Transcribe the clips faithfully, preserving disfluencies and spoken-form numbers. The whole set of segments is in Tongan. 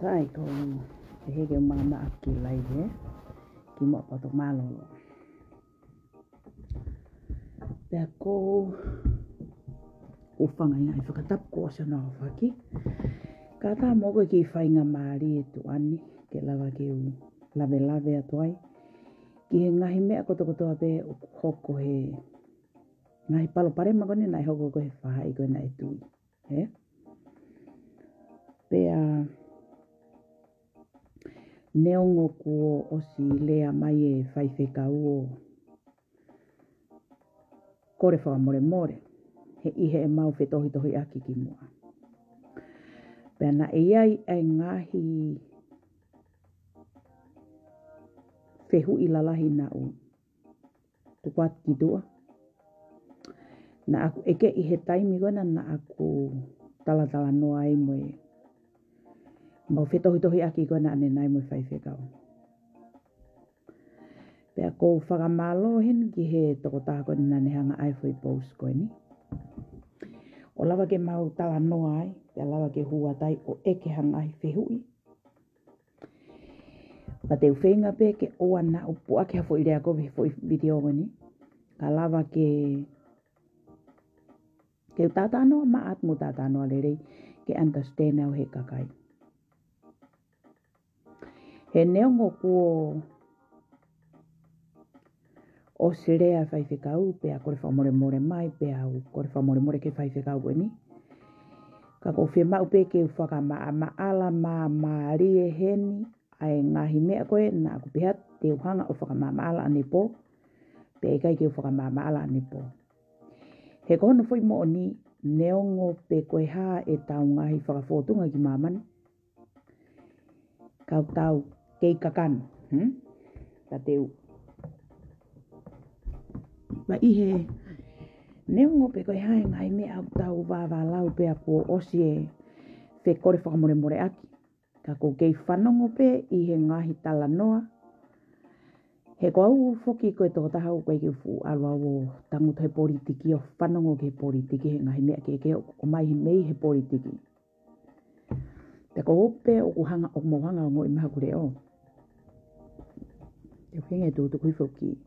Sai, ko e heke ma ma aki lai he ki mo poto mālōlō. Pea ko u fanga ina i fakatapu ko ʻosi ʻoku ou faki. Ka tā mo ko e kiʻi faingamālie ʻe tuʻu ʻeni ke lava ke u lavelave atu ai ki he ngaahi meʻa kotokotoa pē ʻoku hoko he ngaahi palopalema ko eni naʻe hoko ko e faʻahi ko ena ʻe tui. He? Pea neongo kuo ʻosi lea mai e faifekau ʻo kole fakamolemole he ʻi heʻemau fetohitohiʻaki ki muʻa. Pea naʻe ʻi ai ʻa e ngaahi fehuʻi lalahi naʻa ku tuku atu ki tuʻa. Naʻa ku ʻeke ʻi he taimi ko ena naʻa ku talatalanoa ai mo e mau fetohitohiʻaki ko ena ʻanenai mo e faifekau. Pea ʻoku ou fakamālō heni ki he tokotaha ko ena naʻa ne hanga ʻai foʻi post ko eni. ʻO lava ke mau talanoa ai, pea lava ke hū atu ai ʻo ʻeke ha ngaahi fehuʻi. Pea te u feinga pē ke ʻoua naʻa ku puʻaki ha foʻi lea kovi he foʻi video ko eni. Ka lava ke, ke u talanoa maʻa atu mo talanoa lelei ke understand au he kakai. He neongo kuo ʻosi lea e faifekau, pea kole fakamolemole mai, pea u kole fakamolemole ki he faifekau ko eni. Ka ʻoku ou fiemaʻu pē ke u fakamaʻamaʻala māmālie heni ʻa e ngaahi meʻa ko ē naʻa ku pehē te u hanga ʻo fakamaʻamaʻala ʻanepō, pea ʻikai ke u fakamaʻamaʻala ʻanepō. He ko hono foʻi moʻoni, neongo pe ko e hā ʻetau ngaahi fakafōtunga ki māmani, ka ʻoku tau kei kakano, hmm? Ka te u. Pea ʻi he neongo pe ko e hā e ngaahi meʻa ʻoku tau vāvālau pea kuo ʻosi e fekole fakamolemoleʻaki. Ka ʻoku ou kei fanongo pē ʻi he ngaahi talanoa. He ko au foki ko e tokotaha ʻoku ʻikai ke u fuʻu ʻalu au ʻo tangutu he politiki ʻo fanongo ki he politiki he ngaahi meʻa kehekehe ʻoku ʻomai mei he politiki. Pea ko hope ʻoku hanga, ʻoku mou hanga ʻo ongoʻi maha ku leʻo. Te u hinga e tutuku hifo ki.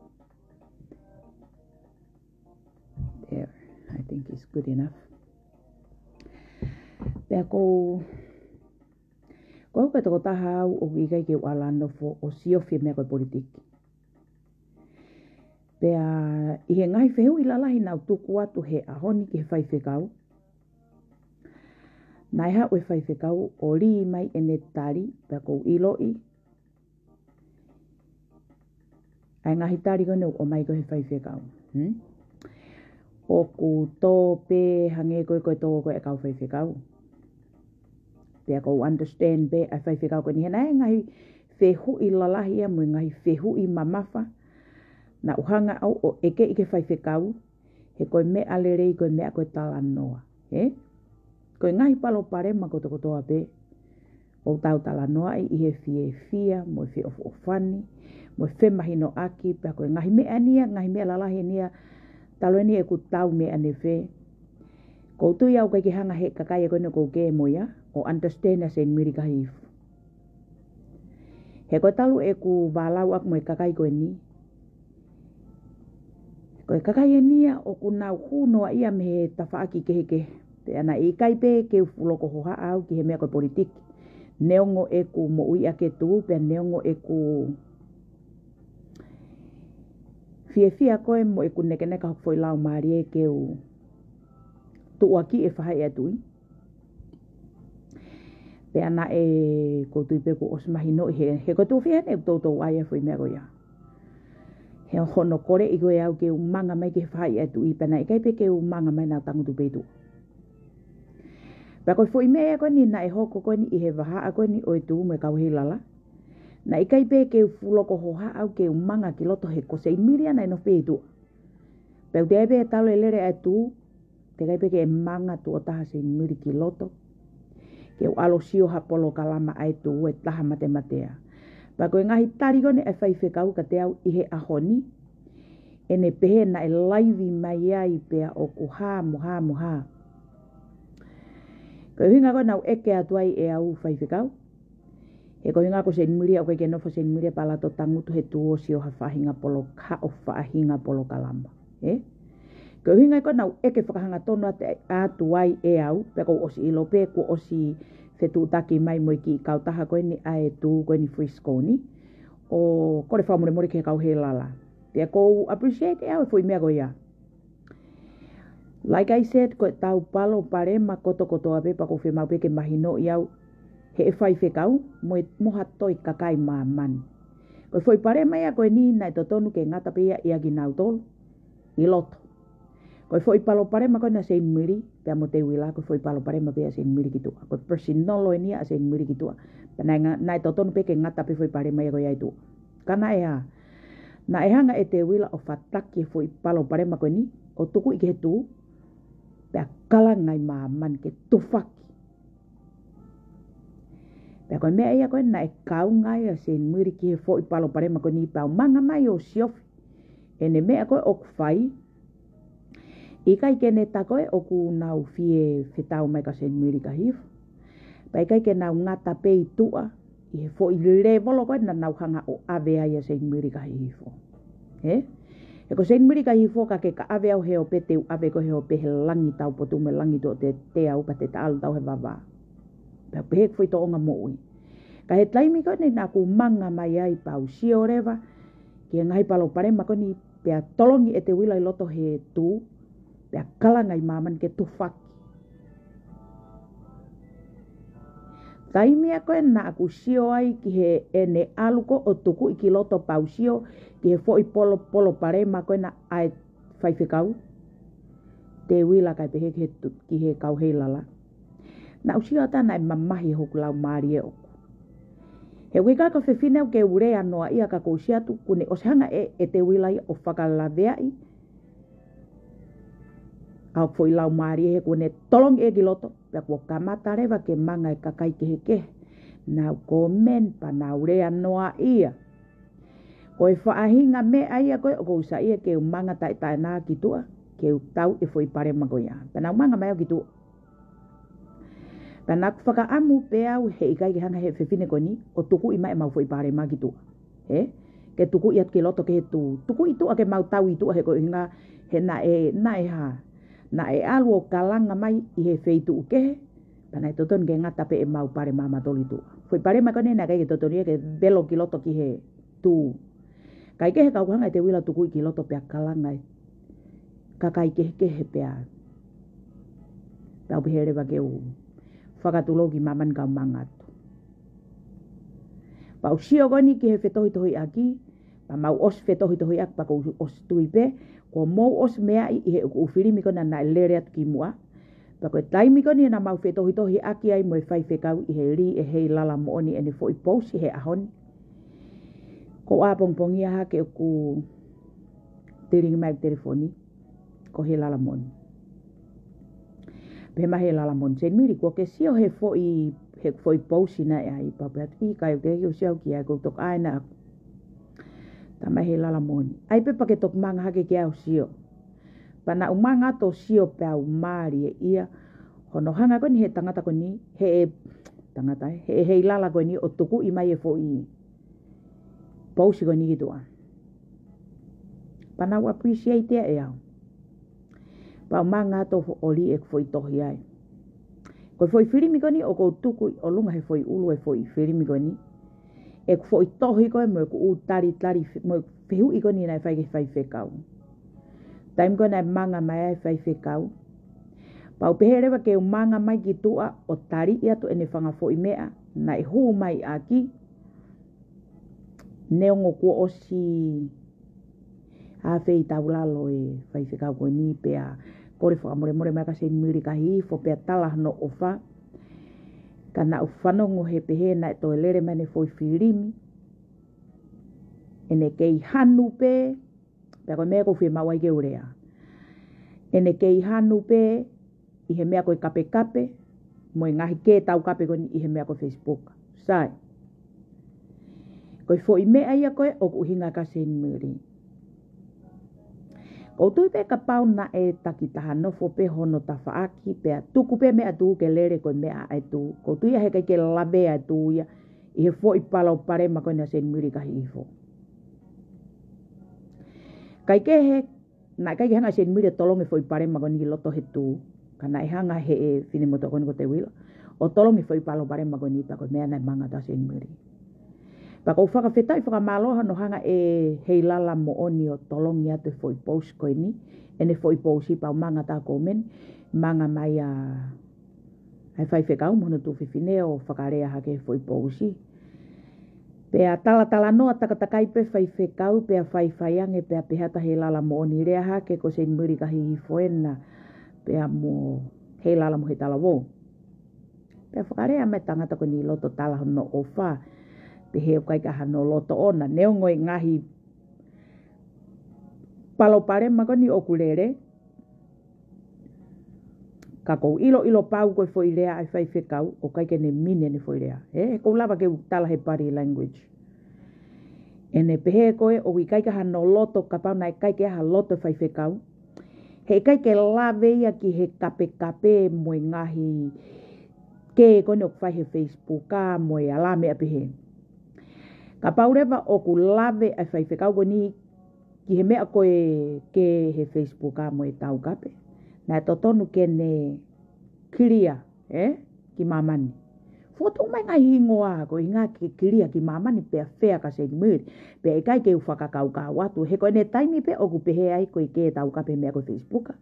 There, I think it's good enough. Pea ko, ko au ko e tokotaha au ʻoku ʻikai ke u ʻalu ʻo nofo ʻo siofi e meʻa ko e politiki. Pea ʻi he ngaahi fehuʻi lalahi naʻa ku tuku atu he ʻaho ni ki he faifekau. Naʻe haʻu e faifekau ʻo lī mai ʻene tali, pea ʻoku ou ʻiloʻi ʻa e ngaahi tali ko eni ʻoku ʻomai ko ē he faifekau. Hmm? ʻOku tō pē hangē ko e, ko e tō ko ē ʻa e kau faifekau. Pea ʻoku ou understand pē ʻa e faifekau ko eni he naʻe ngaahi fehuʻi lalahi ia mo e ngaahi fehuʻi mamafa naʻa ku hanga au ʻo ʻeke ki he faifekau. He ko e meʻa lelei ko e meʻa ko e talanoa. He? Ko e ngaahi palopalema kotokotoa pē ʻoku tau talanoaʻi ʻi he fiefia, mo e feʻofoʻofani, mo e femahinoʻaki, pea ko e ngaahi meʻa eni ia, ngaahi meʻa lalahi eni ia, talu eni ʻeku tau meʻa ne fē. ʻOku ou tui au ʻikai ke hanga he kakai ko eni ʻoku ou kē mo ia ʻo understand ʻa Seinimili Kahifu. He ko e talu ʻeku vālau ʻaku mo e kakai ko eni. Ko e kakai eni ia ʻoku nau hū noa ia mei he tafaʻaki kehekehe. Pea naʻe ʻikai pē ke u fuʻu loko hohaʻa au ki he meʻa ko e politiki. Neongo ʻeku moʻui ʻa e tuʻu, pea neongo ʻeku fiefia ko ē mo ʻeku nekeneka hoku foʻi laumālie ke u tuʻuaki e faʻahi ʻa e tuʻi. Pea naʻe ʻoku ou tui pē kuo ʻosi mahinoʻi he, he ko e tuʻu fiha ne u toutou ʻai ʻa e foʻi meʻa ko ia. He hono koleʻi ko ē au ke u manga mai ki he faʻahi ʻa e tuʻi pea naʻe ʻikai pē ke u manga mai naʻa ku tangutu pē ʻi tuʻa. Pea ko e foʻi meʻa ko eni naʻe hoko ko eni ʻi he vahaʻa ko eni ʻo e tuʻu mo e kau Heilala. Naʻe ʻikai pē ke u fuʻu loko hohaʻa au ke u manga ki loto he ko Seinimili ia naʻe nofo pē ʻi tuʻa. Pea ʻoku teʻeki ai pē talu e lele ʻa e tuʻu, teʻeki ai pē ke manga tuʻo taha Seinimili ki loto. Ke u ʻalu ʻo sio ha polokalama ʻa e tuʻu ʻe taha matematea. Pea ko e ngaahi tali ko eni ʻa e faifekau kiate au ʻi he ʻaho ni. ʻEne pehē naʻe laivi mai ai pea ʻoku hā mo hā mo hā. Ko e ʻuhinga ko ē naʻa ku ʻeke atu ai ʻe au faifekau. He ko e ʻuhinga ko Seinimili ʻoku ʻikai ke nofo Seinimili pea lato tangutu he tuʻu ʻo sio ha faʻahinga polo-, haʻo faʻahinga polokalama. Ē? Ko e ʻuhinga ia ko ē naʻa ku ʻeke fakahangatonu atu, atu ai ʻe au, pea kuo u ʻosi ʻilo pē, kuo u ʻosi fetuʻutaki mai mo e kiʻi kautaha ko eni ʻa e tuʻu ko eni Frisco ni, ʻo kole fakamolemole ki he kau Heilala. Pea ʻoku ou appreciate ʻe au e foʻi meʻa ko ia. Like I said, ko ʻetau palopalema kotokotoa pē pea ʻoku ou fiemaʻu pē ke mahinoʻi au he ʻe faifekau mo e, mo ha toe kakai māmani. Ko e foʻi palopalema ia ko eni naʻe totonu ke ngata pē ia ʻia kinautolu ʻi loto. Ko e foʻi palopalema ko ena Seinimili, pea mo Teuila, ko e foʻi palopalema pē ʻa Seinimili ki tuʻa. Ko e personal eni ʻa Seinimili ki tuʻa. Pea naʻe nga-, naʻe totonu pē ke ngata pē foʻi palopalema ia ko ia ʻi tuʻa. Ka naʻe hā, naʻe hanga ʻe Teuila ʻo fataki e foʻi palopalema ko eni, ʻo tukuʻi ki he tuʻu, pea kalanga ʻa māmani ke tufaki. Pea ko e meʻa ia ko ē naʻe kaunga ai ʻa Seinimili ki he foʻi palopalema ko eni, pea u manga mai ʻo siofi ʻene meʻa ko ē ʻoku fai, ʻikai ke ne tā ko ē ʻoku nau fie fetau mai kia Seinimili Kahihifo. Pea ʻikai ke nau ngata pē ʻi tuʻa ʻi he foʻi lēvolo ko ē naʻa nau hanga ʻo ʻave ai ʻa Seinimili Kahihifo. Ē? He ko Seinimili Kahihifo ka ke ka ʻave au he ope te u ʻave koe he ope he langi taupotu mo e langi tuʻo teau pea te ta ʻalu tau he vavā. Pea pehē ki he foʻi tōʻonga moʻui. Ka he taimi ko eni naʻa ku manga mai ai pea u sio leva ki he ngaahi palopalema ko eni pea tolongi ʻe Teuila ʻi loto he tuʻu, pea kalanga ʻa māmani ke tufaki. Taimi ia ko ē naʻa ku sio ai ki heʻene ʻalu ko ē ʻo tukuʻi ki loto pea u sio ki he foʻi polo-, palopalema ko ena ʻa e faifekau Teuila kae pehē ki he tu-, ki he kau Heilala. Naʻa ku sio atu naʻe mamahi hoku laumālie ʻoʻoku. He ʻoku ʻikai ko e fefine au ke u lea noaʻia ka ʻoku ou sio atu kuo ne ʻosi hanga ʻe, ʻe Teuila ia ʻo fakalaveaʻi ʻa hoku foʻi laumālie he kuo ne tolongi ʻe ki loto, pea kuo kamata leva ke manga e kakai kehekehe. Nau comment pea nau lea noaʻia. Ko e faʻahinga meʻa ia ko ē ʻoku ou saiʻia ke u manga taʻetaʻeʻaonga ki tuʻa, ke u tau e foʻi palopalema ko ia. Pea naʻa ku manga mai au ki tuʻa. Pea naʻa ku fakaʻamu pē au heʻikai ke hanga he fefine ko eni ʻo tukuʻi mai ʻemau foʻi palopalema ki tuʻa. Ē? Ke tukuʻi atu ki loto ki he tuʻu. Tukuʻi tuʻa ke mau tau ʻi tuʻa he ko e ʻuhinga he naʻe, naʻe hā. Naʻe ʻalu ʻo kalanga mai ʻi he feituʻu kehe. Pea naʻe totonu ke ngata pē ʻemau palopalema mautolu ʻi tuʻa. Foʻi palopalema ko eni naʻe ʻikai ke totonu ia ke velo ki loto ki he tuʻu. Kae kehe ka ʻoku hanga ʻe Teuila ʻo tukuʻi ki loto pea kalanga e kakai kehekehe pea. Pea u pehē leva ke u fakatulou ki māmani kau manga atu. Pea u sio ko eni ki he fetohitohiʻaki, pea mau ʻosi fetohitohiʻaki pea kuo u ʻosi tui pē, kuo mou ʻosi meaʻi ʻi he ʻū filimi ko ena naʻe lele atu kimuʻa. Pea ko e taimi ko eni naʻa mau fetohitohiʻaki ai mo e faifekau ʻi he lī ʻe Heilala Moʻoni ʻene foʻi pousi he ʻaho ni. Ko ʻapongipongi ia hake ʻoku telingi mai e telefoni, ko Heilala Moʻoni. Pehē mai Heilala Moʻoni, Seinimili kuo ke sio he foʻi, he foʻi pousi naʻe ʻai, pea u pehē atu, ʻikai te u sio ki ai, ʻoku ou toki ʻai naʻa. Talamai Heilala Moʻoni, ʻai pē pea ke toki manga hake ki ai ʻo sio. Pea naʻa ku manga atu ʻo sio pea u mālie ia hono hanga ko eni he tangata ko eni, he ʻe tangata, he ʻe Heilala ko eni ʻo tukuʻi mai e foʻi pousi ko eni ki tuʻa. Pea naʻa ku appreciate ia ʻe au. Pea u manga atu ʻo lī ʻeku foʻi tohi ai. Ko e foʻi filimi ko eni ʻoku ou tuku ʻi ʻolunga he foʻi ʻulu e foʻi filimi ko eni. ʻEku foʻi tohi ko ē mo ʻeku ʻū talitali fe-, mo e fehuʻi ko eni naʻe fai ki he faifekau. Taimi ko ē naʻe manga mai ai e faifekau. Pea u pehē leva ke u manga mai ki tuʻa ʻo taliʻi atu ʻene fanga foʻi meʻa naʻe hū mai ʻaki. Neongo kuo ʻosi ʻa feitaulalo e faifekau ko eni pea kole fakamolemole mai kia Seinimili Kahihifo pea tala hono ʻofa. Ka naʻa ku fanongo he pehē naʻe toe lele mai ʻene foʻi filimi. ʻEne kei hanu pē, pea ko e meʻa ʻoku ou fiemaʻu ai ke u lea. ʻEne kei hanu pē, ʻi he meʻa ko e kapekape, mo e ngaahi kē taukape ko eni ʻi he meʻa ko e Facebook. Sai. Ko e foʻi meʻa ia ko ē ʻoku ʻuhinga kia Seinimili. ʻOku ou tui pē kapau naʻe takitaha nofo pē hono tafaʻaki, pea tuku pē meʻa tuʻu ke lele ko e meʻa ʻa e tuʻu. ʻOku ou tui ia he ʻikai ke lavea e tuʻu ia. ʻi he foʻi palopalema ko ena ʻa Seinimili Kahihifo. Kaikehe, naʻe ʻikai ke hanga ʻe Seinimili ʻo tolongi e foʻi palopalema ko eni ki loto he tū, ka naʻe hanga ʻe he finemotuʻa ko eni ko Teuila ʻo tolongi e foʻi palopalema ko eni, pea ko e meʻa naʻe manga atu ai ʻa Seinimili. Pea ʻoku ou fakafetaʻi fakamālō hono hanga ʻe Heilala Moʻoni ʻo tolongi atu e foʻi pousi ko eni, ʻene foʻi pousi, pea u manga atu ʻo comment, manga mai ʻa ʻa e faifekau mo hono tuofefine ʻo fakalea hake e foʻi pousi. Pea talatalanoa takatakai pē faifekau, pea faifai ange, pea pehē atu ʻa Heilala Moʻoni, lea hake ko Seinimili Kahihifo ena, pea mo Heilala Mohe Talavou. Pea fakalea mai e tangata ko eni ʻi loto, tala hono ʻofa, pehē ʻoku ʻikai ke ʻi ai hano loto ʻoʻona, neongo e ngaahi palopalema ko eni ʻoku lele, ka ʻoku ou ʻiloʻilo pau ko e foʻi lea ʻa e faifekau, ʻoku ʻikai ke ne mini ʻene foʻi lea. Ē, ʻoku ou lava ke u tala he body language. ʻEne pehē ko ē ʻoku ʻikai ke ʻi ai hano loto, kapau naʻe ʻikai ke ʻi ai ha loto e faifekau, heʻikai ke lave ia ki he kapekape mo e ngaahi kē ko eni ʻoku fai he Facebook ʻa mo e alā meʻa pehē. Kapau leva ʻoku lave ʻa e faifekau ko eni ki he meʻa ko ē kē he Facebook ʻa mo e taukape, naʻe totonu ke ne kilia, ē, ki māmani. Fokotuʻu mai e ngaahi hingoa ko ē ʻuhinga ke kilia ki māmani pea fea kia Seinimili. Pea ʻikai ke u fakakaukau atu, he ko ʻene taimi pē ʻoku pehē ai ko e kē taukape meʻa ko e Facebook.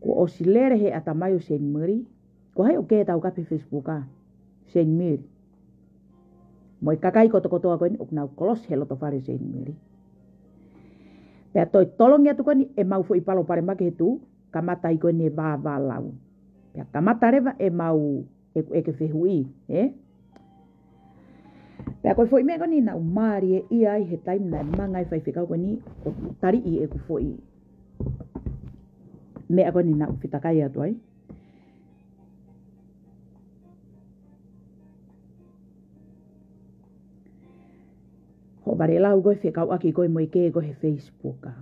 Kuo ʻosi lele he ʻatamai ʻo Seinimili, ko hai ʻoku kē taukape he Facebook ʻa Seinimili. Mo e kakai kotokotoa ko eni ʻoku nau kolosi he loto fale ʻo Seinimili. Pea toe tolongi atu ko eni ʻemau foʻi palopalema ki he tū, kamata ai ko eni e vāvālau. Pea kamata leva ʻemau ʻeku ʻeke fehuʻi, ē? Pea ko e foʻi meʻa ko eni naʻá ku mālieʻia ai he taimi naʻe manga ai e faifekau ko eni ʻo taliʻi ʻeku foʻi meʻa ko eni naʻá ku fetakai atu ai. Hoʻo vale lau ko ē fekauʻaki ko ē mo e kē ko ē he Facebook ʻa.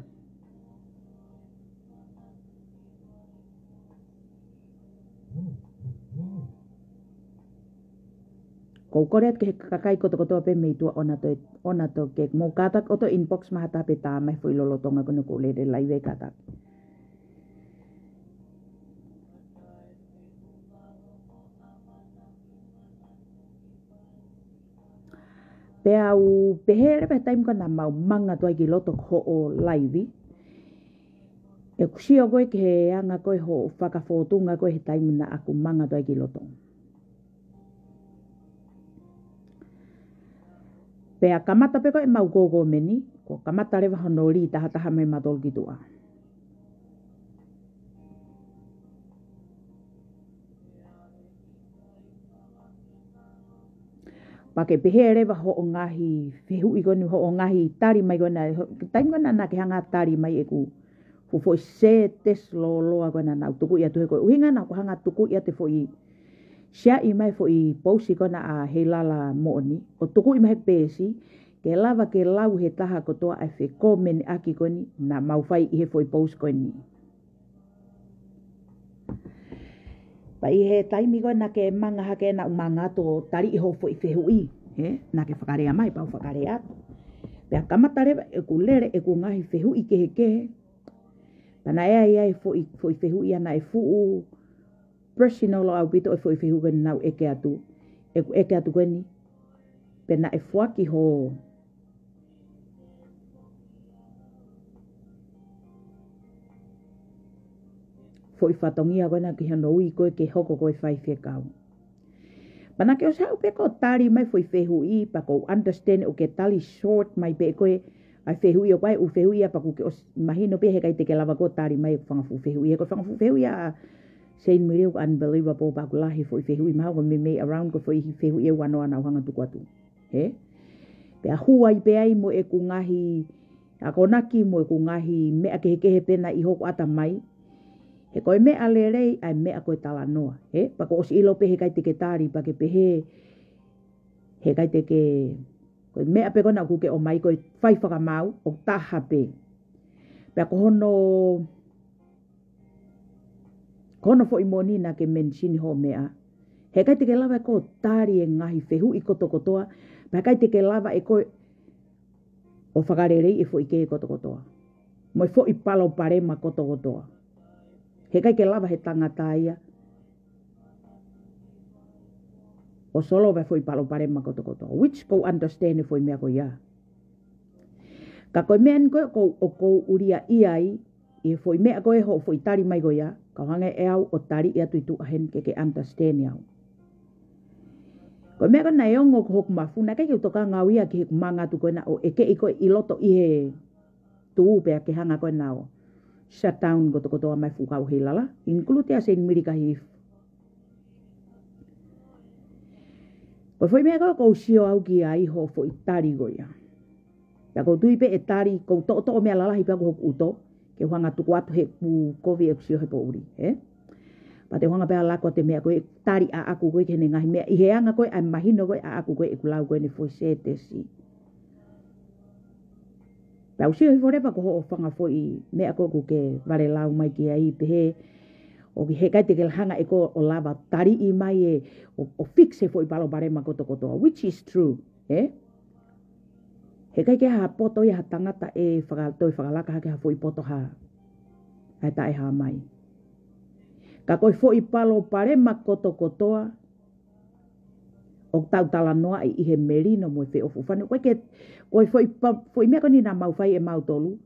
ʻOku ou kole atu ki he kakai kotokotoa pē mei tuʻa ʻoua naʻa toe, ʻoua naʻa toe kē, mou kātaki ʻo toe inbox mai ha taha pē tā mai foʻi lolotonga ko eni ʻoku ou lele live ai, kātaki. Pea u pehē leva he taimi ko ē naʻa mau manga atu ai ki loto hoʻo live, ʻeku sio ko ē ki he anga ko ē hoʻo fakafōtunga ko ē he taimi naʻá ku manga atu ai ki loto. Pea kamata pē ko ē ʻemau kō ko ē meni, kuo kamata leva hono lī tahataha mai mautolu ki tuʻa. Pea ke pehē leva hoʻo ngaahi fehuʻi ko eni, hoʻo ngaahi tali mai ko ena, ho-, taimi ko ena naʻá ke hanga tali mai ʻeku fuʻu foʻi sētesi lōloa ko ena naʻá ku tukuʻi atu he ko e ʻuhinga naʻá ku hanga tukuʻi atu e foʻi, siaʻi mai foʻi pousi ko ena ʻa Heilala Moʻoni, ʻo tukuʻi mai he peesi, ke lava ke lau he taha kotoa ʻa e fekōmeniʻaki ko eni naʻa mau fai ʻi he foʻi pousi ko eni. Pea ʻi he taimi ko ē naʻá ke manga hake naʻá ku manga atu ʻo taliʻi hoʻo foʻi fehuʻi, ē, naʻá ke fakalea mai, pea u fakalea atu. Pea kamata leva ʻeku lele ʻeku ngaahi fehuʻi kehekehe. Pea naʻe ʻi ai e foʻi, foʻi fehuʻi ia naʻe fuʻu personal ʻaupito e foʻi fehuʻi ko eni naʻá ku ʻeke atu. ʻEku ʻeke atu ko eni, pea naʻe foaki hoʻo foʻi fatongia ko ena ki hono ui koe ke hoko ko e faifekau. Pea naʻá ke ʻosi haʻu pē ʻo tali mai e foʻi fehuʻi, pea ʻoku ou understand ʻokú ke tali short mai pē ʻe koe ʻa e fehuʻi, ʻoku ʻi ai e ʻū fehuʻi ia pea ʻokú ke ʻosi mahino pē heʻikai te ke lava ʻo tali mai e fanga fuʻu fehuʻi. He ko e fanga fuʻu fehuʻi ʻa Seinimili ʻoku unbelievable, pea ʻoku lahi e foʻi fehuʻi, mahalo ko e meimei around ko e foʻi fehuʻi ʻe ua noa naʻá ku hanga ʻo tuku atu. Ē? Pea hū ai pē ai mo ʻeku ngaahi akonaki mo ʻeku ngaahi meʻa kehekehe pē naʻe ʻi hoku ʻatamai. He ko e meʻa lelei ʻa e meʻa ko e talanoa. Ē? Pea kuo ʻosi ʻilo pē heʻikai te ke tali, pea ke pehē heʻikai te ke, ko e meʻa pē ko ena ʻokú ke ʻomai ko e fai fakamaau ʻo taha pē. Pea ko hono, ko hono foʻi moʻoni naʻá ke mention hoʻo meʻa. Heʻikai te ke lava ʻe koe ʻo tali e ngaahi fehuʻi kotokotoa, pea heʻikai te ke lava ʻe koe ʻo fakaleleiʻi e foʻi kē kotokotoa mo e foʻi palopalema kotokotoa. Heʻikai ke lava he tangata ia ʻo solova e foʻi palopalema kotokotoa, which ʻoku ou understand e foʻi meʻa ko ia. Ka ko e meʻa eni ko ē ʻoku ou, ʻoku ou ʻuliʻi ai ʻi he foʻi meʻa ko ē hoʻo foʻi tali mai ko ia, kau hanga ʻe au ʻo taliʻi atu ʻi tuʻa heni ke ke understand au. Ko e meʻa ko ē naʻe ongo ko hoku mafu, naʻe ʻikai ke u tokanga au ia ki heʻeku manga atu ko ena ʻo ʻekeʻi koe ʻi loto ʻi he tuʻu pea ke hanga ko ena ʻo shut down kotokotoa mai e fuʻu kau heilala, include ʻa Seinimili Kahiʻifo. Ko e foʻi meʻa ko ē ʻoku ou sio au ki ai hoʻo foʻi tali ko ia. Pea ʻoku ou tui pē ʻe tali, ʻoku ou toʻotoʻo meʻa lalahi pē ʻa hoku ʻuto, ke u hanga ʻo tuku atu heʻeku kovi ʻeku sio he poʻuli, ē? Pea te u hanga pē ʻo laka atu e meʻa ko ē, tali ʻaʻaku ko ē ki heʻene ngaahi meʻa, ʻi he anga ko ē ʻa e mahino ko ē ʻaʻaku ko ē ʻeku lau ko eni foʻi sētesi. Pea u sio hifo leva ko hoʻo fanga foʻi meʻa ko ē ʻoku ke vale lau mai ki ai pehē, ʻoku heʻikai te ke hanga ʻe koe ʻo lava taliʻi mai ē, ʻo, ʻo fix e foʻi palopalema kotokotoa, which is true, ē? Heʻikai ke ha poto ia ha tangata ʻe faka-, toe fakalaka hake ha foʻi poto ha, ha taʻehāmai. Ka ko e foʻi palopalema kotokotoa ʻoku tau talanoaʻi ʻi he melino mo e feʻofoʻofani. Ko e ke, ko e foʻi pa-, foʻi meʻa ko eni naʻa mau fai ʻe mautolu,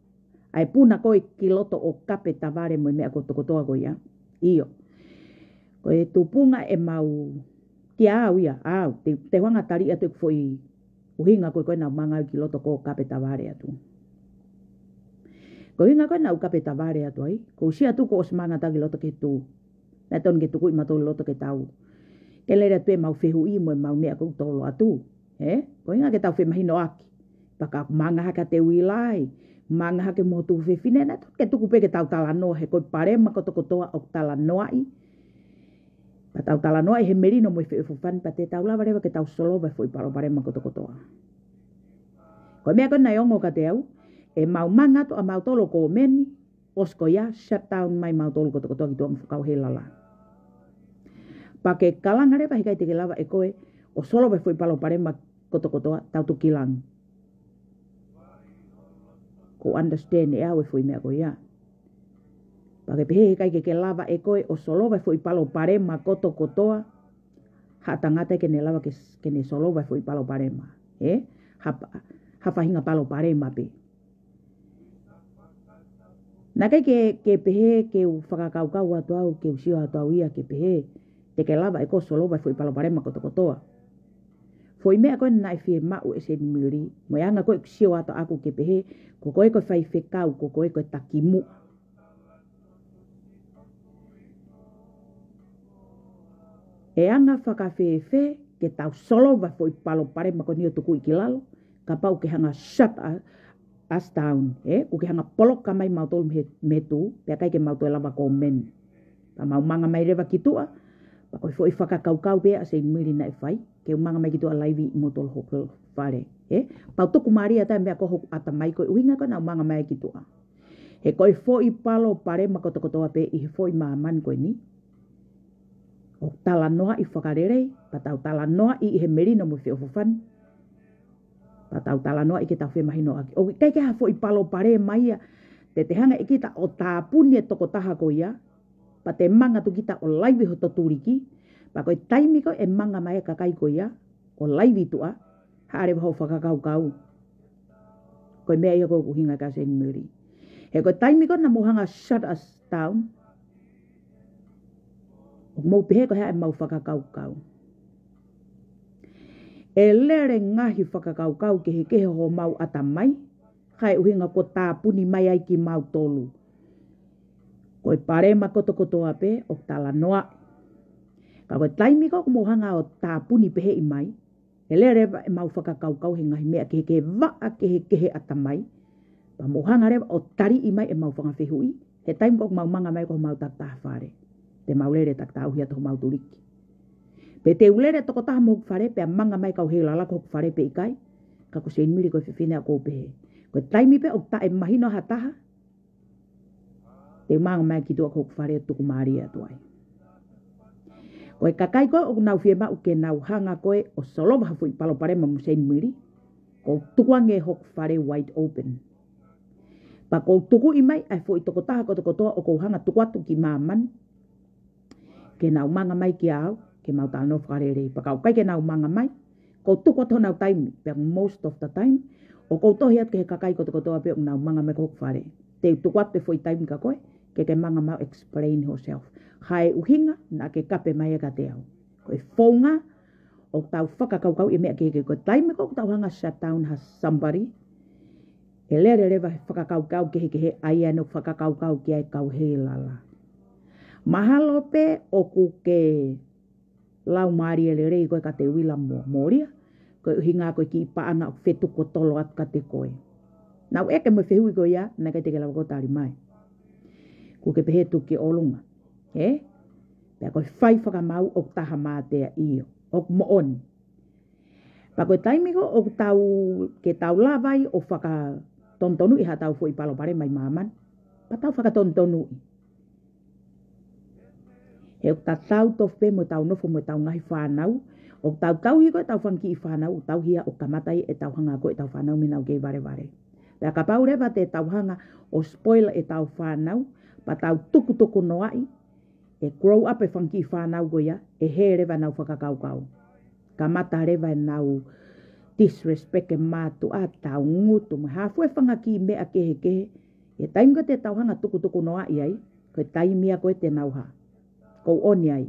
ʻa e puna ko ē ki loto ʻo Kapetavale mo e meʻa kotokotoa ko ia. ʻIo. Ko e tupunga ʻemau, kia au ia, au, te, te u hanga ʻo tali atu ʻeku foʻi ʻuhinga ko ē ko ē naʻa ku manga au ki loto ko Kapetavale atu. Ko e ʻuhinga ko ē naʻa ku Kapetavale atu ai, ʻoku ou sio atu kuo ʻosi manga atu au ki loto ki he tuʻu. Naʻe tonu ke tukuʻi mautolu loto ke tau, ke lele atu pē ʻemau fehuʻi mo ʻemau meʻa ʻoku tolo atu. Ē? Ko e ʻuhinga ke tau femahinoʻaki. Pea ka manga hake ʻa Teuila ai, manga hake mo tuku fefine, naʻe tonu ke tuku pē ke tau talanoa he ko e palopalema kotokotoa ʻoku talanoaʻi. Pea tau talanoaʻi he melino mo e feʻofoʻofani pea te tau lava leva ke tau solova e foʻi palopalema kotokotoa. Ko e meʻa ko ē naʻe ongo kiate au, ʻemau manga atu ʻa mautolu ʻo kōmeni, ʻosi ko ia, shut down mai mautolu kotokotoa ki tuʻa mo e fuʻu kau heilala. Pea ke kalanga leva heʻikai te ke lava ʻe koe ʻo solova e foʻi palopalema kotokotoa, tau tuku ki langi. ʻOku ou understand ʻe au e foʻi meʻa ko ia. Pea ke pehē heʻikai ke ke lava ʻe koe ʻo solova e foʻi palopalema kotokotoa, ha tangata ke ne lava ke, ke ne solova e foʻi palopalema. Ē? Ha, ha faʻahinga palopalema pē. Naʻe ʻikai ke, ke pehē ke u fakakaukau atu au, ke u sio atu au ia ke pehē te ke lava ʻe koe ʻo solova e foʻi palopalema kotokotoa. Foʻi meʻa ko ē naʻe fiemaʻu ʻe Seinimili, mo e anga ko ē ʻeku sio atu ʻaʻaku ke pehē, ko koe ko e faifekau, ko koe ko e takimuʻa. ʻE anga fakafēfē ke tau solova e foʻi palopalema ko eni ʻo tukuʻi ki lalo, kapau ʻoku ke hanga ʻo shut u-, us down, ē? ʻOku ke hanga ʻo poloka mai mautolu mei he, mei he tuʻu, pea ʻikai ke mau toe lava kōmeni. Pea mau manga mai leva ki tuʻa, pea ko e foʻi fakakaukau pē ʻa Seinimili naʻe fai, ke u manga mai ki tuʻa ʻo laivi ʻi moutolu hoku fale, ē? Pea u tuku mālie atu e meʻa ko hoku ʻatamai ko e ʻuhinga ko ē naʻa ku manga mai ki tuʻa. He ko e foʻi palopalema kotokotoa pē ʻi he foʻi māmani ko eni, ʻoku talanoaʻi fakalelei, pea tau talanoaʻi ʻi he melino mo e feʻofoʻofani, pea tau talanoaʻi ke tau femahinoʻaki. ʻOku ʻikai ke ha foʻi palopalema ia te te hanga ʻe kita ʻo tāpuni e tokotaha ko ia, pea te manga atu kita ʻo laivi hoto tuliki, pea ko e taimi ko ē ʻe manga mai e kakai ko ia ʻo laivi tuʻa, hā leva hoʻo fakakaukau? Ko e meʻa ia ko ē ʻoku ʻuhinga ki ai ʻa Seinimili. He ko e taimi ko ē naʻa mou hanga ʻo shut us down, ʻoku mou pehē ko e hā ʻemau fakakaukau? ʻE lele ngaahi fakakaukau kehekehe homau ʻatamai, kae ʻuhinga kuo tāpuni mai ai kimautolu. Ko e palopalema kotokotoa pē ʻoku talanoaʻi. Ka ko e taimi ko ē ʻoku mou hanga ʻo tāpuni peheʻi mai, ʻe lele leva ʻemau fakakaukau he ngaahi meʻa kehekehe, vaʻa kehekehe ʻatamai. Pea mou hanga leva ʻo taliʻi mai ʻemau fanga fehuʻi, he taimi ko ē ʻoku mau manga mai ko homau takitaha fale. Te mau lele takitaha ʻuhi atu homau tuliki. Pe te u lele tokotaha mo hoku fale, pea manga mai e kau heilala ki hoku fale pe ʻikai, ka ko Seinimili ko e fefine ʻoku ou pehē. Ko e taimi pē ʻoku taʻemahino ha taha, te u manga mai ki tuʻa ki hoku fale ʻo tuku mālie atu ai. Ko e kakai ko ē ʻoku nau fiemaʻu ke nau hanga ko ē ʻo solova ha foʻi palopalema mo Seinimili, ʻoku ou tukuange hoku fale wide open. Pea ʻoku ou tukuʻi mai ʻa e foʻi tokotaha kotokotoa ʻoku ou hanga tuku atu ki māmani ke nau manga mai kia au, ke mau talanoa fakalelei. Pea kapau ʻoku ʻikai ke nau manga mai, ʻoku ou tuku atu honau taimi, pea most of the time, ʻoku ou tohi atu ki he kakai kotokotoa pē ʻoku nau manga mai ki hoku fale. Te u tuku atu e foʻi taimi kia koe, ke ke manga mai ʻo explain hoʻo self. Ko e ʻuhinga naʻa ke kape mai ai kiate au. Ko e founga ʻoku tau fakakaukauʻi e meʻa kehekehe. Ko e taimi ko ē ʻoku tau hanga shut down ha somebody, ʻe lele leva he fakakaukau kehekehe, ʻa ia ʻoku fakakaukau ki ai e kau heilala. Mahalo pē ʻoku ke laumālie lelei koe kiate Uila mo Molia, ko e ʻuhinga ko e kiʻi paʻanga ʻoku fetuku tolo atu kiate koe. Naʻa ku ʻeke mo e fehuʻi ko ia, naʻe ʻikai te ke lava koe ʻo tali mai. Kuo ke pehē tuku ki ʻolunga. Ē? Pea ko e fai fakamaau ʻoku taha mātea, ʻio. ʻOku moʻoni. Pea ko e taimi ko ē ʻoku tau, ke tau lava ai ʻo fakatonutonu ʻi haʻatau foʻi palopalema ʻi māmani, pea tau fakatonutonu. He ʻoku tatau tofu pē mo ʻetau nofo mo ʻetau ngaahi fānau, ʻoku tau tauhi ko ē ʻetau fanga kiʻi fānau, ʻoku tauhi ia ʻo kamata ai ʻetau hanga ko ē ʻetau fānau mei heʻenau kei valevale. Pea kapau leva te tau hanga ʻo spoil ʻetau fānau, pea tau tukutukunoaʻi, ʻe grow up e fanga kiʻi fānau ko ia, ʻe hē leva ʻenau fakakaukau. Kamata leva ʻenau disrespect e mātuʻa, tau ngutu, mo e hā fua e fanga kiʻi meʻa kehekehe. ʻI he taimi ko ē te tau hanga tukutukunoaʻi ai, ko e taimi ia ko ē te nau hā. Ko ʻeni ai.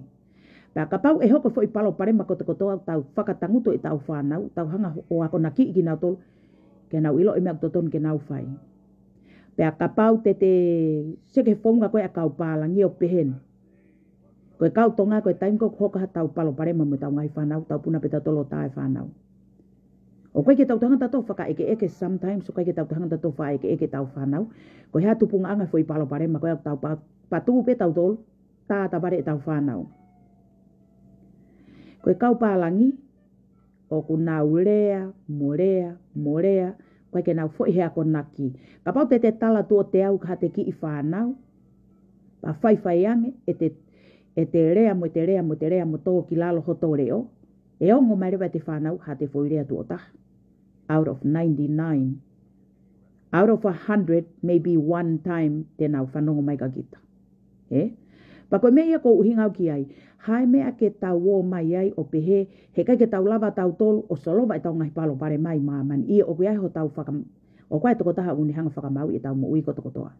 Pea kapau ʻe hoko e foʻi palopalema kotokotoa ʻoku tau fakatangutu ʻetau fānau, tau hanga ʻo akonakiʻi kinautolu, ke nau ʻilo e meʻa ʻoku totonu ke nau fai. Pea kapau te te sio ki he founga ko ē ʻa e kau pālangi ʻo pehē ni. Ko e kau Tonga, ko e taimi ko ē ʻoku hoko haʻatau palopalema mo ʻetau ngaahi fānau, tau puna pē tautolu ʻo tā e fānau. ʻOku ʻikai ke tau toe hanga tautolu ʻo fakaʻekeʻeke sometimes, ʻoku ʻikai ke tau toe hanga tautolu ʻo fakaʻekeʻeke ʻetau fānau. Ko e hā e tupuʻanga e foʻi palopalema ko ē ʻoku tau pa-, patu pē tautolu, tā tavale ʻetau fānau. Ko e kau pālangi, ʻoku nau lea, mo lea, mo lea, ʻoku ʻikai ke nau foʻi he akonaki. Kapau te te tala tuʻo teau ki haʻate kiʻi fānau, pea faifai ange, ʻete, ʻete lea, mo ʻete lea, mo ʻete lea, mo tō ki lalo hoto leʻo, ʻe ongo mai leva ʻete fānau haʻate foʻi lea tuʻo taha. Out of ninety-nine. Out of a hundred, maybe one time te nau fanongo mai kia kita. Ē? Pea ko e meʻa ia ʻoku ou ʻuhinga au ki ai. Hā e meʻa ke tau ō mai ai ʻo pehē, he ʻikai ke tau lava tautolu ʻo solova ʻetau ngaahi palopalema ʻi māmani. ʻIo, ʻoku ʻi ai hotau fakam-, ʻoku ʻi ai e tokotaha ʻoku ne hanga ʻo fakamāuʻi ʻetau moʻui kotokotoa.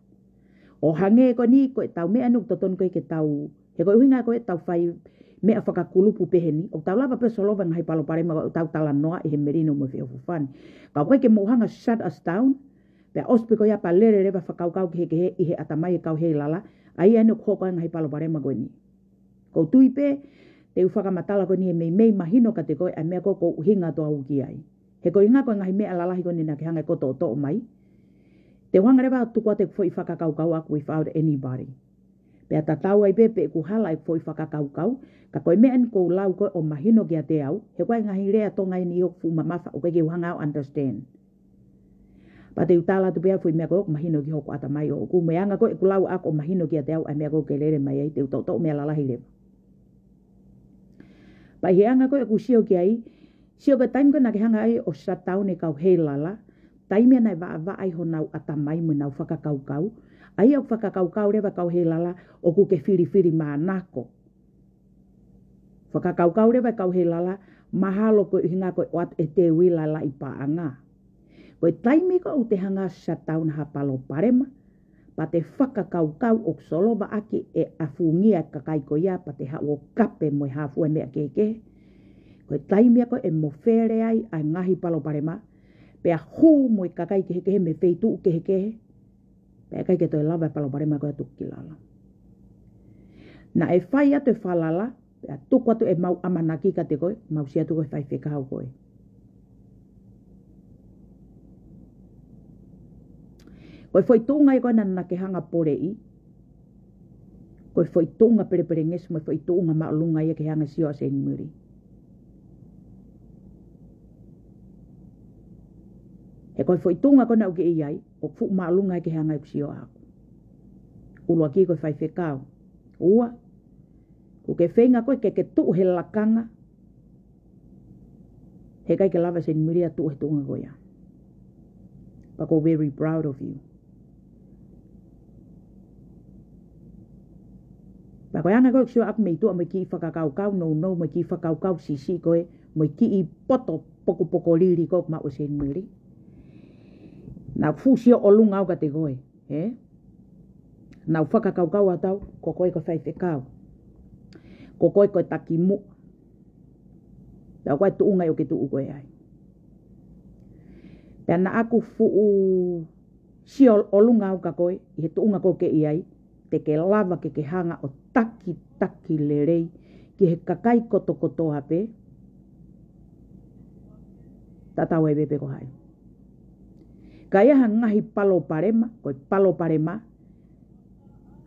ʻO hangē ko eni, ko ʻetau meʻa ʻoku totonu ko ē ke tau, he ko e ʻuhinga ko ē ʻetau fai meʻa fakakulupu pehē ni, ʻoku tau lava pē ʻo solova e ngaahi palopalema ʻoku tau talanoa ʻi he melino mo e feʻofoʻofani. Ka ʻoku ʻikai ke mou hanga ʻo shut us down, pea ʻosi pē ko ia pea lele leva e fakakaukau kehekehe ʻi he ʻatamai e kau heilala, ʻa ia ʻeni ʻoku hoko ai e ngaahi palopalema ko eni. ʻOku ou tui pē, te u fakamatala ko eni ʻe meimei mahino kiate koe ʻa e meʻa ko ē ʻoku ou ʻuhinga atu au ki ai. He ko e ʻuhinga ko e ngaahi meʻa lalahi ko eni naʻa ke hanga ʻo toʻotoʻo mai, te u hanga leva ʻo tuku atu e foʻi fakakaukau ʻaʻaku without anybody. Pea tatau ai pē pe ʻoku hala e foʻi fakakaukau, ka ko e meʻa ʻeni ʻoku ou lau ko ē ʻo mahino kiate au, he ko e ngaahi lea Tonga ʻeni ʻoku fuʻu mamafa, ʻoku ʻikai ke u hanga ʻo understand. Pea te u tala atu pē ʻa e foʻi meʻa ko ē ʻoku mahino ki hoku ʻatamai ʻoʻoku, mo e anga ko ē ʻeku lau ʻaʻaku ʻo mahino kiate au ʻa e meʻa ko ē ʻoku ke lele mai ai, te u toʻotoʻo meʻa lalahi leva. Pea ʻi he anga ko ē ʻeku sio ki ai, sio ki he taimi ko ē naʻa ke hanga ai ʻo shut down e kau heilala, taimi ia naʻe vaʻavaʻa ai honau ʻatamai mo ʻenau fakakaukau, ʻa ia ʻoku fakakaukau leva e kau heilala ʻoku ke filifilimānako. Fakakaukau leva e kau heilala, mahalo ko e ʻuhinga ko e ʻoatu ʻe Teuila e laʻi paʻanga. Ko e taimi ko ē ʻoku te hanga ʻo shut down ha palopalema, pea te fakakaukau ʻoku solova ʻaki e ʻafungia e kakai ko ia, pea te haʻu ʻo kape mo e hā fua e meʻa kehekehe, ko e taimi ia ko ē ʻe mofele ai ʻa e ngaahi palopalema, pea hū mo e kakai kehekehe mei he feituʻu kehekehe, pea ʻikai ke toe lava e palopalema ko ē ʻo tuku ki lalo. Naʻe fai atu e falala, pea tuku atu ʻemau ʻamanaki kiate koe, mau sio atu ko e faifekau koe. Ko e foʻi tuʻunga ia ko ē naʻa ke hanga ʻo poleʻi, ko e foʻi tuʻunga pelepelengesi mo e foʻi tuʻunga māʻolunga ia ke hanga ʻo sio ʻa Seinimili. He ko e foʻi tuʻunga ko ē naʻa ke ʻi ai, ʻoku fuʻu māʻolunga ia ke hanga ʻo sio ʻaʻaku. ʻUluaki ko e faifekau. Ua, Ko ke feinga koe ke ke tuʻu he lakanga, heʻikai ke lava Seinimili ia tuʻu he tuʻunga ko ia. But ko very proud of you. Pea ko e anga ko ē ʻeku sio ʻaku mei tuʻa mo e kiʻi fakakaukau nounou mo e kiʻi fakakaukau siʻisiʻi ko ē mo e kiʻi poto pokopokolili ko ē ʻoku maʻu ʻe Seinimili. Naʻa ku fuʻu sio ʻolunga au kiate koe, ē? Naʻa ku fakakaukau atu au, ko koe ko e faifekau. Ko koe ko e takimuʻa. Pea ko e tuʻunga ia ʻoku ke tuʻu koe ai. Pea naʻa ku fuʻu sio ʻolunga au kia koe, ʻi he tuʻunga ʻoku ke ʻi ai, te ke lava ke ke hanga ʻo takitaki lelei ki he kakai kotokotoa pē, tatau ai pē pe ko hai. Ka ʻi ai ha ngaahi palopalema, ko e palopalema,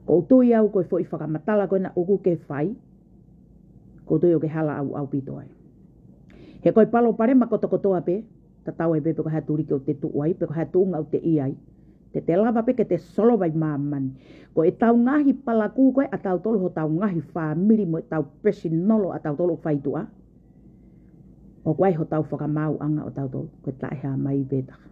ʻoku ou tui au ko e foʻi fakamatala ko ena ʻoku ke fai, ʻoku ou tui ʻoku ke hala ʻaupito ai. He ko e palopalema kotokotoa pē, tatau ai pē pe ko e hā e tuliki ʻoku te tuʻu ai, pe ko e hā e tuʻunga ʻoku te ʻi ai, te te lava pē ke te solova ʻi māmani. Ko ʻetau ngaahi palakū ko ē ʻatautolu, hotau ngaahi fāmili mo ʻetau pesinolo ʻatautolu ʻoku fai tuʻa, ʻoku ʻi ai hotau fakamaauʻanga ʻotautolu, ko e taʻehāmai pē taha.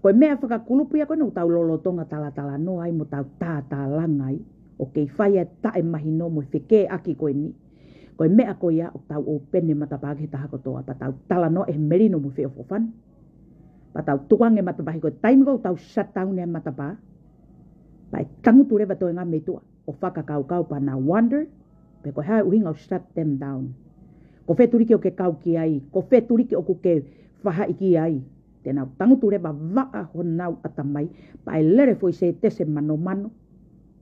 Ko e meʻa fakakulupu ia ko ena ʻoku tau lolotonga talatalanoa ai mo tau tātālanga ai, ʻoku kei fai ʻa e taʻemahino mo e fekēʻaki ko eni. Ko e meʻa ko ia ʻoku tau ōpeni e matapā ki he taha kotoa, pea tau talanoa ʻi he melino mo e feʻofoʻofani. Pea tau tukuange e matapā, he ko e taimi ko ē ʻoku tau shut down e matapā, pea ʻe tangutu leva e toenga mei tuʻa ʻo fakakaukau pea na wonder pe ko e hā e ʻuhinga ʻoku shut them down. Ko fē tuliki ʻoku ke kau ki ai, ko fē tuliki ʻoku ke faʻahi ki ai. Te nau tangutu leva vaʻa honau ʻatamai, pea ʻe lele foʻi sētesi manomano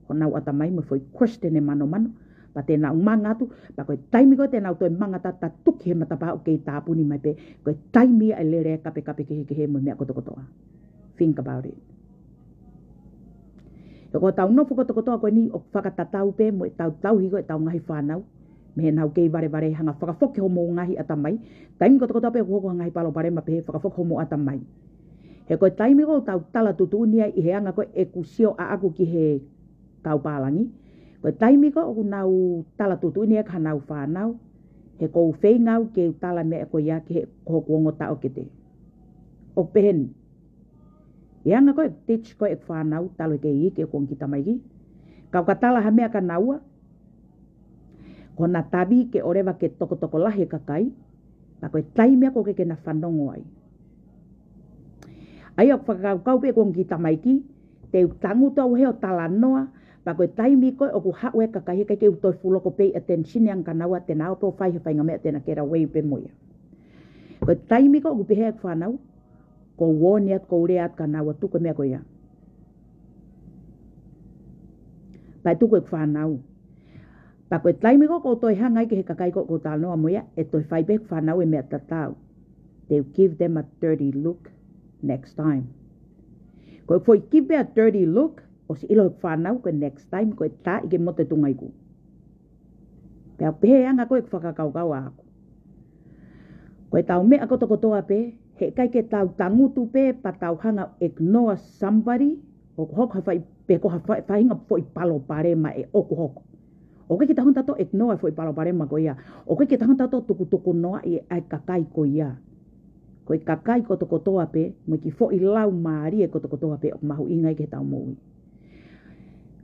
honau ʻatamai mo e foʻi question ʻe manomano, pea te nau manga atu, pea ko e taimi ko ē te nau toe manga tatatuki he matapā ʻoku kei tāpuni mai pē, ko e taimi ia ʻe lele ai e kapekape kehekehe mo e meʻa kotokotoa. Think about it. He ko ʻetau nofo kotokotoa ko eni ʻoku fakatatau pē mo ʻetau tauhi ko ē ʻetau ngaahi fānau mei heʻenau kei valevale, hanga fakafoki homou ngaahi ʻatamai. Taimi kotokotoa pē ʻoku hoko ha ngaahi palopalema pehē, fakafoki homou ʻatamai. He ko e taimi ko ē ʻoku tau tala tuʻutuʻuni ai, ʻi he anga ko ē ʻeku sio ʻaʻaku ki he kau pālangi, ko e taimi ko ē ʻoku nau tala tuʻutuʻuni ai ki haʻanau fānau, he ʻoku ou feinga au ke u tala e meʻa ko ia ki he, ko hoku ongo taʻokete. ʻOku pehē ni. ʻI he anga ko ē ʻeku teach ko ē ʻeku fānau, talu e kei iiki ʻeku ongo kiʻi tamaiki, ka u ka tala ha meʻa kia naua, ko hona tavi ke ʻoleva ke tokotokolahi e kakai, pea ko e taimi ia ʻoku ʻikai ke na fanongo ai. ʻA ia ʻoku fakakaukau pē ʻeku ongo kiʻi tamaiki, te u tangutu au hē ʻo talanoa, pea ko e taimi ko ē ʻoku haʻu e kakai, heʻikai ke u toe fuʻu loko pay attention ange kia naua, te na ō pē ʻo fai ha faʻahinga meʻa te na get away pē mo ia. Ko e taimi ko ē ʻoku pehē ʻeku fānau, ʻoku ou ō ni atu ʻoku ou lea atu kia naua, tuku e meʻa ko ia. Pea tuku ʻeku fānau. Pea ko e taimi ko ē ʻoku ou toe hanga ai ki he kakai ko ē ʻoku ou talanoa mo ia, ʻe toe fai pē ʻeku fānau e meʻa tatau. They give them a dirty look next time. Ko e foʻi give a dirty look, ʻosi ʻilo ʻeku fānau ko e next time, ko e tā ʻi ke moto e tunga iku. Pea pehē anga ko ē ʻeku fakakaukau ʻaʻaku. Ko ʻetau meʻa kotokotoa pē, heʻikai ke tau tangutu pē pea tau hanga ʻo ignore somebody, ʻoku hoko ha fai, pe ko ha fai, faʻahinga foʻi palopalema ʻe ʻoku hoko. ʻOku ʻikai ke tau hanga tautolu ʻo ignore e foʻi palopalema ko ia. ʻOku ʻikai ke tau hanga tautolu ʻo tukutukunoaʻi ʻa e kakai ko ia. Ko e kakai kotokotoa pē, mo e kiʻi foʻi laumālie kotokotoa pē, ʻoku mahuʻinga ai ki heʻetau moʻui.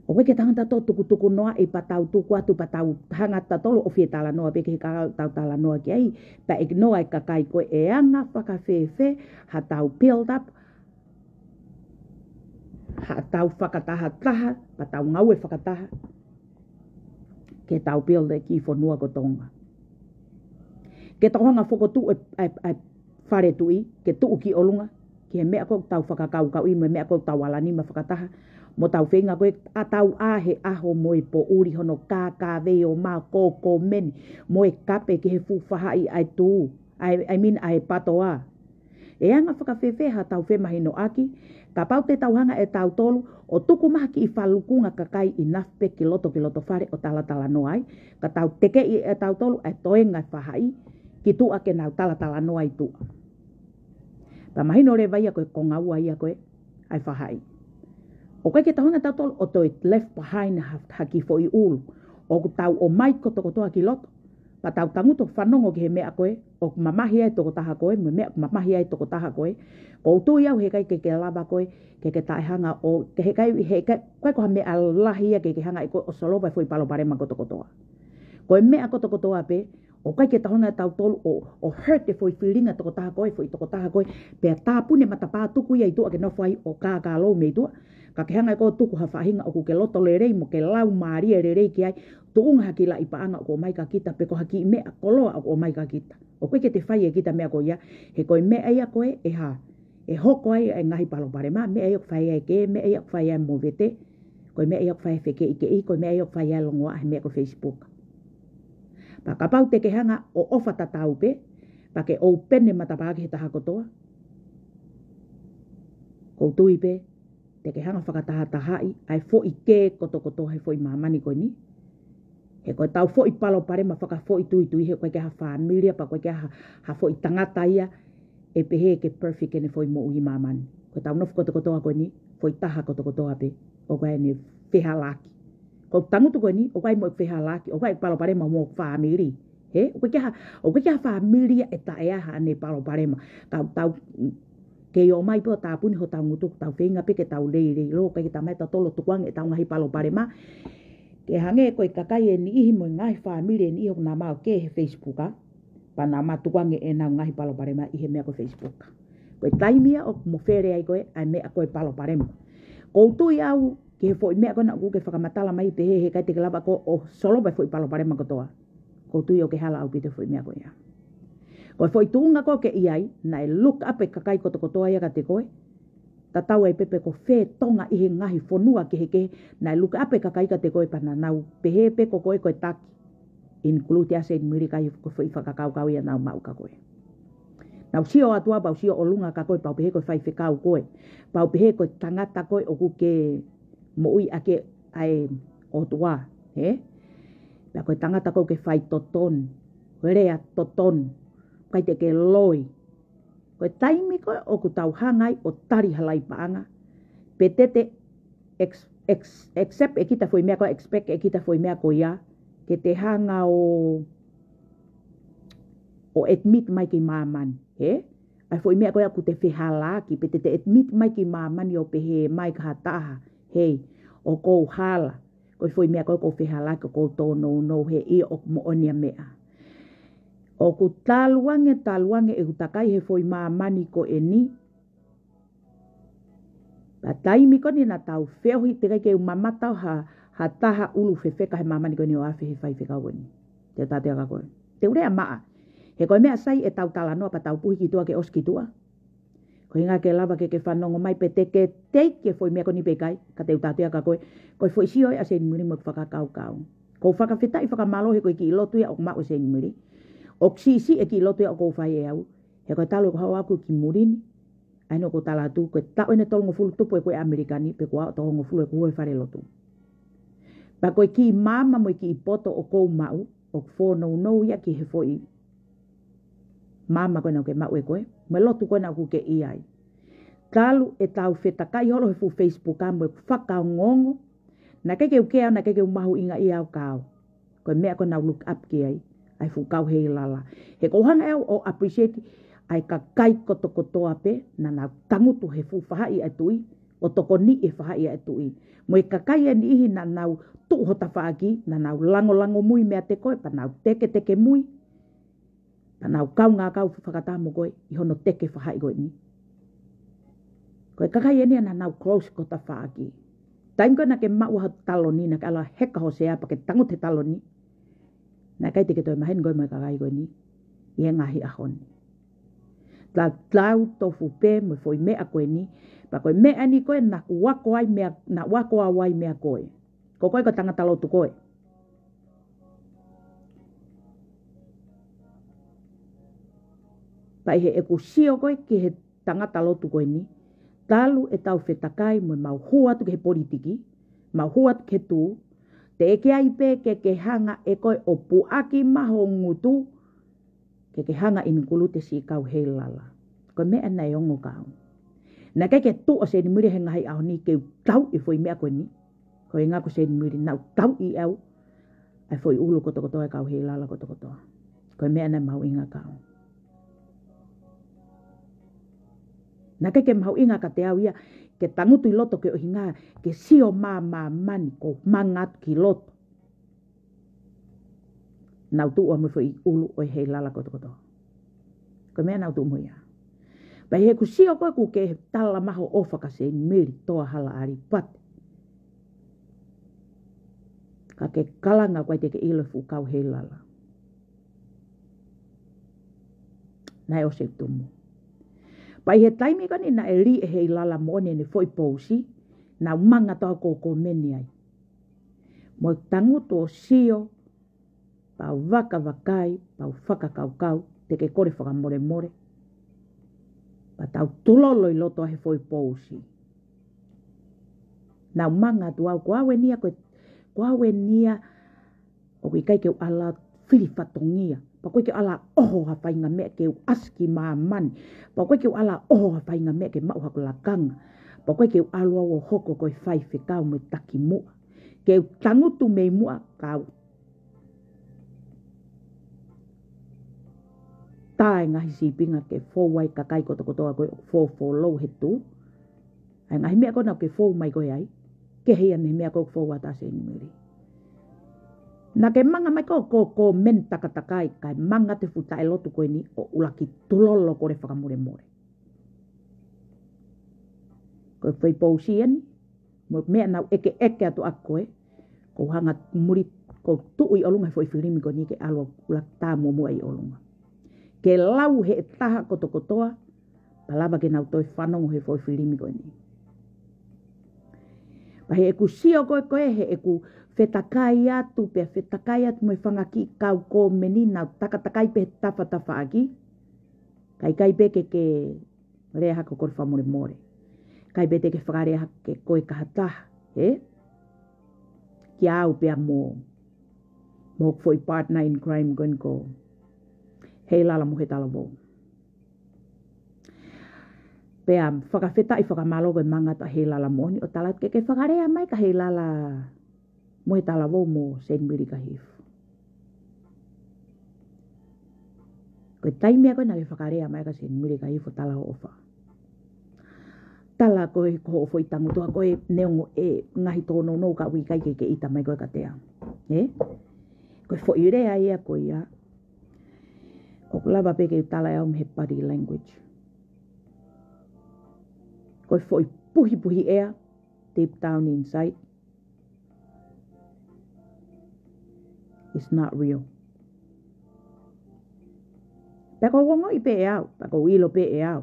ʻOku ʻikai ke tau hanga tautolu ʻo tukutukunoaʻi pea tau tuku atu pea tau hanga tautolu ʻo fie talanoa pē ki he kakai ʻoku tau talanoa ki ai, pea ignore e kakai ko ē. ʻE anga fakafēfē haʻatau build up, haʻatau fakatahataha, pea tau ngāue fakataha, ke tau build e kiʻi fonua ko Tonga. Ke tau hanga ʻo fokotuʻu e, e, e fale tuʻi, ke tuʻu ki ʻolunga, ki he meʻa ko ē ʻoku tau fakakaukauʻi mo e meʻa ko ē ʻoku tau ala nima fakataha, mo tau feinga ko ē ʻa tau ʻā he ʻaho mo e poʻuli hono kākāvei ʻo mā ko e komeni, mo e kape ki he fuʻu faʻahi ʻa e tū, ʻa e, I mean, ʻa e patoa. ʻE anga fakafēfē haʻatau femahinoʻaki, kapau te tau hanga ʻe tautolu ʻo tuku mai ha kiʻi falukunga kakai ʻi nafe pē ki loto, ki loto fale ʻo talatalanoa ai, ka tau tekeʻi ʻe tautolu ʻa e toenga e faʻahi ki tuʻa ke nau talatalanoa ʻi tuʻa. Pea mahino leva ia ko e konga ua ia ko ē ʻa e faʻahi. ʻOku ʻikai ke tau hanga tautolu ʻo toe left behind ha, ha kiʻi foʻi ʻulu. ʻOku tau ʻomai kotokotoa ki loto. Pea tau tangutu fanongo ki he meʻa ko ē ʻoku mamahi ai e tokotaha ko ē, mo e meʻa ʻoku mamahi ai e tokotaha ko ē. ʻOku ou tui au heʻikai ke ke lava koe ke ke taʻehanga ʻo, ke heʻikai, heʻikai, ʻikai ko ha meʻa lahi ia ke ke hanga ʻe koe ʻo solova e foʻi palopalema kotokotoa. Ko e meʻa kotokotoa pē, ʻoku ʻikai ke tau hanga tautolu ʻo, ʻo hurt e foʻi feeling ʻa e tokotaha ko ē, foʻi tokotaha ko ē, pea tāpuni e matapā, tuku ia ʻi tuʻa ke nofo ai ʻo kākā lou mei tuʻa. Ka ke hanga ʻe koe ʻo tuku ha faʻahinga ʻoku ke loto lelei mo ke lau mālie lelei ki ai, tuʻunga ha kiʻi laʻi paʻanga ʻoku ʻomai kia kita, pe ko ha kiʻi meʻa koloa ʻoku ʻomai kia kita. ʻOku ʻikai ke te fai ʻe kita e meʻa ko ia, he ko e meʻa ia ko ē ʻe hā, ʻe hoko ai e ngaahi palopalema, meʻa ia ʻoku fai ai e kē, meʻa ia ʻoku fai ai e movete, ko e meʻa ia ʻoku fai ai e fekeʻikeʻi, ko e meʻa ia ʻoku fai ai e longoaʻa he meʻa ko e Facebook. Pea kapau te ke hanga ʻo ʻofa tatau pē, pea ke open e matapā ki he taha kotoa, ʻoku ou tui pē te ke hanga ʻo fakatahatahaʻi ʻa e foʻi kē kotokotoa he foʻi māmani ko eni. He ko ʻetau foʻi palopalema fakafoʻituitui, he ʻoku ʻikai ke ʻi ai ha fāmili ia, pea ʻoku ʻikai ke ʻi ai ha, ha foʻi tangata ia ʻe pehē ke perfect ʻene foʻi moʻui ʻi māmani. Ko ʻetau nofo kotokotoa ko eni, foʻi taha kotokotoa pē, ʻoku ʻi ai ʻene fehālaaki. ʻOku ou tangutu ko eni, ʻoku ʻi ai mo e fehālaaki, ʻoku ʻi ai e palopalema mo e fāmili. Hē? ʻOku ʻikai ke ʻi ai ha, ʻoku ʻikai ke ʻi ai ha fāmili ia ʻe taʻe ʻi ai haʻane palopalema. Ka tau, mm, kei ō mai pē ʻo tāpuni hotau ngutu, tau feinga pē ke tau leileilō, ʻikai ke tau mai tautolu ʻo tukuange ʻetau ngaahi palopalema. Ke hangē ko e kakai ʻe niʻihi mo e ngaahi fāmili ʻe niʻihi ʻoku nau maʻu kē he Facebook, pea nau tukuange ʻenau ngaahi palopalema ʻi he meʻa ko e Facebook. Ko e taimi ia ʻoku mofele ai koe ʻa e meʻa ko e palopalema. ʻOku ou tui au ki he foʻi meʻa ko ena ʻoku ke fakamatala mai pehē heʻikai te ke lava koe ʻo solova e foʻi palopalema kotoa. ʻOku ou tui ʻoku ke hala ʻaupito he foʻi meʻa ko ia. Ko e foʻi tuʻunga ko ē ʻoku ke ʻi ai, naʻe look up e kakai kotokotoa ia kiate koe. Tatau ai pē pe ko fē Tonga ʻi he ngaahi fonua kehekehe, naʻe look up e kakai kiate koe pea naʻa nau pehē pē ko koe ko e taki. Include ʻa Seinimili, ʻikai ko e foʻi fakakaukau ia naʻa nau maʻu kia koe. Naʻa nau sio atu ā, pea nau sio ʻolunga kia koe, pea nau pehē ko e faifekau koe. Pea nau pehē ko e tangata koe ʻoku ke moʻui ʻaki ʻa e ʻOtua, hē? Pea ko e tangata koe ʻoku ke faitotonu, lea totonu, ʻikai te ke loi. Ko e taimi ko ē ʻoku tau hanga ai ʻo tali ha laʻi paʻanga, pe te te ex-, ex-, accept ʻe kita e foʻi meʻa ko ē, expect ʻe kita e foʻi meʻa ko ia, ke te hanga ʻo, ʻo admit mai ki māmani, hē? ʻA e foʻi meʻa ko ē ʻoku te fehālaaki, pe te te admit mai ki māmani ʻo pehē mai kia ha taha, hei, ʻoku ou hala. Ko e foʻi meʻa ko ē ʻoku ou fehālaaki, ʻoku ou tōnounou he ʻio, ʻoku moʻoni ʻa e meʻa. ʻOku talu ange, talu ange ʻeku takai he foʻi māmani ko eni. Pea taimi ko eni naʻa tau feohi, teʻeki ai ke u mamata ʻo ha, ha taha ʻulu fefeka he māmani ko eni ʻo afe he faifekau ko eni. Te u tala atu kia koe, te u lea maʻa. He ko e meʻa sai ʻetau talanoa pea tau puhi ki tuʻa ke ʻosi ki tuʻa. Ko e ʻuhinga ke lava ke ke fanongo mai pe te ke take e foʻi meʻa ko eni pe ʻikai, ka te u tala atu kia koe, ko e foʻi sio ia ʻa Seinimili mo ʻeku fakakaukau. ʻOku ou fakafetaʻi fakamālō he ko e kiʻi lotu ia ʻoku maʻu ʻe Seinimili. ʻOku siʻisiʻi e kiʻi lotu ia ʻoku ou fai ʻe au. He ko e talu ʻeku haʻu ʻaʻaku ki muli ni, ʻa eni ʻoku ou tala atu, ko e taʻu ʻeni ʻe tolungofulu tupu ʻeku ʻi ʻAmelika ni, pea kuo aʻu ʻo tolungofulu ʻeku hū he falelotu. Pea ko e kiʻi maama mo e kiʻi poto ʻoku ou maʻu, ʻoku fōnounou ia ki he foʻi maama ko ena ʻoku ke maʻu ʻe koe, mo e lotu ko ena ʻoku ke ʻi ai. Talu ʻetau fetakai holo he fuʻu Facebook ʻa mo ʻeku fakaongoongo, naʻe ʻikai ke u kea, naʻe ʻikai ke u mahuʻingaʻia au kia au. Ko e meʻa ko ē naʻa ku look up ki ai, ʻa e fuʻu kau heilala. He ʻoku ou hanga ʻe au ʻo appreciate ʻa e kakai kotokotoa pē naʻa nau tangutu he fuʻu faʻahi ʻa e tuʻi, ʻo tokoniʻi e faʻahi ʻa e tuʻi. Mo e kakai ʻe niʻihi naʻa nau tuʻu ho tafaʻaki, naʻa nau langolango mui meiate koe, pea nau teketeke mui, pea nau kaungā kau fakataha mo koe ʻi hono teke faʻahi ko eni. Ko e kakai ʻe niʻihi naʻa nau close ki ho tafaʻaki. Taimi ko ē naʻa ke maʻu ai ha taloni, naʻa ke ʻalu ʻo heka ho sea pea ke tangutu he taloni, naʻe ʻikai te ke toe maheni koe mo e kakai ko eni ʻi he ngaahi ʻaho ni. Tatau tofu pē mo e foʻi meʻa ko eni, pea ko e meʻa eni ko ē naʻa ku ako ai meia, naʻa ku ako au ai meia koe. Ko koe ko e tangata lotu koe. Pea ʻi heʻeku sio ko ē ki he tangata lotu ko eni, talu ʻetau fetakai mo ʻemau hū atu ki he politiki, mau hū atu ki he tuʻu, teʻeki ai pē ke ke hanga ʻe koe ʻo puʻaki mai ho ngutu, ke ke hanga ʻo include e siʻi kau heilala. Ko e meʻa naʻe ongo kia au. Naʻe ʻikai ke tuʻu ʻa Seinimili he ngaahi ʻaho ni ke u tauʻi e foʻi meʻa ko eni. Ko e ʻuhinga ko Seinimili naʻa ku tauʻi au ʻa e foʻi ʻulu kotokotoa ʻa e kau Heilala kotokotoa. Ko e meʻa naʻe mahuʻinga kiate au. Naʻe ʻikai ke mahuʻinga kiate au ia ke tangutu ʻi loto ke ʻuhinga ke sio mai ʻa māmani ko e manga atu ki loto. Naʻa ku tuʻu mo e foʻi ʻulu ʻo e Heilala kotokotoa. Ko e meʻa naʻa ku tuʻu mo ia. Pea ʻi heʻeku sio ko ē ʻoku ke tala mai ho ʻofa kia Seinimili Toahala ʻAlipate, ka ke kalanga ʻoku ʻikai te ke ʻilo e fuʻu kau Heilala. Naʻe ʻosi e tumu. Pea ʻi he taimi ko eni naʻe lī ʻe Heilala moʻoni ʻene foʻi pousi, naʻa ku manga atu au ʻo kōmeni ai. Mo tangutu ʻo sio, pea u vakavakai, pea u fakakaukau, te ke kole fakamolemole. Pea tau tulolo ʻi loto ʻa e foʻi pousi. Naʻa ku manga atu au, ko au eni ia, ko, ko au eni ia, ʻoku ʻikai ke u ala fili fatongia. Pea ʻoku ʻikai ke u ala ʻoho ha faʻahinga meʻa ke u ʻasi ki māmani. Pea ʻoku ʻikai ke u ala ʻoho ha faʻahinga meʻa ke maʻu haku lakanga. Pea ʻoku ʻikai ke u ʻalu au ʻo hoko ko e faifekau mo e takimuʻa. Ke u tangutu mei muʻa ka u tā e ngaahi sīpinga ke fou ai e kakai kotokotoa ko ē ʻoku fōfōlou he tuʻu. ʻA e ngaahi meʻa ko ena ʻoku ke fou mai ko ē ai, kehe ia mei he meʻa ko ē ʻoku fou atu ʻa Seinimili. Naʻa ke manga mai ko ē ʻo kōmeni takatakai, kae manga atu e fuʻu taʻelotu ko eni ʻo ʻuluaki tulolo kole fakamolemole. Ko e foʻi pousi eni, mo e meʻa naʻa ku ʻekeʻeke atu ʻaku ko ē, ʻoku ou hanga muli, ʻoku ou tuʻu ʻi ʻolunga he foʻi filimi ko eni ke ʻalu ʻo ʻuluaki tā muʻomuʻa ʻi ʻolunga. Ke lau ʻe he taha kotokotoa, pea lava ke nau toe fanongo he foʻi filimi ko eni. Pea heʻeku sio ko ē ko ē, heʻeku fetakai atu, pea fetakai atu mo e fanga kiʻi kau kōmeni, naʻa ku takatakai pē he tafatafaʻaki. Kae ʻikai pē ke ke lea hake ʻo kole fakamolemole. ʻIkai pē te ke fakalea hake koe ki ha taha, ē? Kia au pea mo, mo hoku foʻi partner in crime ko eni ko Heilala Mohetalavou. Pea fakafetaʻi fakamālō ko e manga atu ʻa Heilala moʻoni ʻo tala ke ke fakalea mai kia Heilala Mohetalavou mo Seinimili Kahifo. Ko e taimi ia ko ē naʻa ke fakalea mai kia Seinimili Kahifo, tala ho ʻofa. Tala ko ē ko hoʻo foʻi tangutu ko ē, neongo e ngaahi tōnounou ka ʻoku ʻikai ke ke ʻita mai koe kiate au. Ē? Ko e foʻi lea ia ko ia, ʻoku lava pē ke u tala ʻe au mei he body language. Ko e foʻi puhipuhi ʻea, deep down inside, it's not real. Pea ʻoku ou ongoʻi pē ʻe au, pea ʻoku ou ʻilo pē ʻe au.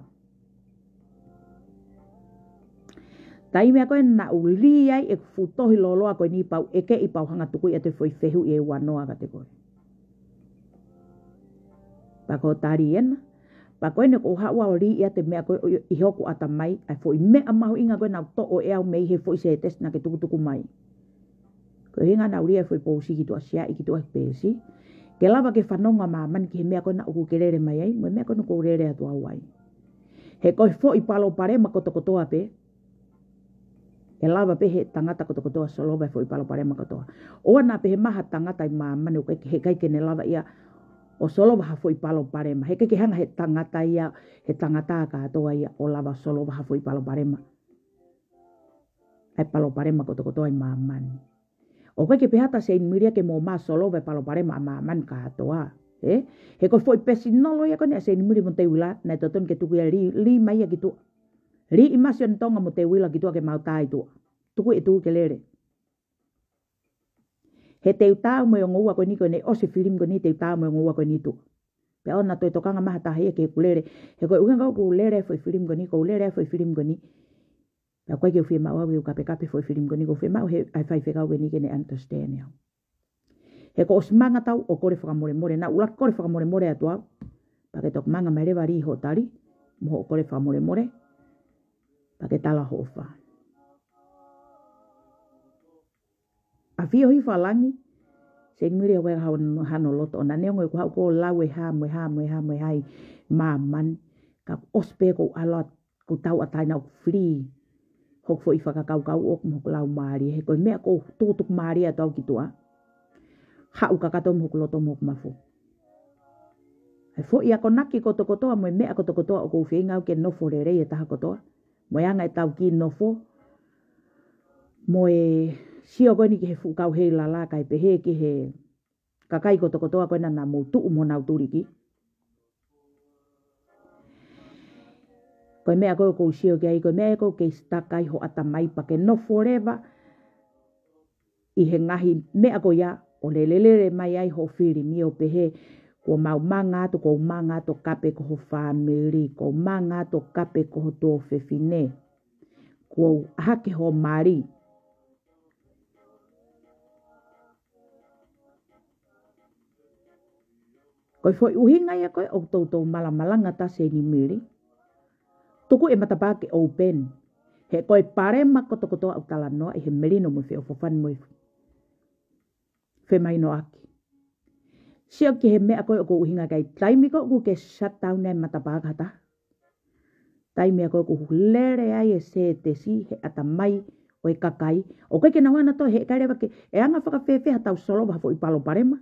Taimi ia ko ē naʻa ku lī ai ʻeku fuʻu tohi lōloa ko eni pea u ʻekeʻi pea u hanga ʻo tukuʻi atu e foʻi fehuʻi ʻe ua noa kiate koe. Pea ko e tali ena, pea ko eni ʻoku ou haʻu au ʻo lī ʻa e meʻa ko ē ʻi hoku ʻatamai, ʻa e foʻi meʻa mahuʻinga ko ē naʻa ku toʻo ʻe au mei he foʻi sētesi naʻa ke tukutuku mai. Ko e ʻuhinga naʻa ku lī ʻa e foʻi pousi ki tuʻa, siaʻi ki tuʻa he peesi. Ke lava ke fanongo ʻa māmani ki he meʻa ko ena ʻoku ke lele mai ai, mo e meʻa ko ena ʻoku ou lele atu au ai. He ko e foʻi palopalema kotokotoa pē, ʻe lava pē he tangata kotokotoa ʻo solova e foʻi palopalema kotoa. ʻOua naʻa pehē mai ha tangata ʻi māmani ʻoku ʻikai, heʻikai ke ne lava ia ʻo solova ha foʻi palopalema. Heʻikai ke hanga he tangata ia, he tangata kātoa ia ʻo lava ʻo solova ha foʻi palopalema. ʻA e palopalema kotokotoa ʻi māmani. ʻOku ʻikai ke pehē atu ʻa Seinimili ia ke mo ma solova e palopalema ʻa māmani kātoa. Ē? He ko e foʻi pesinolo ia ko eni ʻa Seinimili mo Teuila, naʻe totonu ke tuku ia lī, lī mai ia ki tuʻa. Lī ʻi Masioni Tonga mo Teuila ki tuʻa ke mau tā ʻi tuʻa. Tuku e tuʻu ke lele. He te u tā au mo e ongo ua ko eni ko eni, ʻosi e filimi ko eni te u tā au mo e ongo ua ko eni tuʻa. Pea ʻoua naʻa toe tokanga mai ha taha ia ki heʻeku lele. He ko e ʻuhinga ʻoku ou lele e foʻi filimi ko eni, ʻoku ou lele e foʻi filimi ko eni. Pea ʻoku ʻikai ke u fiemaʻu au ke u kapekape e foʻi filimi ko eni, ʻoku ou fiemaʻu he ʻa e faifekau ko eni ke ne understand au. He kuo ʻosi manga atu au ʻo kole fakamolemole, naʻa ku ʻuluaki kole fakamolemole atu au. Pea ke toki manga mai leva lī hoʻo tali, mo hoʻo kole fakamolemole. Pea ke tala ho ʻofa. ʻAfio hifo ʻa langi, Seinimili ʻoku ʻikai hano, hano loto ʻona, neongo ʻeku haʻu ko ē ʻo lau e hā mo e hā mo e hā mo e hā ʻi māmani, ka ʻosi pē ʻeku ʻalu atu ʻoku tauʻatāina ʻoku fili hoku foʻi fakakaukau ʻoku mo hoku laumālie, he ko e meʻa ʻoku ou tukutuku mālie atu au ki tuʻa. Haʻu kakato mo hoku loto mo hoku mafu. He foʻi akonaki kotokotoa mo e meʻa kotokotoa ʻoku ou feinga au ke nofo lelei e taha kotoa. Mo e anga ʻetau kiʻi nofo. Mo e sio ko eni ki he fuʻu kau heilala kae pehē ki he kakai kotokotoa ko ena naʻa mou tuʻu mo nau tuliki. Ko e meʻa ko ē ʻoku ou sio ki ai, ko e meʻa ē ʻoku ou kei sitaka ai ho ʻatamai pea ke nofo leva ʻi he ngaahi meʻa ko ia ʻo lelelele mai ai hoʻo filimi ʻo pehē, kuo mau manga atu, kuo u manga atu ʻo kape ko ho fāmili, kuo u manga atu ʻo kape ko ho tuofefine, kuo u ʻahake ho mali. Ko e foʻi ʻuhinga ia ko ē ʻoku toutou malamalanga atu Seinimili. Tuku e matapā ke open. He ko e palopalema kotokotoa ʻoku talanoa ʻi he melino mo e feʻofoʻofani mo e femahinoʻaki. Sio ki he meʻa ko ē ʻoku ou ʻuhinga ki ai, taimi ko ē ʻoku ke shutdown ai e matapā ki ha taha. Taimi ia ko ē ʻoku lele ai e sētesi he ʻatamai ʻo e kakai. ʻOku ʻikai ke nau hanga ʻo toe, he ʻikai leva ke, ʻe anga fakafēfē haʻatau solova ha foʻi palopalema,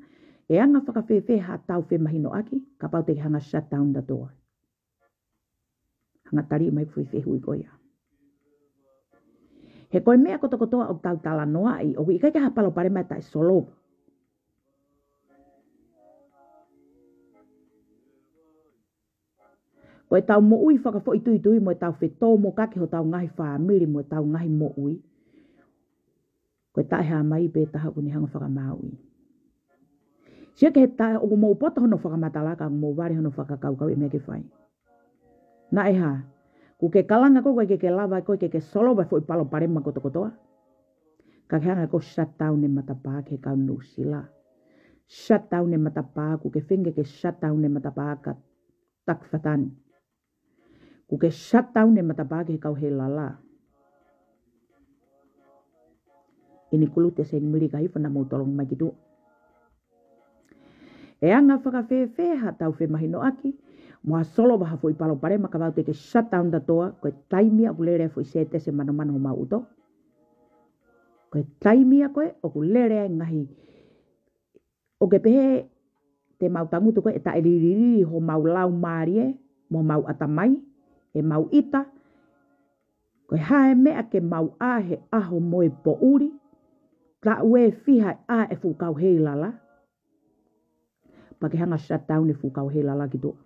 ʻe anga fakafēfē haʻatau femahinoʻaki, kapau te ke hanga shutdown tautolu. Hanga tali mai foʻi fehuʻi ko ia. He ko e meʻa kotokotoa ʻoku tau talanoaʻi, ʻoku ʻikai ke ha palopalema ʻe taʻesolova. Ko ʻetau moʻui fakafoʻituitui mo ʻetau fetōmokaki hotau ngaahi fāmili mo ʻetau ngaahi moʻui, ko e taʻehāmai pē taha ʻoku ne hanga ʻo fakamāuʻi. Sio ki he taha ʻoku mou poto hono fakamatala ka ʻoku mou vale hono fakakaukau e meʻa ke fai. Naʻe hā, ʻoku ke kalanga koe ʻoku ʻikai ke ke lava koe ke ke solova e foʻi palopalema kotokotoa. Ka ke hanga ʻo shutdown e matapā ki he kau Nuʻusila. Shutdown e matapā, ʻoku ke feinga ke shutdown e matapā kia Taki Fatani. ʻOku ke shutdown e matapā ki he kau heilala. Ini kulu te Seinimili ka hifo naʻa mou tolonga mai ki tuʻa. ʻE anga fakafēfē haʻatau femahinoʻaki, mo ha solova ha foʻi palopalema kapau te ke shutdown tautolu, ko e taimi ia ʻoku lele ai e foʻi sētesi manomano homau ʻuto. Ko e taimi ia ko ē ʻoku lele ai e ngaahi, ʻoku ke pehē te mau tangutu ko ē ʻe taʻelilili homau laumālie, mo homau ʻatamai, ʻemau ʻita, ko e hā e meʻa ke mau ʻā he ʻaho mo e poʻuli, taʻu ʻe fiha ʻe ʻā e fuʻu kau heilala, pea ke hanga ʻo shutdown e fuʻu kau heilala ki tuʻa.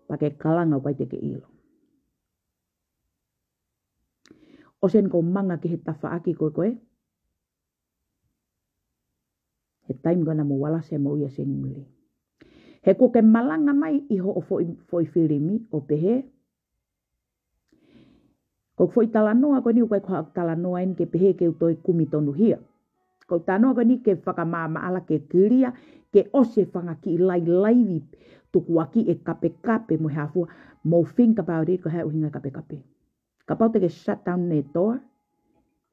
Pea ke kalanga ʻoku ʻikai te ke ʻilo. ʻOsi eni ʻoku ou manga ki he tafaʻaki ko ē ko ē. He taimi ko ē naʻa mou alasi ai e moʻui ʻa Seinimili. He ʻoku ke malanga mai ʻi hoʻo foʻi, foʻi filimi ʻo pehē, ko e foʻi talanoa ko eni ʻoku ʻikai ko haʻaku talanoa eni ke pehē ke u toe kumi tonuhia. Ko e talanoa ko eni ke fakamaʻamaʻa ke kilia, ke ʻosi e fanga kiʻi lailaivi tukuakiʻi e kapekape mo e hā fua, mou think about it, ko e hā e ʻuhinga e kapekape. Kapau te ke shutdown e toa,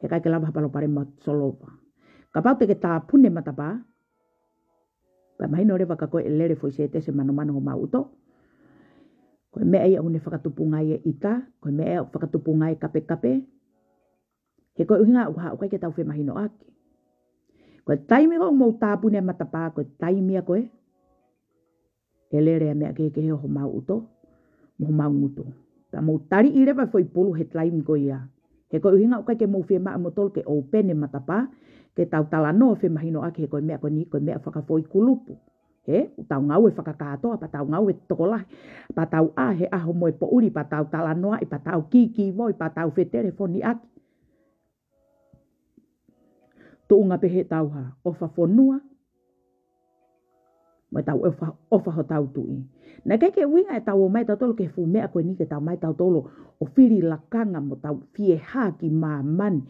he ʻikai ke lava ha palopalema ʻo solova. Kapau te ke tāpuni e matapā, pea mahino leva kia koe ʻe lele e foʻi sētesi manomano homau ʻuto. Ko e meʻa ia ʻoku ne fakatupunga ai e ʻita, ko e meʻa ia ʻoku fakatupunga ai e kapekape. He ko e ʻuhinga ʻoku hā ʻoku ʻikai ke tau femahinoʻaki. Ko e taimi ko ē ʻoku mou tāpuni e matapā, ko e taimi ia ko ē ʻe lele ai e meʻa kehekehe ʻo homau ʻuto mo homau ngutu. Pea mou taliʻi leva e foʻi pulu he taimi ko ia. He ko e ʻuhinga ʻoku ʻikai ke mou fiemaʻu moutolu ke open e matapā, ke tau talanoa femahinoʻaki he ko e meʻa ko eni, ko e meʻa fakafoʻi kulupu. He, ʻoku tau ngāue fakakātoa, pea tau ngāue tokolahi, pea tau ʻā he ʻaho mo e poʻuli, pea tau talanoaʻi, pea tau kīkīvoi, pea tau fetelefoniʻaki. Tuʻunga pē heʻetau hā, ʻofa fonua, mo ʻetau ʻofa, ʻofa hotau tuʻi. Naʻe ʻikai ke ʻuhinga ʻetau ō mai tautolu ki he fuʻu meʻa ko eni ke tau ō mai tautolu ʻo fili lakanga mo tau fie hā ki māmani,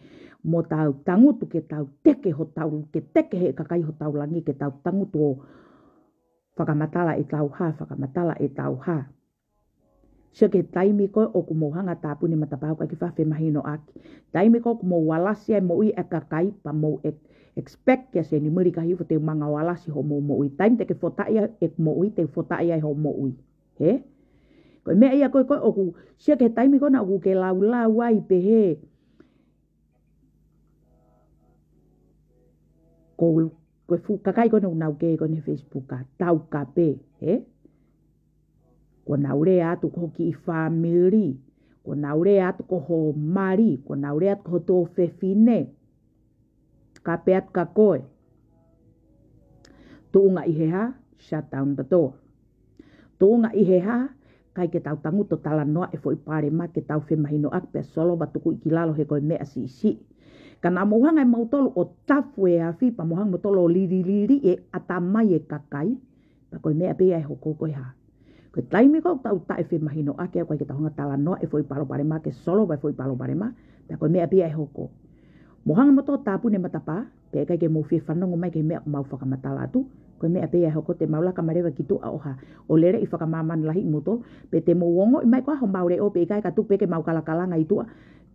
mo tau tangutu ke tau teke hotau, ke teke he kakai hotau langi, ke tau tangutu ʻo fakamatala ʻetau hā, fakamatala ʻetau hā. Sio ki he taimi ko ē ʻoku mou hanga ʻo tāpuni e matapā ʻoku ʻikai ke faʻa femahinoʻaki. Taimi ko ē ʻoku mou alasi ai e moʻui ʻa e kakai pea mou ek-, expect kia Seinimili ka hifo te u manga ʻo alasi hoʻomou moʻui. Taimi te ke fotaʻi ai ʻeku moʻui, te u fotaʻi ai hoʻo moʻui. He? Ko e meʻa ia ko ē ko ē ʻoku, sio ki he taimi ko ena ʻoku ke laulau ai pehē, ko, ko e fuʻu kakai ko ena ʻoku nau kē ko ena he Facebook ʻa tau kape, he? Kuo nau lea atu ki ho kiʻi fāmili, kuo nau lea atu ki ho mali, kuo nau lea atu ki ho tuofefine. Kape atu kia koe. Tuʻunga ʻi he hā? Shut down the door. Tuʻunga ʻi he hā? ʻIkai ke tau tangutu ʻo talanoa e foʻi palopalema ke tau femahinoʻaki pea solova, tuku ia ki lalo he ko e meʻa siʻisiʻi. Ka naʻa mou hanga ʻe moutolu ʻo tafu e afi pea mou hanga moutolu ʻo lililili e ʻatamai e kakai, pea ko e meʻa pē ia ʻe hoko ko e hā? Ko e taimi ko ē ʻoku tau taʻefemahinoʻaki ai, ʻoku ʻikai ke tau hanga ʻo talanoa e foʻi palopalema ke solova e foʻi palopalema, pea ko e meʻa pē ia ʻe hoko. Mou hanga moutolu ʻo tāpuni e matapā, pea ʻikai ke mou fie fanongo mai ki he meʻa ʻoku mau fakamatala atu, ko e meʻa pē ia ʻe hoko. Te mau laka mai leva ki tuʻa ʻo hā? ʻO lele ʻi fakamāmani lahi ʻi moutolu, pe te mou ongoʻi mai koā homau leʻo pe ʻikai, ka tuku pē ke mau kalakalanga ʻi tuʻa,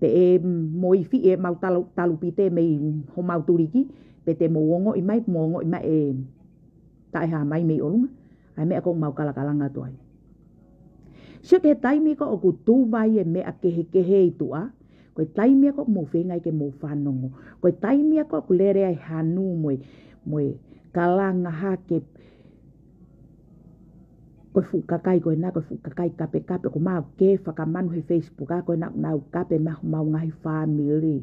pe ʻe moifi ʻe mau talu, talupite mei homau tuliki, pe te mou ongoʻi mai, mou ongoʻi mai e taʻehāmai mei ʻolunga ʻa e meʻa ʻoku mau kalakalanga atu ai. Sio ki he taimi ko ē ʻoku tuʻu ai e meʻa kehekehe ʻi tuʻa, ko e taimi ia ko ē ʻoku mou feinga ai ke mou fanongo. Ko e taimi ia ko ē ʻoku lele ai e hanu mo e, mo e kalanga hake, ko e fuʻu kakai ko ena, ko e fuʻu kakai kapekape, ʻoku mau kē fakamanu he Facebook ʻa ko ena ʻoku nau kape mei homau ngaahi fāmili.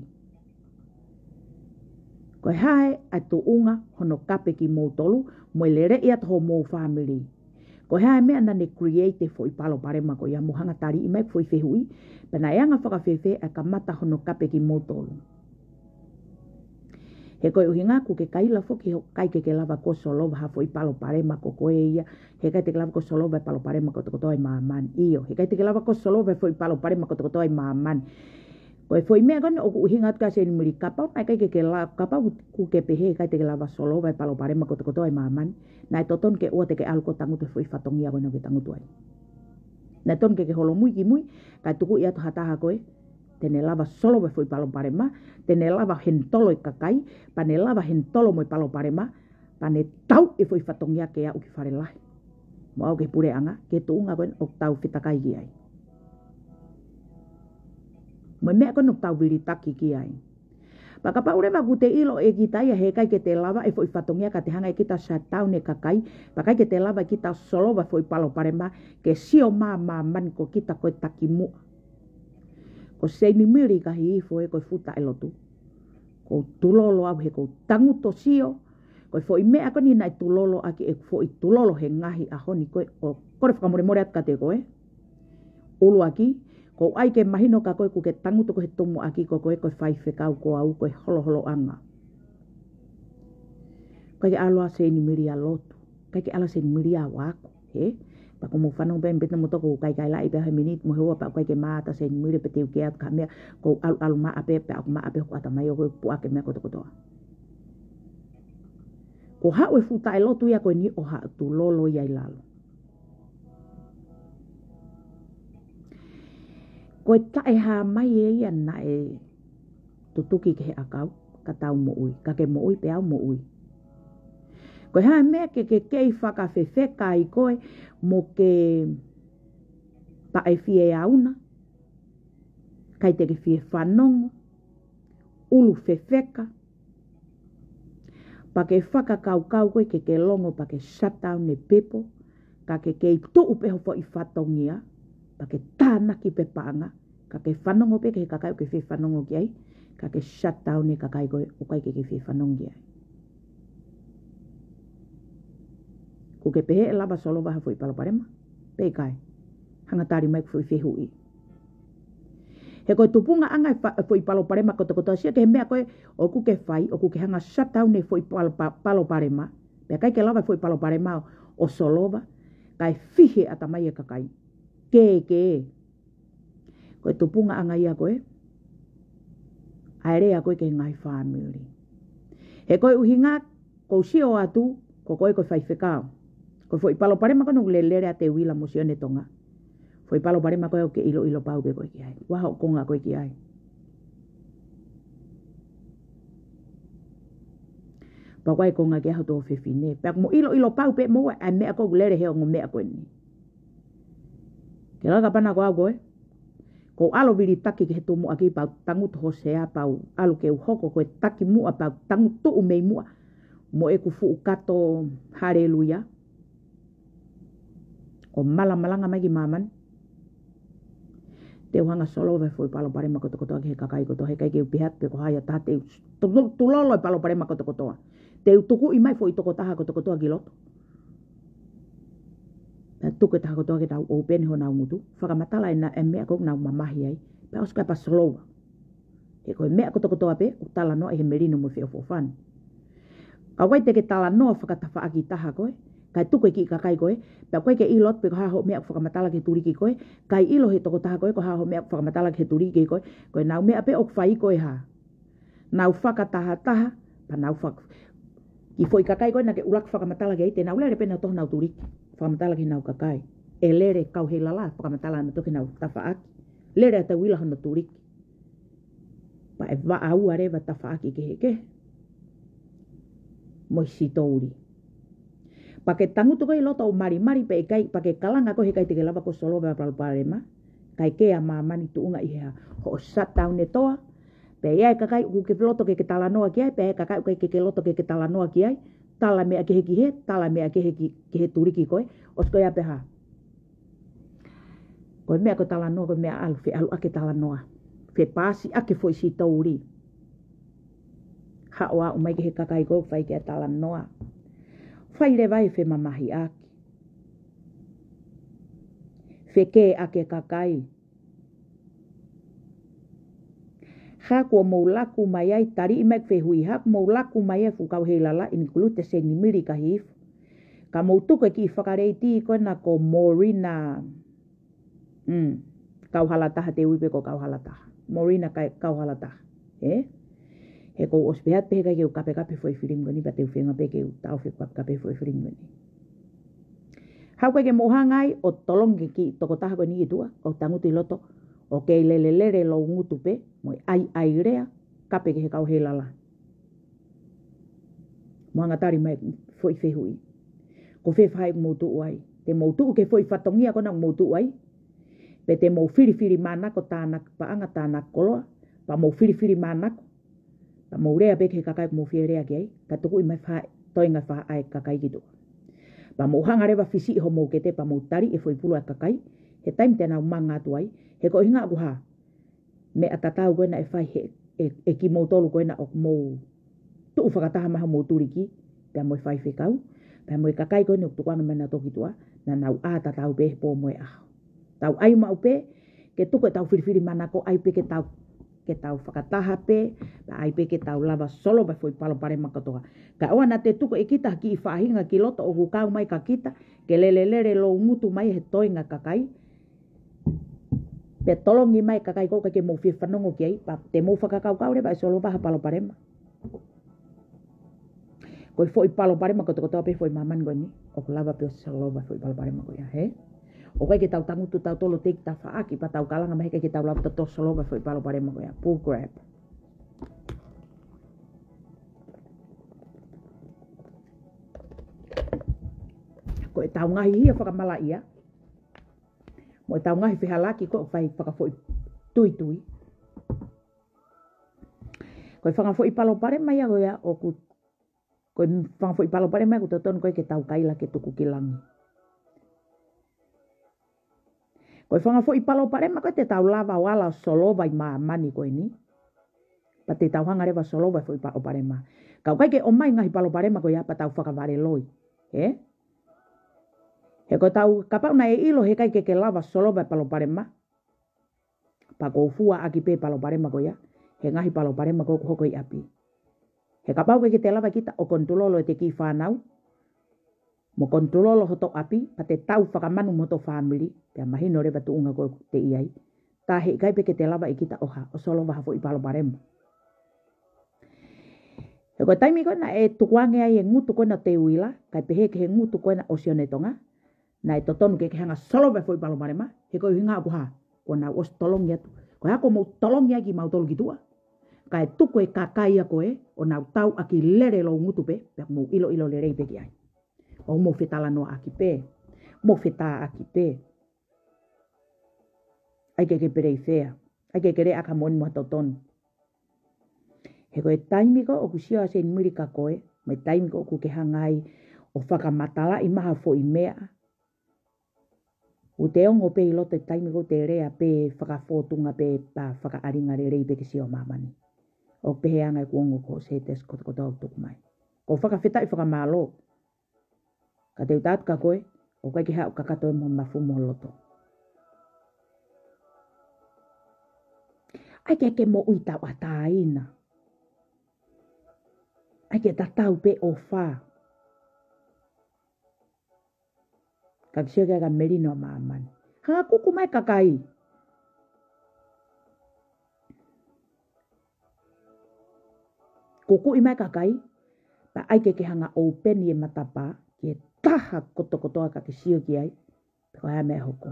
Ko e hā ʻa e tuʻunga hono kape kimoutolu mo e leleʻi atu homou fāmili? Ko e hā e meʻa naʻa ne create e foʻi palopalema ko ia? Mou hanga ʻo taliʻi mai ʻeku foʻi fehuʻi, pea naʻe anga fakafēfē ʻa e kamata hono kape kimoutolu? He ko e ʻuhinga ʻoku ke kaila foki he ʻikai ke ke lava koe ʻo solova ha foʻi palopalema ko koe ia, he ʻikai te ke lava koe ʻo solova e palopalema kotokotoa ʻi māmani. ʻIo, he ʻikai te ke lava koe ʻo solova e foʻi palopalema kotokotoa ʻi māmani. Ko e foʻi meʻa ko ena ʻoku ʻuhinga atu kia Seinimili, kapau naʻe ʻikai ke ke la-, kapau ʻoku ke pehē ʻikai te ke lava ʻo solova e palopalema kotokotoa ʻi māmani, naʻe totonu ke ʻoua te ke ʻalu koe ʻo tangutu he foʻi fatongia ko ena ʻoku ke tangutu ai. Naʻe totonu ke ke holomui ki mui, kae tuku ia atu ha taha ko ē te ne lava ʻo solova e foʻi palopalema, te ne lava ʻo henitolo e kakai, pea ne lava ʻo henitolo mo e palopalema, pea ne tauʻi e foʻi fatongia ke aʻu ki fale lahi, mo aʻu ki he puleʻanga, ki he tuʻunga ko ena ʻoku tau fetakai ki ai, mo e meʻa ko ena ʻoku tau vilitaki ki ai. Pea kapau leva ʻoku te ʻilo ʻe kita ia he ʻikai ke te lava e foʻi fatongia ka te hanga ʻe kita ʻo shut down e kakai, pea ʻikai ke te lava ʻe kita ʻo solova e foʻi palopalema, ke sio mai ʻa māmani ko kita ko e takimuʻa. Ko Seinimili ka Hihifo ē, ko e fuʻu taʻelotu. ʻOku ou tulolo au he ʻoku ou tangutu ʻo sio, ko e foʻi meʻa ko eni naʻe tulolo ʻaki ʻeku foʻi tulolo he ngaahi ʻaho ni ko ē, ʻoku ou kole fakamolemole atu kiate koe. ʻUluaki, ʻoku ou ʻai ke mahino kia koe ʻoku ke tangutu koe he tumuʻaki ko koe ko e faifekau, ko au ko e holoholoʻanga. ʻIkai ke ʻalu ʻa Seinimili ʻo lotu, ʻikai ke ʻalu ʻa Seinimili ʻo ako, he? Pea ʻoku mou fanongo pē mei pē mo toko ʻikai ke lahi pē he miniti mo e ua pea ʻoku ʻikai ke maʻu ʻa Seinimili pe te u kē atu ki ha meʻa, ʻoku ou ʻalu, ʻalu maʻa pē, pea ʻoku maʻa pē hoku ʻatamai ʻoku ou puʻaki e meʻa kotokotoa. Ko e haʻu e fuʻu taʻelotu ia ko eni ʻo haʻu ʻo tulolo ia ʻi lalo. Ko e taʻehāmai ē ia naʻe tutuki ki he ʻakau, ka tau moʻui, ka ke moʻui pea u moʻui. Ko e hā e meʻa ke ke kei fakafefeka ai koe mo ke taʻefieauna, ʻikai te ke fie fanongo, ʻulu fefeka, pea ke fakakaukau koe ke ke longo pea ke shut down e people, ka ke kei tuʻu pē ho foʻi fatongia, pea ke tānaki pē paʻanga, ka ke fanongo pē ki he kakai ʻoku ke fie fanongo ki ai, ka ke shut down e kakai ko ē ʻoku ʻikai ke ke fie fanongo ki ai. ʻOku ke pehē ʻe lava ʻo solova ha foʻi palopalema pe ʻikai? Hanga ʻo tali mai ʻeku foʻi fehuʻi. He ko e tupungaʻanga e fa-, foʻi palopalema kotokotoa, sio ki he meʻa ko ē ʻoku ke fai, ʻoku ke hanga ʻo shut down e foʻi pal-, pa-, palopalema, pea ʻikai ke lava e foʻi palopalema ʻo, ʻo solova, kae fihi e ʻatamai e kakai. Kē, kē. Ko e tupungaʻanga ia ko ē ʻa e lea ko ē ki he ngaahi fāmili. He ko e ʻuhinga, ʻoku ou sio atu, ko koe ko e faifekau. Ko e foʻi palopalema ko ena ʻoku lele ʻa Teuila mo Sione Tonga, foʻi palopalema ko ē ʻoku ke ʻiloʻilo pau pē koe ki ai. Ko e hā hoʻo konga ko ē ki ai? Pea ko e konga ki ai ho tuofefine. Pea ʻoku mou ʻiloʻilo pau pē moua ʻa e meʻa ko ē ʻoku lele he ongo meʻa ko eni. Ke laka pana ko au ko ē. Ko u ʻalu vilitaki ki he tumuʻaki pea u tangutu hosea pea u ʻalu ke u hoko ko e taki muʻa pea u tangutu mei muʻa. Mo ʻeku fuʻu kato haleluia. ʻO malamalanga mai ki māmani. Te u hanga solova e foʻi palopalema kotokotoa ki he kakai kotoa he ʻikai ke u pehē atu pe ko hai ʻa taha te u tu-, tu-, tulolo e palopalema kotokotoa. Te u tukuʻi mai foʻi tokotaha kotokotoa ki loto. Pea tuku e taha kotoa ke nau open honau ngutu. Fakamatala e na-, e meʻa ko ē ʻoku nau mamahi ai. Pea ʻosi kae pea solova. He ko e meʻa kotokotoa pē, ʻoku talanoa ʻi he melino mo e feʻofoʻofani. Ka ʻoku ʻikai te ke talanoa fakatafaʻaki taha koe, kae tuku e kiʻi kakai ko ē, pea ʻoku ʻikai ke ʻilo atu pe ko e hā hoʻo meʻa ʻoku fakamatala ki he tuliki ko ē, kae ʻilo he tokotaha ko ē, ko e hā hoʻo meʻa ʻoku fakamatala ki he tuliki ko ē, ko e nau meʻa pē ʻoku fai ko e hā. Nau fakatahataha, pea nau fak-, kiʻi foʻi kakai ko ē naʻa ke ʻuluaki fakamatala ki ai, te nau lele pē nau toʻo honau tuliki, fakamatala ki heʻenau kakai. ʻE lele kau Heilala, fakamatala nautolu ki heʻenau tafaʻaki. Lele ʻa e tau ʻilo hono tuliki. Pea ʻe vaʻa ua leva tafaʻaki kehekehe. Mo e sitouli. Pea ke tangutu koe ʻi loto ʻo malimali pea ʻikai, pea ke kalanga koe he ʻikai te ke lava ʻo solova e palopalema. Kae kei ʻa māmani tuʻunga ʻi he hā. Hoʻo shutdown e toa. Pea ʻi ai e kakai ʻoku ke loto ke ke talanoa ki ai, pea ʻi ai e kakai ʻoku ʻikai ke ke loto ke ke talanoa ki ai. Tala meʻa kehe ki hē, tala meʻa kehe ki, ki he tuliki ko ē. ʻOsi ko ia pē hā. Ko e meʻa ko e talanoa, ko e meʻa ʻalu, feʻaluʻaki e talanoa. Fepaasiʻaki e foʻi sitouli. Haʻu ʻo aʻu mai ki he kakai ko ē ʻoku fai ki ai e talanoa. Fai leva e femamahiʻaki. Fekēʻaki e kakai. Hā kuo mou laku mai ai, taliʻi mai e fehuʻi, hā kuo mou laku mai ai fuʻu kau Heilala, ʻinikuluta Seinimili Kahifo. Ka mou tuku e kiʻi fakaleiti ko ena ko Morina, mm, Kauhalataha, te u ui pē ko Kauhalataha. Morina Kai-, Kauhalataha. Ē? He ʻoku ou ʻosi pehē atu pē he ʻikai ke u kapekape foʻi filimu ko eni pea te u feinga pē ke u taʻofi kapekape foʻi filimu ko eni. Haʻu koe ke mou hanga ai ʻo tolongi e kiʻi tokotaha ko eni ki tuʻa, ʻo tangutu ʻi loto, ʻo kei lelelele lou ngutu pē, mo e ʻaiʻai lea, kape ki he kau Heilala. Mo hanga tali mai foʻi fehuʻi. Ko fē faʻahi ʻoku mou tuʻu ai? Te mou tuʻu ki he foʻi fatongia ko ena ʻoku mou tuʻu ai? Pe te mou filifilimānako tānaki paʻanga tānaki koloa, pea mou filifilimānako, pea mou lea pē ki he kakai ʻoku mou fie lea ki ai, kae tukuʻi mai e faʻahi, toenga e faʻahi ʻa e kakai ki tuʻa. Pea mou hanga leva ʻo fisiʻi homou kete, pea mou tali e foʻi pulu ʻa e kakai, he taimi te nau manga atu ai, he ko e ʻuhinga ʻoku hā, meʻa tatau ko ena ʻe fai he, ʻe, ʻe kimoutolu ko ena ʻoku mou tuʻu fakataha mai homou tuliki, pea mo e faifekau, pea mo e kakai ko ena ʻoku tukuange mai nautolu ki tuʻa, naʻa nau ʻā tatau pē he pō mo e ʻaho. Tau ʻai maʻu pē, ke tuku e tau filifilimānako, ʻai pē ke tau, ke tau fakataha pē, pea ʻai pē ke tau lava ʻo solova e foʻi palopalema kotoa. Kae ʻoua naʻa te tuku ʻe kita ha kiʻi faʻahinga ki loto ʻoku kau mai kia kita, ke lelelele lou ngutu mai he toenga e kakai, pea tolongi mai e kakai ʻoku ʻikai ke mou fie fanongo ki ai, pea te mou fakakaukau leva ʻe solova ha palopalema. Ko e foʻi palopalema kotokotoa pē foʻi māmani ko eni, ʻoku lava pē ʻo solova e foʻi palopalema ko ia, hē? ʻOku ʻikai ke tau tangutu tautolu ʻo teʻeki tafaʻaki pea tau kalanga mai he ʻikai ke tau lava ʻo solova e foʻi palopalema ko ia. Bull crap. Ko e tau ngaahi hia fakamalaʻia. Mo e tau ngaahi fehālaaki ko ē ʻoku fai fakafoʻituitui. Ko e fanga foʻi palopalema ia ko ia ʻoku, ko e fanga foʻi palopalema ia ʻoku totonu ko ē ke tau kaila ke tuku ki langi. Ko e fanga foʻi palopalema ko ē te tau lava ʻo ala ʻo solova ʻi māmani ko eni. Pea te tau hanga leva ʻo solova e foʻi palopalema. Ka ʻoku ʻikai ke ʻomai e ngaahi palopalema ko ia pea tau fakavaleloi. Hē? He ko e tau kapau naʻe ʻilo he ʻikai ke ke lava ʻo solova e palopalema, pea ʻoku ou fua ʻaki pē e palopalema ko ia, he ngaahi palopalema ko ē ʻoku hoko ʻi ʻapi. He kapau ʻoku ʻikai ke te lava kita ʻo kontulolo ʻete kiʻi fānau, mo kontulolo hoto ʻapi, pea te tau fakamanu mo hoto fāmili, pea mahino leva e tuʻunga ko ē ʻoku te ʻi ai. Tā he ʻikai pē ke te lava ʻe kita ʻo hā, ʻo solova ha foʻi palopalema. He ko e taimi ko ē naʻe tukuange ai e ngutu ko ena ʻo Teuila, kae pehē ki he ngutu ko ena ʻo Sione Tonga, naʻe totonu ke ke hanga ʻo solova e foʻi palopalema, he ko e ʻuhinga ʻoku hā, kuo nau ʻosi tolongi atu. Ko e hā kuo mou tolongi ai kimautolu ki tuʻa, kae tuku e kakai ia ko ē, ʻo nau tauʻaki lele lou ngutu pē, pea mou ʻiloʻilo lelei pē ki ai. ʻO mou fetalanoaʻaki pē, mou fetāʻaki pē. ʻAi ke ke peleifea, ʻai ke ke lea ʻaki ha moʻoni mo ha totonu. He ko e taimi ko ē ʻoku sio ai ʻa Seinimili kia koe, mo e taimi ko ē ʻoku ke hanga ai ʻo fakamatalaʻi mai ha foʻi meʻa, ʻoku te ongo pē ʻi loto he taimi ko ē ʻoku te lea pē fakafōtunga pē pea fakaʻalinga lelei pē ki he sio ʻa māmani. ʻOku pehē ange ʻeku ongo ko e sētesi kotokotoa ʻoku tuku mai. ʻOku ou fakafetaʻi fakamālō. Ka te u tala atu kia koe, ʻoku ʻikai ke haʻu kakato ia mo e mafu mo e loto. ʻAi ke ke moʻui tauʻatāina. ʻAi ke tatau pē ʻofa. Ka ke sio ki ai ka melino ʻa māmani. Hanga ʻo kuku mai e kakai. Kukuʻi mai e kakai, pea ʻai ke ke hanga ʻo ʻoupeni e matapā ki he taha kotokotoa ka ke sio ki ai, pe ko e hā e meʻa ʻe hoko.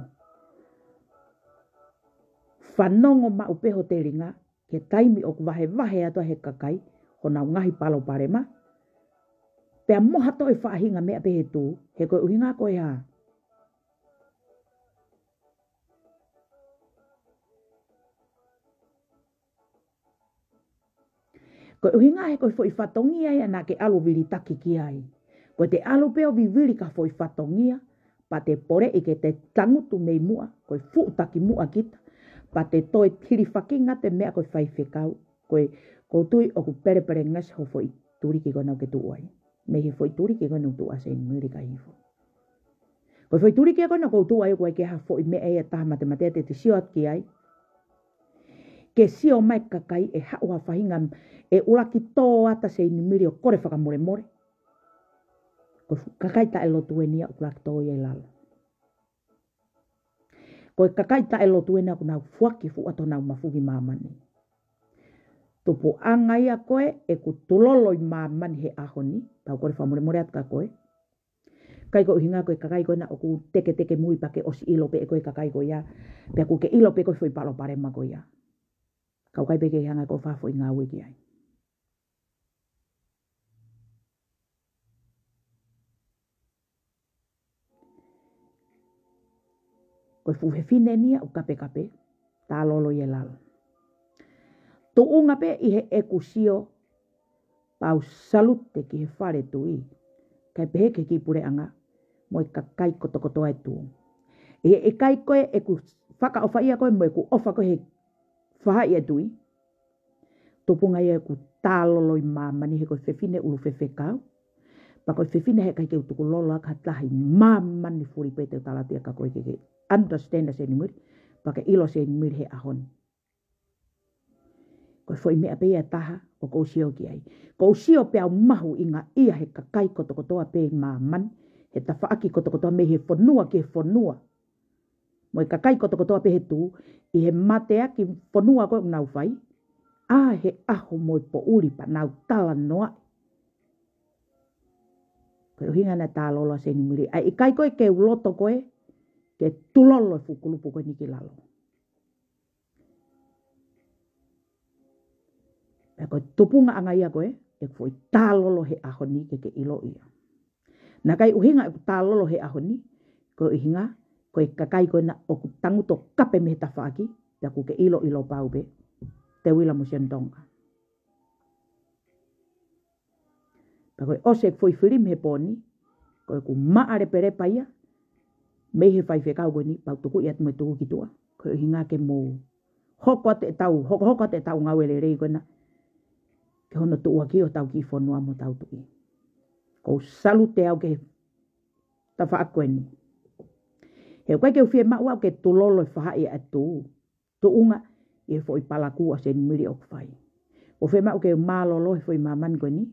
Fanongo maʻu pē ho telinga, ki he taimi ʻoku vahevahe atu ai ʻe he kakai honau ngaahi palopalema, pea mo ha toe faʻahinga meʻa pē he tuʻu, he ko e ʻuhinga ko e hā. Ko e ʻuhinga he ko e foʻi fatongia ia naʻa ke ʻalu ʻo vilitaki ki ai. Ko ʻete ʻalu pē ʻo vivili ki ha foʻi fatongia, pea te poleʻi ke te tangutu mei muʻa, ko e fuʻu takimuʻa kita, pea te toe tilifakinga ʻete meʻa ko e faifekau, ko e, ʻoku ou tui ʻoku pelepelengesi ho foʻi tuliki ko ena ʻoku ke tuʻu ai. Mei he foʻi tuliki ko ena ʻoku tuʻu ai ʻa Seinimili kia hifo. Ko e foʻi tuliki ko ena ʻoku ou tuʻu ai ʻoku ʻikai ke ha foʻi meʻa ia ʻe taha matematē te te sio atu ki ai. Ke sio mai e kakai ʻe haʻu ha faʻahinga ʻe ʻuluaki tō atu ʻa Seinimili ʻo kole fakamolemole. Ko e kakai taʻelotu eni ia ʻoku ʻuluaki tō ia ʻi lalo. Ko e kakai taʻelotu ena ʻoku nau foaki fuʻu ʻato honau mafu ki māmani. Tupuʻanga ia ko ē ʻeku tulolo ʻi māmani he ʻaho ni, pea u kole fakamolemole atu kia koe. ʻIkai ko e ʻuhinga ko e kakai ko ena ʻoku teketeke mui pea ke ʻosi ʻilo pē ʻe koe e kakai ko ia, pea ʻoku ke ʻilo pē ʻe koe e foʻi palopalema ko ia. Ka ʻoku ʻikai pē ke hanga ʻe koe ʻo fai ha foʻi ngāue ki ai. Ko e fuʻu fefine eni ia ʻoku kapekape, tālolo ia ʻi lalo. Tuʻunga pē ʻi heʻeku sio, pea u salute ki he fale tuʻi, kae pehē ki he kiʻi puleʻanga, mo e kakai kotokotoa ʻo e tuʻi. ʻI he ʻikai ko ē ʻeku fakaʻofaʻia koe mo ʻeku ʻofa ko ē he faʻahi ʻo e tuʻi, tupunga ia ʻeku tālolo ʻi māmani he ko e fefine ʻulu fefekau. Pea ko e fefine he ʻikai ke u tukulolo ʻaki ha taha ʻi māmani fulipē te u tala atu ia kia koe ke ke understand ʻa Seinimili, pea ke ʻilo ʻa Seinimili he ʻaho ni. Ko e foʻi meʻa pē ia ʻe taha ʻoku ou sio ki ai. ʻOku ou sio pea u mahuʻingaʻia he kakai kotokotoa pē ʻi māmani, he tafaʻaki kotokotoa mei he fonua ki he fonua, mo e kakai kotokotoa pē he tuʻi, ʻi he mateaki fonua ko ē ʻoku nau fai, ʻa e ʻaho mo e poʻuli pea nau talanoaʻi. Ko e ʻuhinga naʻe tālolo ai ʻa Seinimili. ʻA e ʻikai ko ē ke u loto ko ē ke tulolo e fuʻu kulupu ko eni ki lalo. Pea ko e tupungaʻanga ia ko ē ʻeku foʻi tālolo he ʻaho ni ke ke ʻilo ia. Naʻe ʻikai ʻuhinga ʻeku tālolo he ʻaho ni, ko e ʻuhinga, ko e kakai ko ena ʻoku tangutu ʻo kape mei he tafaʻaki, pea ʻoku ke ʻiloʻilo pau pē, Teuila mo Sione Tonga. Pea ko e ʻosi ʻeku foʻi filimi he pō ni, ko ʻeku maʻalepelepa ia, mei he faifekau ko eni, pea u tukuʻi atu mo e tuku ki tuʻa. Ko e ʻuhinga ke mou hoko atu ʻetau, hokohoko atu ʻetau ngāue lelei ko ena, ki hono tuʻuaki ʻo hotau kiʻi fonua mo hotau tuʻi. ʻOku ou salute au ki he tafaʻaki ko eni. He ʻoku ʻikai ke u fiemaʻu au ke tulolo e faʻahi ʻo e tuʻi, tuʻunga ʻi he foʻi palakū ʻa Seinimili ʻoku fai. ʻOku ou fiemaʻu ke u mālōlō he foʻi māmani ko eni,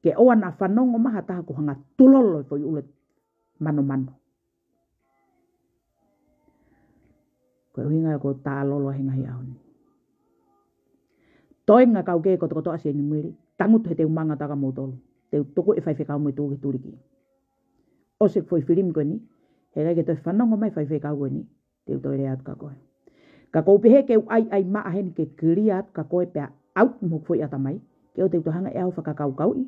ke ʻoua naʻa fanongo mai ha taha ʻoku hanga ʻo tulolo e foʻi ʻulu manomano. Ko e ʻuhinga ia ʻoku ou tālolo ai he ngaahi ʻaho ni. Toenga kau kē kotokotoa ʻa Seinimili, tangutu he te u manga atu kia moutolu. Te u tuku e faifekau mo e tuku ki he tuliki. ʻOsi e foʻi filimi ko eni, he ʻikai ke toe fanongo mai e faifekau ko eni, te u toe lea atu kia koe. Ka ʻoku ou pehē ke u ʻaiʻai maʻa heni ke clear atu kia koe pea out mo e foʻi ʻatamai, ke ʻoua te u toe hanga ʻe au ʻo fakakaukauʻi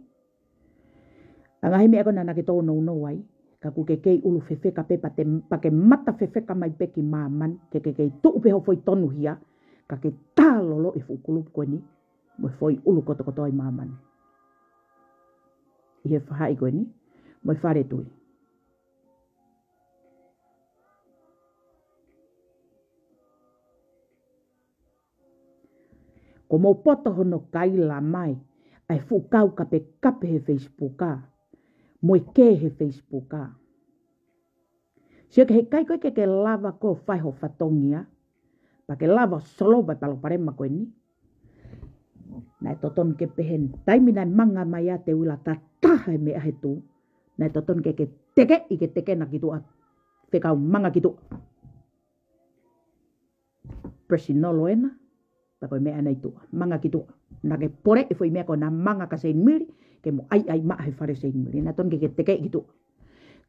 ʻa e ngaahi meʻa ko ena naʻa ke tōnounou ai, Ka ʻoku ke kei ʻulu fefeka pē pea te, pea ke mata fefeka mai pē ki māmani, ke ke kei tuʻu pē ho foʻi tonuhia, ka ke tālolo e fuʻu kulupu ko eni, mo e foʻi ʻulu kotokotoa ʻi māmani. ʻI he faʻahi ko eni, mo e fale tui. Ko mou poto hono kaila mai ʻa e fuʻu kau kapekape he Facebook, mo e kē he Facebook. Sio ki he ʻikai ko ē ke ke lava ʻo fai ho fatongia, pea ke lava ʻo solova e palopalema ko eni. Naʻe totonu ke pehē ni, taimi naʻe manga mai ai ʻa Teuila, tā taha e meʻa he tuʻu, naʻe totonu ke ke tekeʻi ke tekena ki tuʻa, fekau manga ki tuʻa. Personal ena, pea ko e meʻa ena ʻi tuʻa, manga ki tuʻa. Naʻa ke pole e foʻi meʻa ko ena, manga kia Seinimili, ke mo ʻaiʻai maʻa he fale Seinimili. Naʻe totonu ke ke tekeʻi ki tuʻa.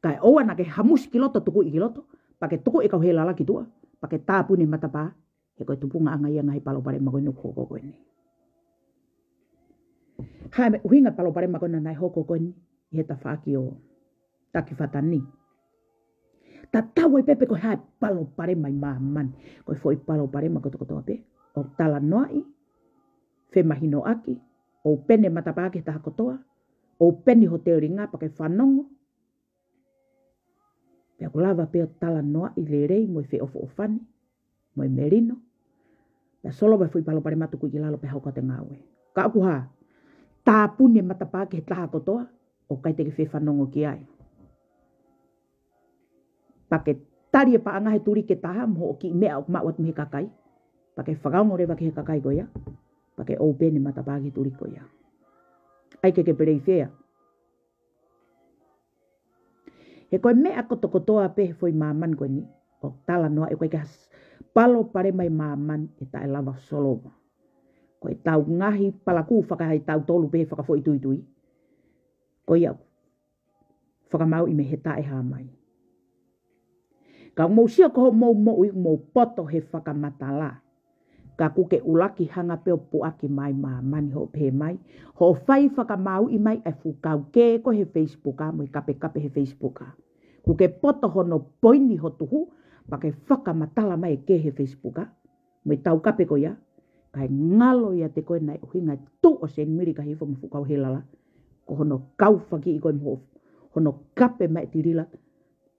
Kae ʻoua naʻa ke hamusi ki loto, tukuʻi ki loto, pea ke tukuʻi e kau Heilala ki tuʻa, pea ke tāpuni e matapā, he ko e tupuʻanga ia e ngaahi palopalema ko eni ʻoku hoko ko eni. Hā e meʻa ʻuhinga e palopalema ko ena naʻe hoko ko eni, ʻi he tafaʻaki ʻo Takifata ni. Tatau ai pē pe ko e hā e palopalema ʻi māmani. Ko e foʻi palopalema kotokotoa pē ʻoku talanoaʻi, femahinoʻaki, ʻoku peni e matapā ki he taha kotoa, ʻoku peni ho telinga pea ke fanongo. Pea ʻoku lava pē ʻo talanoaʻi lelei mo e feʻofoʻofani, mo e melino. Pea solova e foʻi palopalema, tuku ki lalo pea hoko atu e ngāue. Ka ʻoku hā, tāpuni e matapā ki he taha kotoa, ʻoku ʻikai te ke fie fanongo ki ai. Pea ke tali e paʻanga he tuliki ʻe taha, mo hoʻo kiʻi meʻa ʻoku maʻu atu mei he kakai. Pea ke fakaongo leva ki he kakai ko ia. Pea ke open e matapā ki he tuliki ko ia. ʻAi ke ke peleifea. He ko e meʻa kotokotoa pē he foʻi māmani ko eni, ʻoku talanoaʻi, ʻoku ʻikai ke ʻi ai ha palopalema ʻi māmani ʻe taʻe lava ʻo solova. Ko ʻetau ngaahi palakū fakaʻitautolu pē he fakafoʻituitui, ko ia ʻoku fakamāuʻi mei he taʻehāmai. Ka mou sio ki hoʻomou moʻui, mou poto he fakamatala. Ka ʻoku ke ʻuluaki hanga pē ʻo puʻaki mai māmani hoʻo pehē mai, hoʻo fai fakamāuʻi mai e fuʻu kau kē ko ē he Facebook mo e kapekape he Facebook. ʻOku ke poto hono poini ho tuhu, pea ke fakamatala mai e kē he Facebook mo e taukape ko ia, kae ngalo ʻiate koe naʻe ʻuhinga e tuʻu ʻo Seinimili ki Hihifo mo e fuʻu kau Heilala, ko hono kau fakiʻi koe mo hoʻo, hono kape mai e tilila,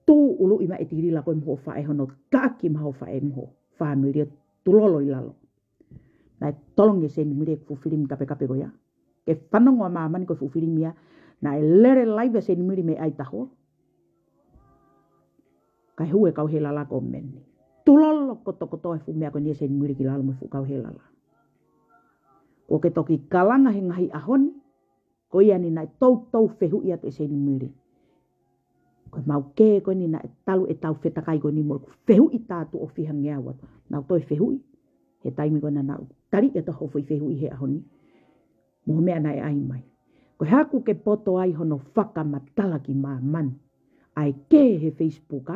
tūʻuluʻi mai e tilila koe mo hoʻo faʻē, hono taki mai ho faʻē mo ho fāmili ʻo tulolo ʻi lalo. Naʻe tolongi ʻe Seinimili e fuʻu filimi kapekape ko ia. Ke fanongo ʻa māmani ko e fuʻu filimi ia, naʻe lele laivi ʻa Seinimili mei ʻAitahoa. Kae hū e kau Heilala ko ē mei heni. Tulolo kotokotoa e fuʻu meʻa ko eni ʻa Seinimili ki lalo mo e fuʻu kau Heilala. ʻOku ke toki kalanga he ngaahi ʻaho ni, ko ia ni naʻe toutou fehuʻi atu ʻe Seinimili. Ko e mau kē ko eni naʻe talu ʻetau fetakai ko eni mo ʻeku fehuʻi tā tuʻo fiha ngeau atu. Naʻá ku toe fehuʻi, he taimi ko ena naʻá ku tali ʻe taha ho foʻi fehuʻi he ʻaho ni. Mo e meʻa naʻe ʻai mai. Ko e hā ʻoku ke poto ai hono fakamatala ki māmani ʻa e kē he Facebook,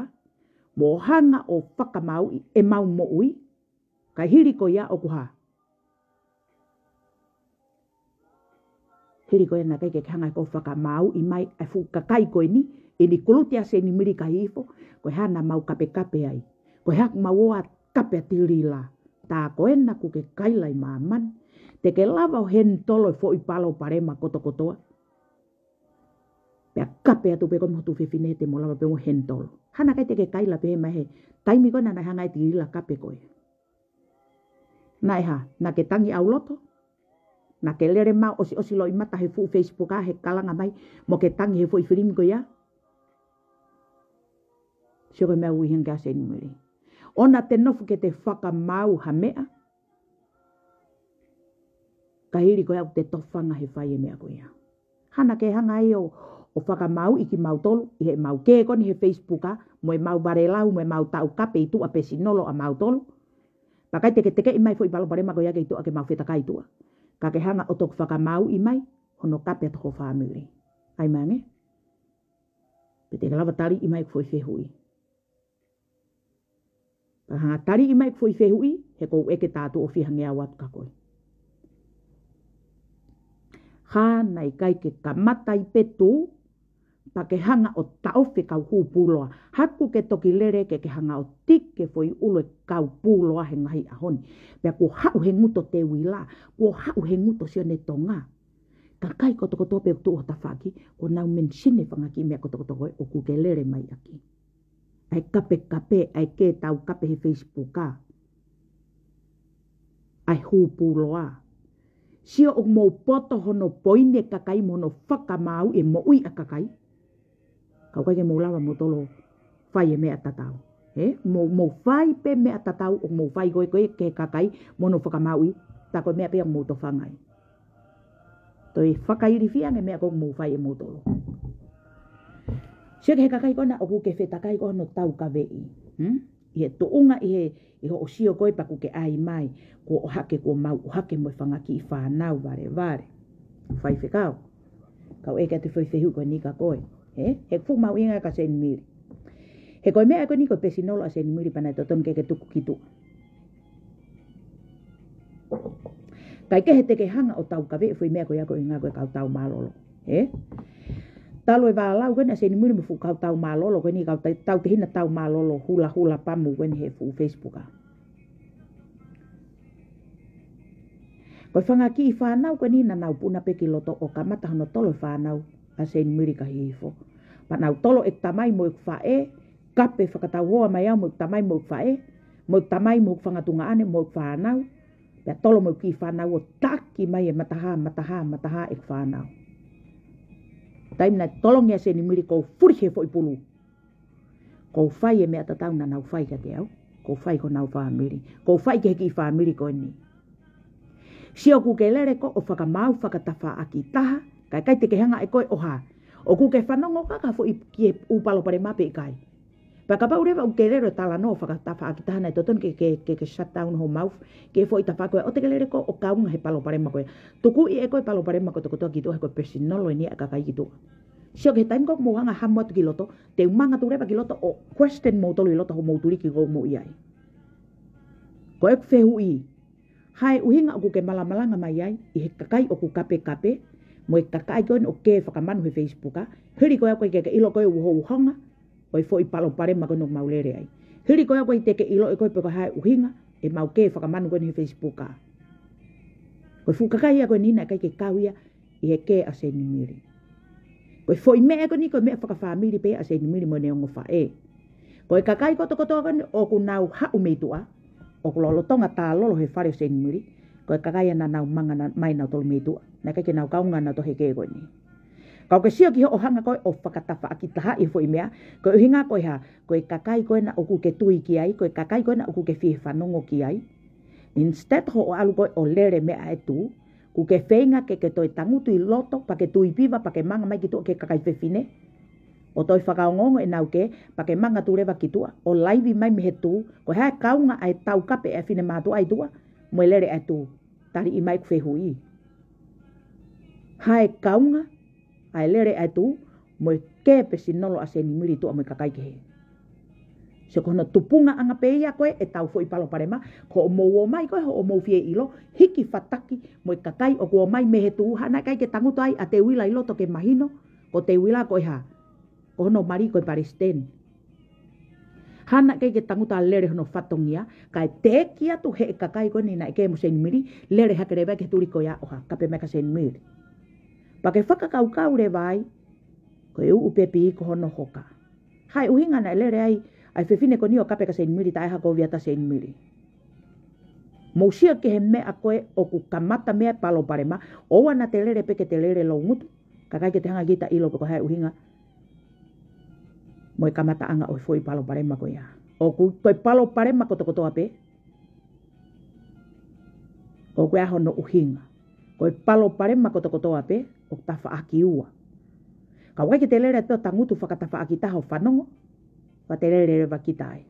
mo hanga ʻo fakamāuʻi ʻemau moʻui, kae hili ko ia ʻoku hā? Hili ko ia naʻe ʻikai ke ke hanga ʻo fakamāuʻi mai e fuʻu kakai ko eni, ʻi he kulupu ʻa Seinimili ki Hihifo, ko e hā naʻa mau kapekape ai. Ko e hā ʻoku mau ō ʻo kape ʻa tilila. Tā ko ena ʻoku ke kaila ʻi māmani. Te ke lava ʻo henitolo e foʻi palopalema kotokotoa. Pea kape atu pē koe mo ho tuofefine te mo lava pē mo henitolo. Hā naʻe ʻikai te ke kaila pehē mai he taimi ko ena naʻe hanga ʻe tilila ʻo kape koe. Naʻe hā, naʻá ke tangi ʻauloto? Naʻá ke lele maʻu ʻosiʻosi loʻimata he fuʻu Facebook he kalanga mai, mo ke tangi he foʻi filimi ko ia? Sio ko e meʻa ʻoku ʻuhinga ki ai ʻa Seinimili. ʻOua te nofo ke te fakamāu ha meʻa, kae hili ko ia ʻoku te tofanga he fai e meʻa ko ia. Hā naʻá ke hanga ai ʻo, ʻo fakamāuʻi kimautolu, ʻi heʻemau kē ko eni he Facebook, mo ʻemau valelau, mo ʻemau taukape ʻi tuʻa pesinolo ʻamautolu. Pea ʻikai te ke tekeʻi mai e foʻi palopalema ko ia ki tuʻa ke mau fetakai ʻi tuʻa. Ka ke hanga ʻo toki fakamāuʻi mai hono kape atu ho fāmili. ʻAi mai ange. Pea te ke lava taliʻi mai ʻeku foʻi fehuʻi. Pea hanga taliʻi mai ʻeku foʻi fehuʻi, he ʻoku ou ʻeke tā tuʻo fiha ngeau atu kia koe. Hā naʻe ʻikai ke kamata ai pē tuʻu, Pea ke hanga ʻo taʻofi e kau hū pūloa. Haku ke toki lele ke ke hanga ʻo tiki e foʻi ʻulu e kau pūloa he ngaahi ʻaho ni. Pea kuo haʻu he ngutu ʻo Teuila, kuo haʻu he ngutu ʻo Sione Tonga. Kakai kotokotoa pē ʻoku tuʻu ho tafaʻaki, kuo nau mention e fanga kiʻi meʻa kotokotoa ko ē ʻoku ke lele mai ʻaki. ʻA e kapekape, ʻa e kē taukape he Facebook ā. ʻA e hū pūloa. Sio ʻoku mou poto hono poini e kakai mo hono fakamāuʻi e moʻui ʻa e kakai. Ka ʻoku ʻikai ke mou lava moutolu ʻo fai e meʻa tatau. He? Mou, mou fai pē meʻa tatau ʻoku mou fai ko ē ko ē ki he kakai mo hono fakamāuʻi, tā ko e meʻa pē ʻoku mou tofanga ai. Toe fakailifia ange e meʻa ko ē ʻoku mou fai ʻe moutolu. Sio ki he kakai ko ena ʻoku ke fetakai ko hono taukaveʻi. Hmm? ʻI he tuʻunga ʻi he, ʻi hoʻo sio ko ē pea ʻoku ke ʻai mai, kuo ʻohake, kuo mau ʻohake mo e fanga kiʻi fānau valevale. Faifekau. Kau ʻeke atu e foʻi fehuʻi ko eni kia koe. He? He fuʻu mahuʻinga kia Seinimili. He ko e meʻa ko eni ko e pesinolo ʻa Seinimili pea naʻe totonu ke ke tuku ki tuʻa. ʻIkai ke te ke hanga ʻo taukaveʻi e foʻi meʻa ko ia ko e ʻuhinga ko e kau tau mālōlō. He? Talu e vālau ko eni ʻa Seinimili mo e fuʻu kau tau mālōlō ko eni, kau ta-, tautehina tau mālōlō hulahula pamu ko eni he fuʻu Facebook ā. Ko e fanga kiʻi fānau ko eni naʻa nau puna pē ki loto ʻo kamata hono tolo e fānau ʻa Seinimili ka Hihifo. Pea nau tolo ʻeku tamai mo ʻeku faʻē, kape fakatauhoa mai au mo ʻeku tamai mo ʻeku faʻē, mo ʻeku tamai mo ʻeku fanga tuongaʻane mo ʻeku fānau, pea tolo mo ʻeku kiʻi fānau ʻo taki mai e matahā, matahā, matahā ʻeku fānau. Taimi naʻe tolongi ʻa Seinimili kou fuli he foʻi pulu. Kou fai e meʻa tatau naʻa nau fai kiate au. Kou fai ki honau fāmili. Kou fai ki he kiʻi fāmili ko eni. Sio ʻoku ke lele koe ʻo fakamaau fakatafaʻaki taha, kae ʻikai te ke hanga ʻe koe ʻo hā. ʻOku ke fanongo kaka foʻi ki he ʻū palopalema pe ʻikai. Pea kapau leva ʻoku ke lele ʻo talanoa fakatafaʻaki taha naʻe totonu ke, ke, ke, ke shut down ho mouth, ki he foʻi tafaʻaki ko ē, ʻoua te ke lele koe ʻo kaunga he palopalema ko ē. Tukuʻi ʻe koe e palopalema kotokotoa ki tuʻa he ko e pesinolo eni ʻa e kakai ki tuʻa. Sio ki he taimi ko ē ʻoku mou hanga ʻo hamu atu ki loto, te u manga atu leva ki loto ʻo question moutolu ʻi loto hoʻomou tuliki ʻoku mou ʻi ai. Ko ʻeku fehuʻi, hā e ʻuhinga ʻoku ke malamalanga mai ai ʻi he kakai ʻoku kapekape, mo e kakai ko eni ʻoku kē fakamanu he Facebook ā, hili ko ia ʻoku ʻikai ke ke ʻilo koe e uhouhonga ʻo e foʻi palopalema ko eni ʻoku mau lele ai. Hili ko ia ʻoku ʻikai te ke ʻilo ʻe koe pe ko e hā e ʻuhinga ʻemau kē fakamanu ko eni he Facebook ā. Ko e fuʻu kakai ia ko eni naʻe ʻikai ke kau ia ʻi he kē ʻa Seinimili. Ko e foʻi meʻa ko eni ko e meʻa fakafāmili pē ʻa Seinimili mo ʻene ongo faʻē. Ko e kakai kotokotoa ko eni ʻoku nau haʻu mei tuʻa, ʻoku lolotonga tā lolo he fale ʻo Seinimili, ko e kakai ia naʻa nau manga na-, mai nautolu mei tuʻa. Naʻe ʻikai ke nau kaunga nautolu he kē ko eni. Ka ʻoku ke sio ki hoʻo hanga ko ē ʻo fakatafaʻaki tahaʻi e foʻi meʻa, ko e ʻuhinga ko e hā, ko e kakai ko ena ʻoku ke tui ki ai, ko e kakai ko ena ʻoku ke fie fanongo ki ai. Instead hoʻo ʻalu ko ē ʻo lele meʻa ʻe tū, ʻoku ke feinga ke ke toe tangutu ʻi loto, pea ke tui piva, pea ke manga mai ki tuʻa ki he kakai fefine. ʻO toe fakaongoongo ʻenau kē, pea ke manga atu leva ki tuʻa, ʻo laivi mai mei he tū, ko e hā e kaunga ʻa e taukape ʻa e finemātuʻa ʻi tuʻa, mo e lele ʻa e tū. Taliʻi mai ʻeku fehuʻi. Hā e kaunga ʻa e lele ʻa e tū, mo e kē pesinolo ʻa Seinimili tuʻa mo e kakai kehe. Sio ko hono tupungaʻanga pē ia ko ē ʻetau foʻi palopalema, ko hoʻomou ō mai ko ē hoʻomou fie ʻilo, hiki fataki mo e kakai ʻoku ō mai mei he tū, hā naʻe ʻikai ke tangutu ai ʻa Teuila ʻi loto ke mahino, ko Teuila ko e hā, ko hono mali ko e palesiteni. Hā naʻe ʻikai ke tangutu ʻa lele hono fatongia, kae teʻeki atu he kakai ko eni naʻe kē mo Seinimili, lele hake leva ki he tuliki ko ia ʻo hā, kape mai kia Seinimili. Pea ke fakakaukau leva ai, ko e ʻū pepi ko hono hoka. Hā e ʻuhinga naʻe lele ai ʻa e fefine ko eni ʻo kape kia Seinimili taʻe hā ko e ʻuhinga ʻa Seinimili. Mou sio ki he meʻa ko ē ʻoku kamata mei ai e palopalema, ʻoua naʻa te lele pē ke te lele loungutu, kae ʻikai ke te hanga kita ʻilo pe ko e hā e ʻuhinga mo e kamataʻanga ʻo e foʻi palopalema ko ia. ʻOku, ko e palopalema kotokotoa pē, ʻoku ʻi ai hono ʻuhinga. Ko e palopalema kotokotoa pē, ʻoku tafaʻaki ua. Ka ʻoku ʻikai ke te lele atu ʻo tangutu fakatafaʻaki taha ʻo fanongo, pea te lele leva kita ai.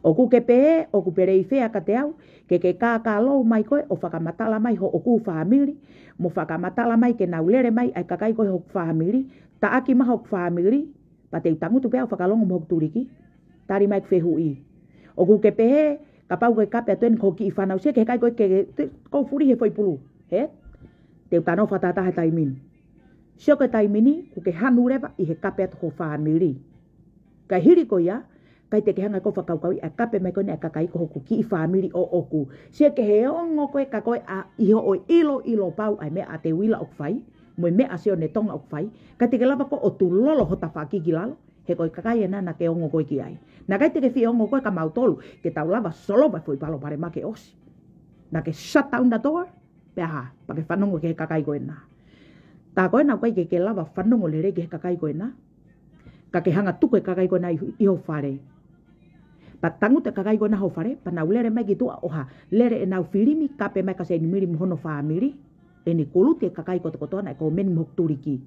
ʻOku ke pehē, ʻoku peleifea kiate au, ke ke kākālou mai koe ʻo fakamatala mai hoʻoku fāmili, mo fakamatala mai ke nau lele mai ʻa e kakai ko ē hoku fāmili, taʻaki mai hoku fāmili, pea te u tangutu pē au ʻo fakalongo mo hoku tuliki, tali mai ʻeku fehuʻi. ʻOku ke pehē, kapau ko e kape atu eni ko e kiʻi fānau, sio ki he kakai ko ē ke, ke, kou fuli he foʻi pulu, he? Te u talanoa fakataha he taimi ni. Sio ki he taimi ni, ʻoku ke hanu leva ʻi he kape atu ho fāmili. Ka hili ko ia, ʻikai te ke hanga ʻe koe ʻo fakakaukauʻi ʻa e kape mai ko eni ʻa e kakai ko hoku kiʻi fāmili ʻoʻoku. Sio ki he ongo ko ē ka ko ē ʻa ʻi hoʻo ʻiloʻilo pau ʻa e meʻa ʻa Teuila ʻoku fai, mo e meʻa ʻa Sione Tonga ʻoku fai, ʻikai te ke lava koe ʻo tulolo ho tafaʻaki ki lalo, he ko e kakai ena naʻa ke ongo koe ki ai. Naʻe ʻikai te ke fie ongo koe kia mautolu, ke tau lava solova e foʻi palopalema ke ʻosi. Naʻa ke shut down the door, pea hā, pea ke fanongo ki he kakai ko ena. Tā ko ena ʻoku ʻikai ke ke lava fanongo lelei ki he kakai ko ena. Ka ke hanga tuku e kakai ko ena ʻi, ʻi ho fale. Pea tangutu e kakai ko ena ho fale, pea nau lele mai ki tuʻa ʻo hā, lele ʻenau filimi, kape mai kia Seinimili mo hono fāmili, ʻeni kuluti e kakai kotokotoa naʻe kōmeni mo hoku tuliki.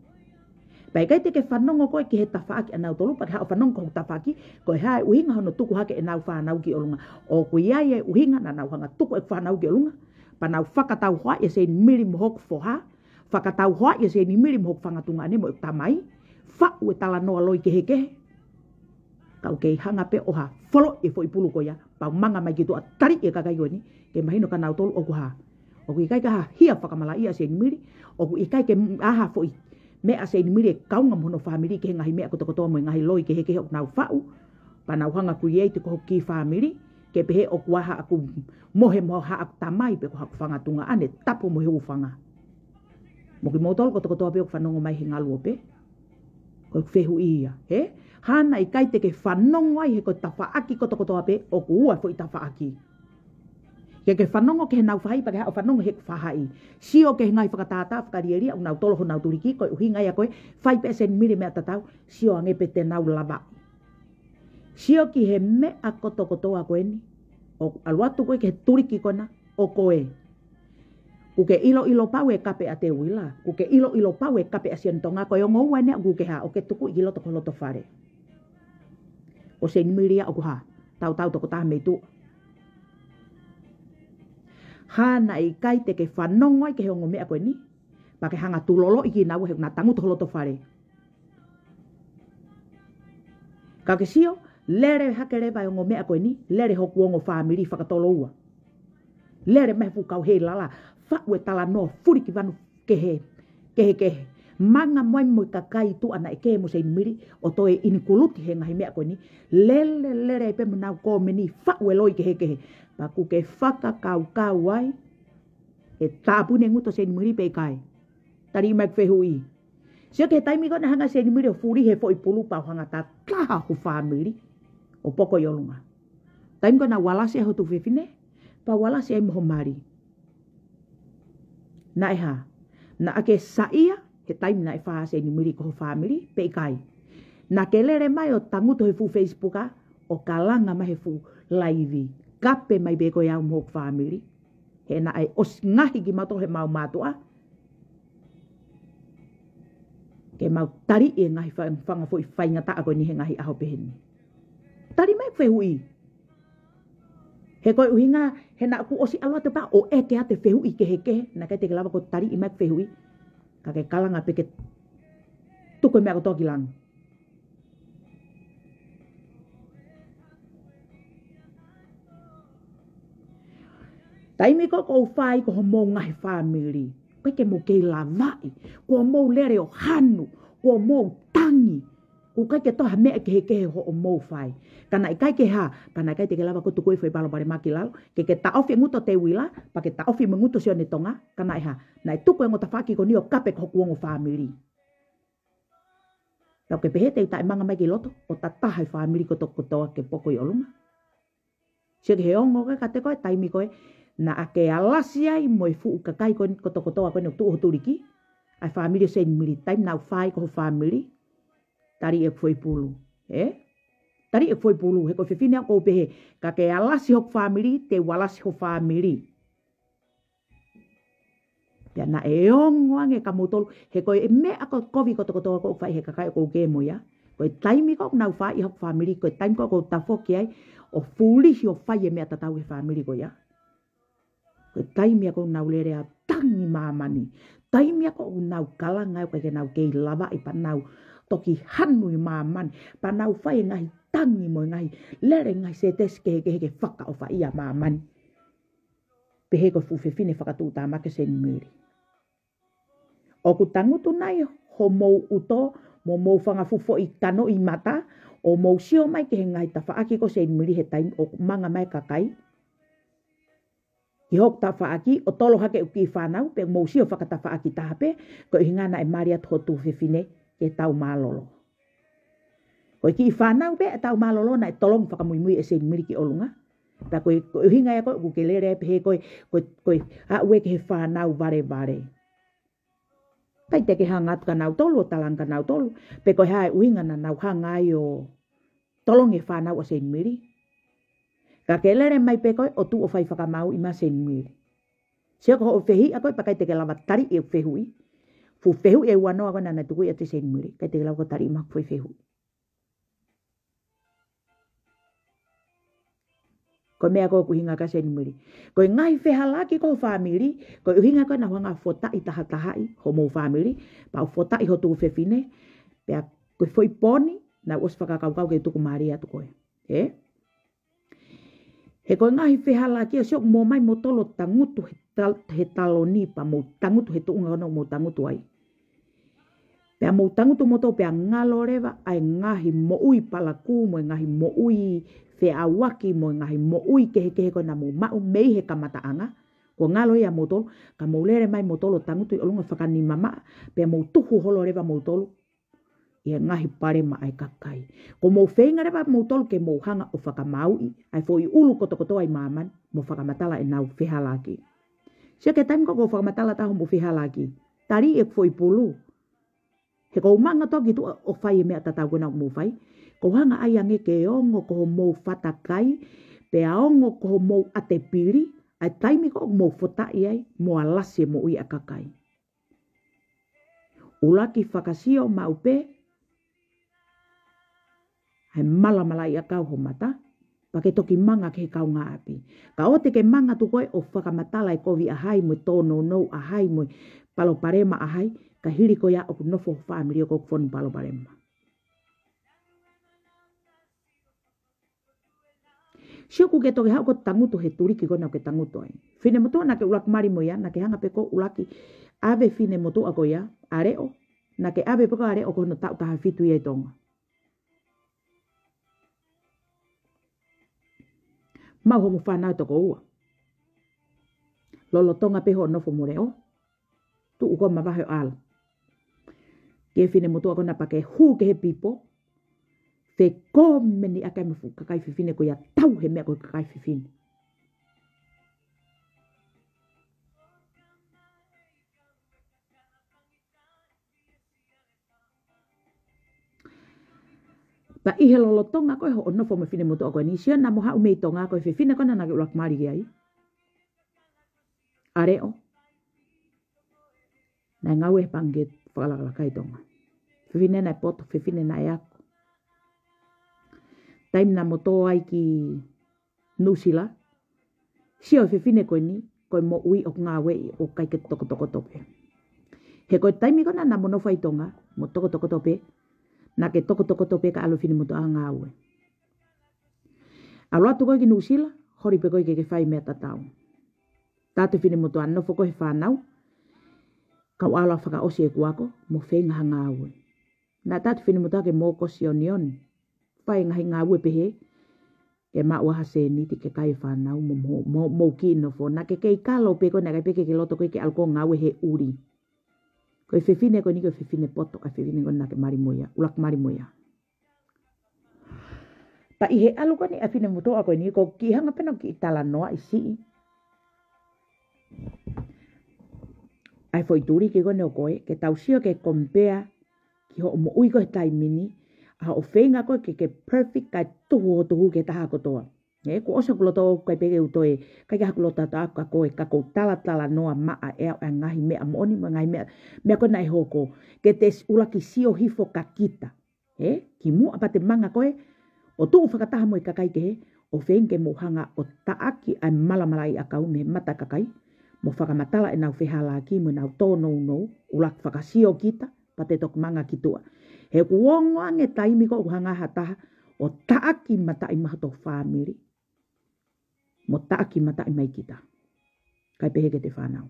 Pea ʻikai te ke fanongo koe ki he tafaʻaki ʻanautolu, pea ke haʻu ʻo fanongo ki hoku tafaʻaki, ko e hā e ʻuhinga hono tuku hake ʻenau fānau ki ʻolunga. ʻOku ʻi ai e ʻuhinga naʻa nau hanga tuku e fānau ki ʻolunga, pea nau fakatauhoaʻi ʻa Seinimili mo hoku foha, fakatauhoaʻi ʻa Seinimili mo hoku fanga tuongaʻane mo e tamai, faʻu e talanoa loi kehekehe. Ka u kei hanga pē ʻo hā, foloʻi e foʻi pulu ko ia, pea u manga mai ki tuʻa ʻo taliʻi e kakai ko eni, ke mahino kia nautolu ʻoku hā. ʻOku ʻikai ke ha hia fakamalaʻia ʻa Seinimili, ʻoku ʻikai ke ʻi ai ha foʻi meʻa ʻa Seinimili ʻe kaunga mo hono fāmili ki he ngaahi meʻa kotokotoa mo e ngaahi loi kehekehe ʻoku nau faʻu, pea nau hanga create ko hoku kiʻi fāmili, ke pehē ʻoku ʻi ai haʻaku mohe mo haʻaku tamai pe ko haʻaku fanga tuongaʻane, tapu mo e hūfanga. Mo kimoutolu kotokotoa pē ʻoku fanongo mai he ngaluope. Ko e fehuʻi ia, hē? Hā naʻe ʻikai te ke fanongo ai he ko e tafaʻaki kotokotoa pē ʻoku ua foʻi tafaʻaki. Ke ke fanongo ki heʻenau faʻahi pea ke haʻu ʻo fanongo he faʻahi. Sio ki he ngaahi fakatātā fakalielia ʻoku nau tolo honau tuliki, ko e ʻuhinga ia ko ē, fai pē ʻe Seinimili e meʻa tatau, sio ange pē te nau lavaʻi. Sio ki he meʻa kotokotoa ko eni, ʻoku ʻalu atu koe ki he tuliki ko ena, ʻo koe. ʻOku ke ʻiloʻilo pau e kape ʻa Teuila, ʻoku ke ʻiloʻilo pau e kape ʻa Sione Tonga, ko e ongo ua eni ʻoku ke hā, ʻoku ke tukuʻi ki loto ki ho loto fale. Ko Seinimili ia ʻoku hā, tautau tokotaha mei tuʻa. Hā naʻe ʻikai te ke fanongo ai ki he ongo meʻa ko eni, pea ke hanga tuloloʻi kinaua he naʻa tangutu ho loto fale. Ka ke sio, lele hake leva e ongo meʻa ko eni, lele hoku ongo fāmili fakatoloua. Lele mai he fuʻu kau heilala, faʻu e talanoa fuli ki vanu kehe, kehekehe. Manga mai mo e kakai tuʻa naʻe kē mo Seinimili, ʻo toe include he ngaahi meʻa ko eni. Lele, lele pē mo ʻenau kōmeni, faʻu e loi kehekehe. Pea ʻoku ke fakakaukau ai, ʻe tāpuni e ngutu ʻo Seinimili pe ʻikai. Tali mai ʻeku fehuʻi. Sio ki he taimi ko ē naʻe hanga ʻe Seinimili ʻo fuli he foʻi pulu pea u hanga ʻo tataha ho fāmili ʻo poko ʻi ʻolunga. Taimi ko ē naʻa u alasi ai ho tuofefine, pea u alasi ai mo ho mali. Naʻe hā, naʻa ke saiʻia he taimi naʻe fā ʻa Seinimili ko ho fāmili, pe ʻikai. Naʻa ke lele mai ʻo tangutu he fuʻu Facebook ʻo kalanga mai he fuʻu laivi. Kape mai pē ko e au mo hoku fāmili. He naʻe ʻosi ngaohi kimautolu he mau mātuʻa ke mau taliʻi e ngaahi fa-, fanga foʻi faingataʻa ko eni he ngaahi ʻaho pehē ni. Tali mai ʻeku fehuʻi. He ko e ʻuhinga, he naʻa ku ʻosi ʻalu atu pē ʻo ʻeke atu e fehuʻi kehekehe, naʻe ʻikai te ke lava koe ʻo taliʻi mai ʻeku fehuʻi. Ka ke kalanga pē ke tuku e meʻa kotoa ki langi. Taimi ko ē ʻoku ou fai ko hoʻomou ngaahi fāmili, ʻoku ʻikai ke mou kei lavaʻi, kuo mou lele ʻo hanu, kuo mou tangi, ʻoku ʻikai ke toe ha meʻa kehekehe hoʻomou fai. Ka naʻe ʻikai ke hā, ka naʻe ʻikai te ke lava koe ʻo tuku e foʻi palopalema ki lalo, ke ke taʻofi e ngutu ʻo Teuila, pea ke taʻofi mo e ngutu ʻo Sione Tonga, ka naʻe hā, naʻe tuku e ongo tafaʻaki ko eni ʻo kape ki hoku ongo fāmili. Pea ʻoku ke pehē te u taʻemanga mai ki loto, ʻo tataha e fāmili kotokotoa ke poko ʻi ʻolunga. Sio ki he ongo ko ē kiate koe, taimi ko ē naʻa ke alasi ai mo e fuʻu kakai ko ē kotokotoa ko eni ʻoku tuʻu ho tuliki, ʻa e fāmili ʻo Seinimili, taimi naʻa u fai ko ho fāmili, tali ʻeku foʻi pulu. Ē? Tali ʻeku foʻi pulu, he ko e fefine au ʻoku ou pehē, ka ke alasi hoku fāmili, te u alasi ho fāmili. Pea naʻe ongo ange kia moutolu, he ko e meʻa ko ē kovi kotokotoa ʻoku ou fai he kakai ʻoku ou kē mo ia. Ko e taimi ko ē ʻoku nau fai ʻi hoku fāmili, ko e taimi ko ē ʻoku ou tafoki ai ʻo fulihi ʻo fai e meʻa tatau he fāmili ko ia. Ko e taimi ia ʻoku nau lele ʻo tangi ʻi māmani. Taimi ia ʻoku nau kalanga ai ʻoku ʻikai ke nau kei lavaʻi pea nau toki hanu ʻi māmani. Pea nau fai e ngaahi tangi mo e ngaahi lele ngaahi sētesi kehekehe ke fakaʻofaʻia ʻa māmani. Pehē ko e fuʻu fefine fakatuʻutāmaki ʻo Seinimili. ʻOku tangutu nai homou ʻuto mo mou fanga fuʻu foʻi kanoʻi mata ʻo mou sio mai ki he ngaahi tafaʻaki ko Seinimili he taimi ʻoku manga mai e kakai? Ki hoku tafaʻaki ʻo tolo hake ʻeku kiʻi fānau, pea mou sio fakatafaʻaki taha pē, ko e ʻuhinga naʻe mali atu ho tuofefine ke tau mālōlō. Ko e kiʻi fānau pē ʻe tau mālōlō naʻe tolongi fakamuimui ʻe Seinimili ki ʻolunga. Pea ko e, ko e ʻuhinga ia ko ē ʻoku ke lele ai pehē ko e, ko e, ko e aʻu ē ki he fānau valevale. ʻIkai te ke hanga atu kia nautolu ʻo talaange kia nautolu pe ko e hā e ʻuhinga naʻa nau hanga ai ʻo tolongi e fānau ʻa Seinimili. Ka ke lele mai pē koe ʻo tuʻu ʻo fai fakamāuʻi maʻa Seinimili. Sio ko hoʻo fehiʻa koe pea ʻikai te ke lava taliʻi e fehuʻi. Fuʻu fehuʻi ʻe ua noa ko ē naʻa na tuku ʻiate Seinimili, ʻikai te ke lava koe taliʻi maʻa e foʻi fehuʻi. Ko e meʻa ko ē ʻoku ʻuhinga kia Seinimili. Ko e ngaahi fehālaaki ko ho fāmili, ko e ʻuhinga ko ē naʻa nau hanga ʻo fotaʻi tahatahaʻi homou fāmili, pea ʻo fotaʻi ho tuofefine, pea ko e foʻi pō ni, naʻa ku ʻosi fakakaukau ke tuku mālie atu koe. Ē? He ko e ngaahi fehālaaki ia, sio ʻoku mou ō mai moutolu ʻo tangutu he tal-, he taloni pea mou tangutu he tuʻunga ko ena ʻoku mou tangutu ai. Pea mou tangutu moutolu pea ngalo leva ʻa e ngaahi moʻui palakū mo e ngaahi moʻui feʻauaki mo e ngaahi moʻui kehekehe ko ena naʻa mou maʻu mei he kamataʻanga. Kuo ngalo ia ʻia moutolu, ka mou lele mai moutolu ʻo tangutu ʻi ʻolunga fakanima maʻa, pea mou tuhu holo leva moutolu ʻi he ngaahi palema ʻa e kakai. Ko mou feinga leva moutolu ke mou hanga ʻo fakamāuʻi ʻa e foʻi ʻulu kotokotoa ʻi māmani mo fakamatala ʻenau fehālaaki. Sio ki he taimi ko ē ʻoku ou fakamatala atu ai hoʻomou fehālaaki, taliʻi e foʻi pulu. He ʻoku ou manga atu au ki tuʻa ʻo fai e meʻa tatau ko ena ʻoku mou fai. ʻOku ou hanga ʻai ange ke ongo ko homou fatakai, pea ongo ko homou ʻatepili ʻa e taimi ko ē ʻoku mou fotaʻi ai mo alasi e moʻui ʻa e kakai. ʻUluaki fakasio maʻu pē ʻa e malamalaʻiʻakau ho mata, pea ke toki manga ki he kaungāʻapi. Ka ʻoua te ke manga atu koe ʻo fakamatala e kovi ʻa hai mo e tōnounou ʻa hai mo e palopalema ʻa hai, ka hili ko ia ʻoku nofo ho fāmili ʻoku fonu palopalema. Sio ʻoku ke toki haʻu ʻo tangutu he tuliki ko ena ʻoku ke tangutu ai. Finemotuʻa naʻa ke ʻuluaki mali mo ia, naʻa ke hanga pē koe ʻo ʻuluaki ʻave finemotuʻa ko ia, ʻa Leʻo, naʻa ke ʻave pē koe ʻa Leʻo ko hono taʻu taha fitu ia ʻi Tonga. Maʻu homo fānau ʻe toko ua. Lolotonga pē hoʻo nofo mo Leʻo, tuʻu koe ʻo mavahe ʻo ʻalu ki he finemotuʻa ko ena pea ke hū ki he pipo, fekomeni ʻaki ʻa e fuʻu kakai fefine ko ia, tau he meʻa ko e kakai fefine. Pea ʻi he lolotonga ko ē hoʻo nofo mo e finemotuʻa ko eni, sio naʻa mo haʻu mei Tonga, ko e fefine ko ena naʻa ke ʻuluaki mali ki ai, ʻa Leʻo, naʻe ngāue he pangikē fakalakalaka ʻi Tonga. Fefine naʻe poto, fefine naʻe ako. Taimi naʻa mo tō ai ki Nuʻusila, sio e fefine ko eni, ko e moʻui ʻoku ngāueʻi ʻoku ʻikai ke tokotokoto pē. He ko e taimi ko ena naʻa mo nofo ai ʻi Tonga, mo tokotokoto pē, naʻa ke tokotokoto pē ka ʻalu e finemotuʻa ʻo ngāue. ʻAlu atu koe ki Nuʻusila, holi pē koe ke ke fai meʻa tatau. Tala atu e finemotuʻa, nofo koe he fānau, kau ʻalu ʻo fakaʻosi ʻeku ako, mo feinga ha ngāue. Naʻa tala atu e finemotuʻa ke mou ō ʻo sionioni, fai e ngaahi ngāue pehē, ke maʻu ha sēniti ke kai e fānau mo, mo, mo, mo kiʻi nofo. Naʻa ke kei kalo pē koe, naʻe ʻikai pē ke ke loto koe ke ʻalu koe ʻo ngāue he ʻuli. Ko e fefine ko eni ko e fefine poto ʻa e fefine ko ena naʻa ke mali mo ia, ʻuluaki mali mo ia. Pea ʻi he ʻalu ko eni ʻa e finemotuʻa ko eni, ʻoku ou kiʻi hanga pē ʻo kiʻi talanoaʻi siʻi ʻa e foʻi tuliki ko eni ʻo koe, ke tau sio ke compare ki hoʻo moʻui ko ē he taimi ni, ʻa hoʻo feinga ko ē ke, ke perfect kae tuhu hoʻo tuhu ki he taha kotoa. Ē, kuo ʻosi hoku loto ʻoku ʻikai pē ke u toe, ʻikai ke ʻi ai haku loto ʻataʻatā kia koe, ka ʻoku ou talatalanoa maʻa ʻe au ʻa e ngaahi meʻa moʻoni mo e ngaahi meʻa, meʻa ko ē naʻe hoko, ke te s-, ʻuluaki sio hifo kia kita. Ē, kimuʻa pea te manga koe ʻo tuʻu fakataha mo e kakai kehe, ʻo feinga ke mou hanga ʻo taʻaki ʻa e malamalaʻiʻakau mei he mata kakai, mo fakamatala ʻenau fehālaaki mo ʻenau tōnounou, ʻuluaki fakasio kita, pea te toki manga ki tuʻa. He ʻoku ongo ange e taimi ko ē ʻoku hanga ha taha ʻo taʻaki mataʻi mai hoto fāmili, mo taʻaki mataʻi mai kita, kae pehē ki heʻete fānau.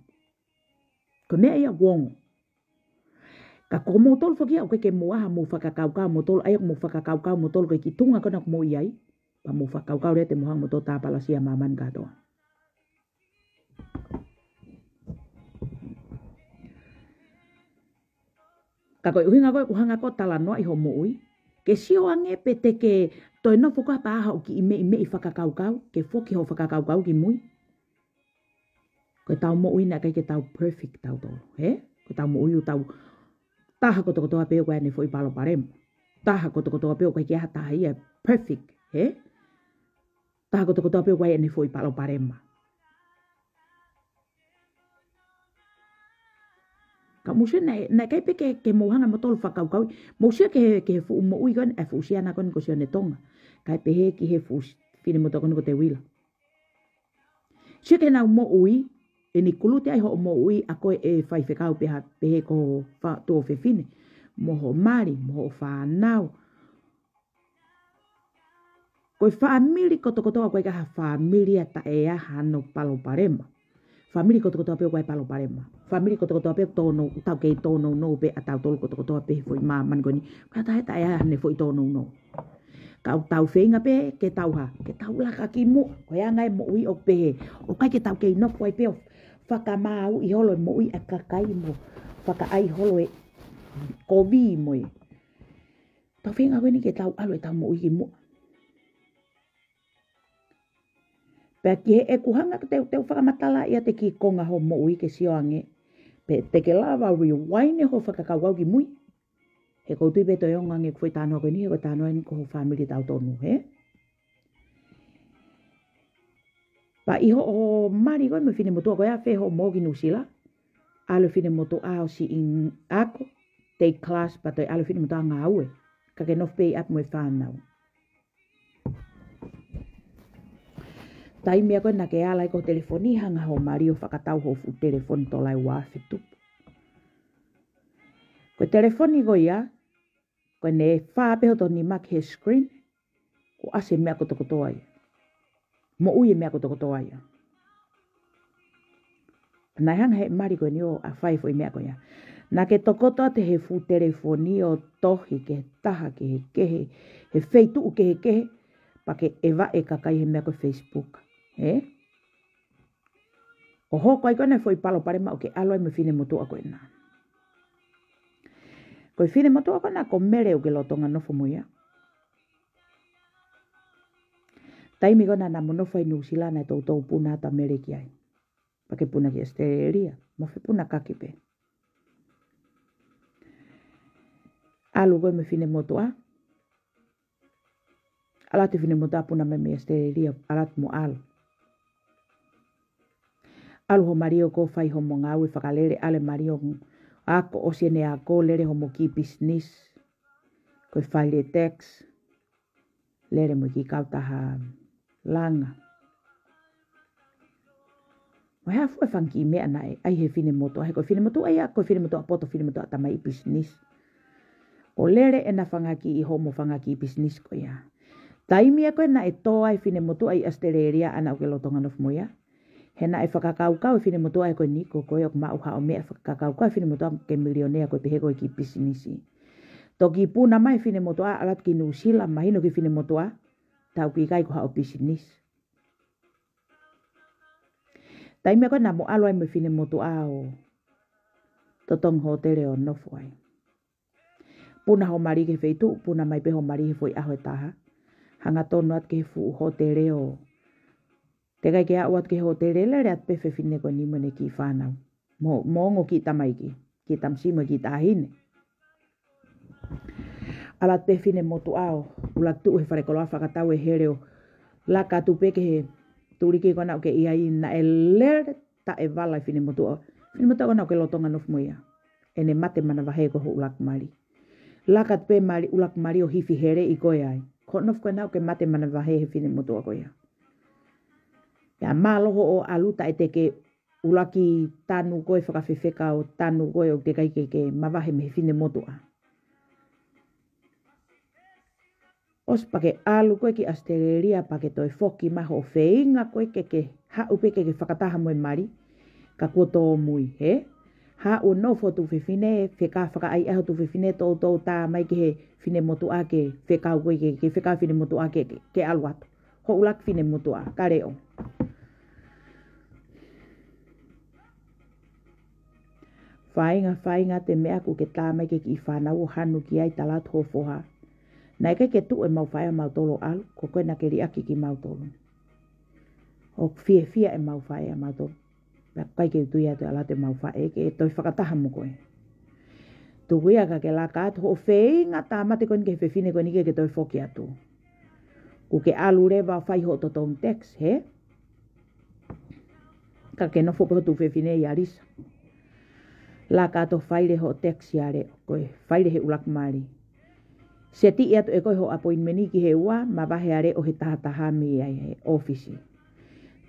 Ko e meʻa ia ʻoku ongo. Ka ko moutolu foki ia ʻoku ʻikai ke mou ʻai haʻamou fakakaukau moutolu, ʻai haʻamou fakakaukau moutolu ko e ki tunga ko ena ʻoku mou ʻi ai. Pea mou fakakaukau leva te mou hanga ʻo tāpalasia ʻa māmani kātoa. Ka ko e ʻuhinga ko ē ʻoku hanga ko ē ʻo talanoaʻi hoʻo moʻui, ke sio ange pe te ke toe nofo ko ē pea ʻai haʻo kiʻi meimei fakakaukau, ke foki hoʻo fakakaukau ki mui. Ko ʻetau moʻui naʻe ʻikai ke tau perfect tautolu, hē? Ko ʻetau moʻui ʻoku tau taha kotokotoa pē ʻoku ʻi ai ʻene foʻi palopalema. Taha kotokotoa pē ʻoku ʻikai ke ʻi ai ha taha ia perfect, hē? Taha kotokotoa pē ʻoku ʻi ai ʻene foʻi palopalema. Ka mou sio naʻe, naʻe ʻikai pē ke, ke mou hanga moutolu fakakaukau. Mou sio ki he, ki he fuʻu moʻui ko eni, ʻa e fuʻu siana ko eni ko Sione Tonga. Kae pehē ki he fuʻu s-, finemotuʻa ko eni ko Teuila. Sio ki heʻenau moʻui, ʻe ʻikai ke kuluti ai hoʻo moʻui ʻa koe ʻe faifekau pe ha, pehē ko ho fa-, tuofefine. Mo hoʻo mali, mo hoʻo fānau. Ko e fāmili kotokotoa ʻoku ʻikai ha fāmili ia taʻe ʻi ai hano palopalema. Fāmili kotokotoa pē ʻoku ʻi ai palopalema. Fāmili kotokotoa pē ʻoku tōnounou, tau kei tōnounou pē ʻa tautolu kotokotoa pē he foʻi māmani ko eni. Ka taʻe, taʻe ʻi ai hano foʻi tōnounou. Ka ʻoku tau feinga pē ke tau hā, ke tau laka ki muʻa. Ko e anga e moʻui ʻoku pehē. ʻOku ʻikai ke tau kei nofo ai pē ʻo fakamāuʻi holo e moʻui ʻa e kakai mo fakaʻai holo e kovi mo e. Tau feinga ko eni ke tau ʻalu ʻetau moʻui ki muʻa. Pea ki heʻeku hanga ke te, te u fakamatala ia te ki konga hoʻo moʻui ke sio ange. Pe te ke lava rewind hoʻo fakakaukau ki mui. He ʻoku ou tui pē toe ongo ange ʻeku foʻi talanoa ko eni, he ko e talanoa eni ko ho fāmili tautolu, hē? Pea ʻi hoʻo mali ko ē mo e finemotuʻa ko ē ʻa fē hoʻo mō ki Nuʻusila. ʻAlu e finemotuʻa ʻo siʻi ako, take class, pea toe ʻalu e finemotuʻa ngāue. Ka ke nofo pē ʻi ʻapi mo e fānau. Taimi ia ko ē naʻa ke ala ai ki ho telefoni, hanga ho mali ʻo fakatau ho fuʻu telefoni tolai ua afe tupu. Ko e telefoni ko ia, ko ʻene fā pē hoto nima ki he screen, kuo ʻasi e meʻa kotokotoa ia. Moʻui e meʻa kotokotoa ia. Naʻe hanga he mali ko eni ʻo ʻai e foʻi meʻa ko ia. Naʻa ke tokoto atu he fuʻu telefoni ʻo tohi ki he taha kehekehe, he feituʻu kehekehe, pea ke ʻeva e kakai he meʻa ko e Facebook. Hē? ʻO hoko ai ko ena e foʻi palopalema ʻoku ke ʻalu ai mo e finemotuʻa ko ena. Ko e finemotuʻa ko ena ko Mele ʻoku ke lolotonga nofo mo ia. Taimi ko ena naʻa mo nofo ai Nuʻusila naʻe toutou puna atu ʻa Mele ki ai. Pea ke puna ki ʻAositelēlia, mo fepuna kake pē. ʻAlu ko ē mo e finemotuʻa. ʻAlu atu e finemotuʻa puna mai mei ʻAositelēlia, ʻalu atu mo ʻalu. ʻAlu ho mali ʻo ko ē fai homo ngāue fakalele, ʻalu e mali ʻo ako ʻosi ʻene ako, lele homo kiʻi business. Ko e file e tax. Lele mo e kiʻi kautaha langa. Mo e hā fua e fanga kiʻi meʻa naʻe ʻai he finemotuʻa, he ko e finemotuʻa ia, ko e finemotuʻa poto, finemotuʻa tamai business. ʻO lele ʻena fanga kiʻi homo fanga kiʻi business ko ia. Taimi ia ko ē naʻe tō ai e finemotuʻa ʻi ʻAositelēlia ʻana ʻoku ke lolotonga nofo mo ia. He naʻe fakakaukau e finemotuʻa ia ko eni ko koe ʻoku maʻu haʻo meʻa, fakakaukau e finemotuʻa ke milionea koe pehē ko e kiʻi pisinisi. Toki puna mai e finemotuʻa ʻalu atu ki Nuʻusila, mahino ki he finemotuʻa, tau ki kai ko haʻo pisinisi. Taimi ko ē naʻa mo ʻalu ai mo e finemotuʻa ʻo totongi hōtele ʻo nofo ai. Puna ho mali ki he feituʻu, puna mai pē ho mali he foʻi ʻaho ʻe taha. Hangatonu atu ki he fuʻu hōtele ʻo. Teʻeki ai ke aʻu atu ki he hōtele, lele atu pē e fefine ko eni mo ʻene kiʻi fānau. Mo, mo e ongo kiʻi tamaiki, kiʻi tamasiʻi mo e kiʻi taʻahine. ʻAlu atu pē e finemotuʻa ʻo ʻuluaki tuʻu he falekoloa fakatau e hele ʻo laka atu pē ki he tuliki ko ena ʻoku ke ʻi ai naʻe lele taʻevala e finemotuʻa. Finemotuʻa ko ena ʻoku ke lolotonga nofo mo ia. ʻEne mate manavahē ko ho ʻuluaki mali. Laka atu pē mali, ʻuluaki mali ʻo hifi heleʻi koe ai. Ko hoʻo nofo ko ena ʻoku ke mate manavahē he finemotuʻa ko ia. Pea mālō hoʻo ʻalu taʻe te ke ʻuluaki tanu koe fakafefeka ʻo tanu koe ʻo teʻeki ai ke ke mavahe mei he finemotuʻa. ʻOsi pea ke ʻalu koe ki ʻAositelēlia pea ke toe foki mai hoʻo feinga koe ke ke haʻu pē ke ke fakataha mo e mali, ka kuo tōmui, hē? Haʻu ʻo nofo tuʻu fefine, fekau fakaʻaiʻai ho tuʻu fefine, toutou tā mai ki he finemotuʻa ke fekau ko ē ke, ke fekau finemotuʻa ke, ke, ke ʻalu atu. Hoʻo ʻuluaki finemotuʻa, ka leʻo. Feinga, feinga atu e meʻa ʻoku ke tā mai ki he kiʻi fānau ʻo hanu ki ai, tala atu ho foha. Naʻe ʻikai ke tuʻu ʻemau faʻē ʻamautolu ʻo ʻalu, ko koe naʻa ke liʻaki kimautolu. ʻOku fiefia ʻemau faʻē ʻamautolu. Pea ʻikai ke u tui atu ʻe ʻalu atu ʻemau faʻē ke toe fakataha mo koe. Tuku ia ka ke laka atu hoʻo feinga tāmate ko eni ki he fefine ko eni ke ke toe foki atu. Kuo ke ʻalu leva ʻo fai hoʻo totongi tax, hē? Ka ke nofo pē ho tuʻu fefine ʻia Lisa. Laka atu ʻo faile hoʻo tax ʻia Leʻo, ko e faile he ʻuluaki mali. Setiʻi atu ʻe koe hoʻo appointment ki he ua, mavahe ʻa Leʻo he taha taha mei ai he ʻōfisi.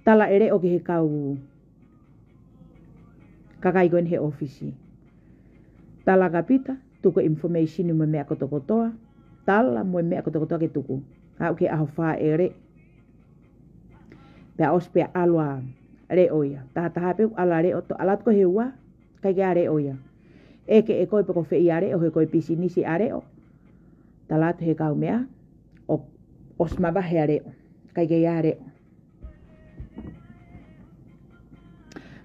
Tala ʻe Leʻo ki he kau kakai ko eni he ʻōfisi. Tala kia Pita, tuku e information mo e meʻa kotokotoa, tala mo e meʻa kotokotoa ke tuku. Aʻu ki he ʻaho fāʻeleʻi. Pea ʻosi pea ʻalu ʻa Leʻo ia. Taha taha pē ʻalu ʻa Leʻo, toe ʻalu atu ko ē he ua, ʻikai ke ʻi ai ʻa Leʻo ia. ʻEke ʻe koe pe ko fē ʻa Leʻo, he ko e pisinisi ʻa Leʻo. Tala atu he kau meʻa, ʻo, ʻosi mavahe ʻa Leʻo. ʻIkai ke ʻi ai ʻa Leʻo.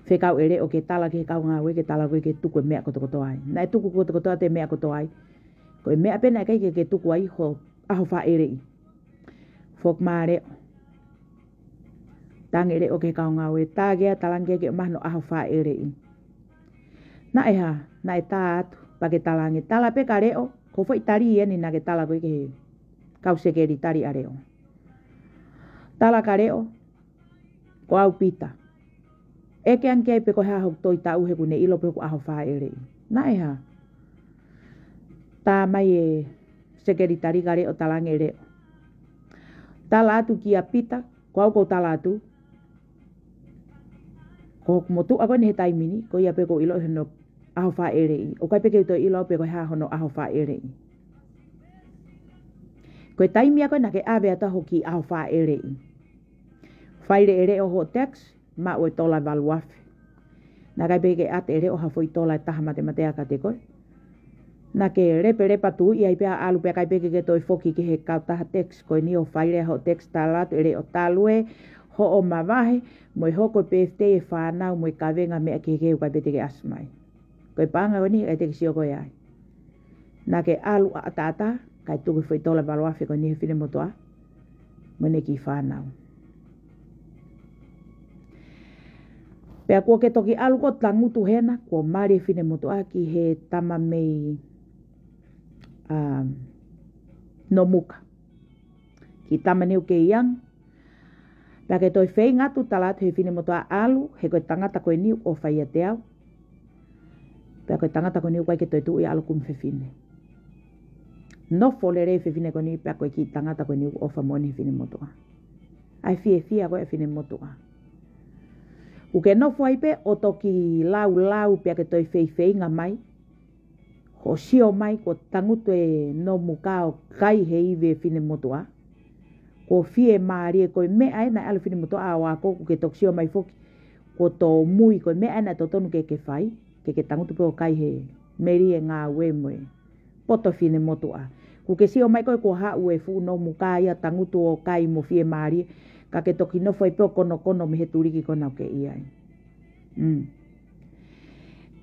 Fekau ʻe Leʻo ke tala ki he kau ngāue ke tala ko ē ke tuku e meʻa kotokotoa ai. Naʻe tuku kotokotoa atu e meʻa kotoa ai. Ko e meʻa pē naʻe ʻikai ke, ke tuku ai ho ʻaho fāʻeleʻi. Foki mai ʻa Leʻo. Tangi ʻe Leʻo ki he kau ngāue, tā ke ʻa e talange ke ʻomai hono ʻaho fāʻeleʻi. Naʻe hā, naʻe tā atu, pea ke talange, tala pē kia Leʻo, ko e foʻi tali eni naʻa ke tala ko ē ki he kau sekelitali ʻa Leʻo. Tala kia Leʻo, ko au Pita. ʻEke ange ki ai pe ko e hā hoku toitaʻu he kuo ne ʻilo pē hoku ʻaho fāʻeleʻi. Naʻe hā. Tā mai e sekelitali kia Leʻo, talange ʻe Leʻo. Tala atu kia Pita, ko au ʻoku ou tala atu. Ko hoku motuʻa ko eni he taimi ni, ko ia pē ʻoku ou ʻilo hono ʻaho fāʻeleʻi. ʻOku ʻikai pē ke u toe ʻilo pe ko e hā hono ʻaho fāʻeleʻi. Ko e taimi ia ko ē naʻa ke ʻave atu ai hoʻo kiʻi ʻaho fāʻeleʻi. Faile ʻe Leʻo hoʻo tax, maʻu e tola valu afe. Naʻe ʻikai pē ke ʻoatu ʻe Leʻo ha foʻi tola ʻe taha matemateʻaki kiate koe. Naʻa ke lepelepa tuʻi ai pē ʻo ʻalu pē, ʻikai pē ke ke toe foki ki he kautaha tax ko eni ʻo faile hoʻo tax, tala atu ʻe Leʻo, talu ē hoʻo mavahe, mo e hoko e birthday e fānau mo e kavenga, meʻa kehekehe, ʻikai pē te ke ʻasi mai. Ko e paʻanga ko eni ʻikai te ke sio koe ai. Naʻa ke ʻalu ʻataʻatā, kae tuku e foʻi tola valu afe ko eni he finemotuʻa mo ʻene kiʻi fānau. Pea kuo ke toki ʻalu ʻo tangutu hena, kuo mali e finemotuʻa ki he tama mei, um, Nomuka. Kiʻi tama Niu Keiang. Pea ke toe feinga atu, tala atu he finemotuʻa, ʻalu, he ko e tangata ko eni ʻoku ʻofa ʻiate au. Pea ko e tangata ko eni ʻoku ʻikai ke toe tuʻu ia ʻalu kumi fefine. Nofo lelei e fefine ko eni pea ko e kiʻi tangata ko eni ʻoku ʻofa moʻoni he finemotuʻa. ʻA e fiefia ko ē e finemotuʻa. ʻOku ke nofo ai pē ʻo toki laulau pea ke toe feifeinga mai. Hoʻo sio mai kuo tangutu e Nomuka ʻo kai he ivi e finemotuʻa. Kuo fiemālie, ko e meʻa ē naʻe ʻalu e finemotuʻa ʻo ako, kuo ke toki sio mai foki kuo tōmui, ko e meʻa ē naʻe totonu ke ke fai, ke ke tangutu pē ʻo kai he melie e ngāue mo e poto e finemotuʻa. Kuo ke sio mai ko ē kuo haʻu e fuʻu Nomuka ia, tangutu ʻo kai mo fiemālie, ka ke toki nofo ai pē ʻo konokono mei he tuliki ko ena ʻoku ke ʻi ai. Mm.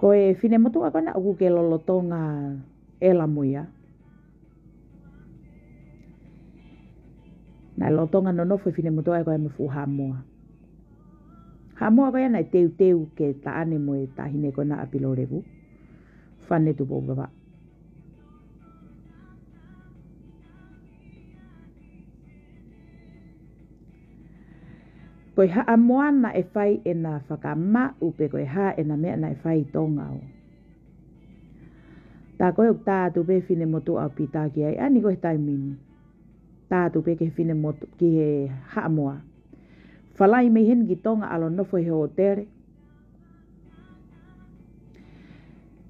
Ko e finemotuʻa ko ena ʻoku ke lolotonga ʻela mo ia. Naʻe lolotonga nonofo e finemotuʻa ko ia mo e fuʻu Haʻamoa. Haʻamoa ko ia naʻe teuteu ke taʻane mo e taʻahine ko ena ʻa Pilolevu, Fane Tupou Vavaʻu. Ko e Haʻamoa naʻe fai ʻena fakamaʻu pe ko e hā ʻena meʻa naʻe fai ʻi Tonga ʻo. Tā ko ē ʻoku tā atu pē e finemotuʻa ʻo Pita ki ai, ʻa eni ko ē he taimi ni. Tā atu pē ki he finemotu-, ki he Haʻamoa. Falai mei heni ki Tonga, ʻalu ʻo nofo he hōtele.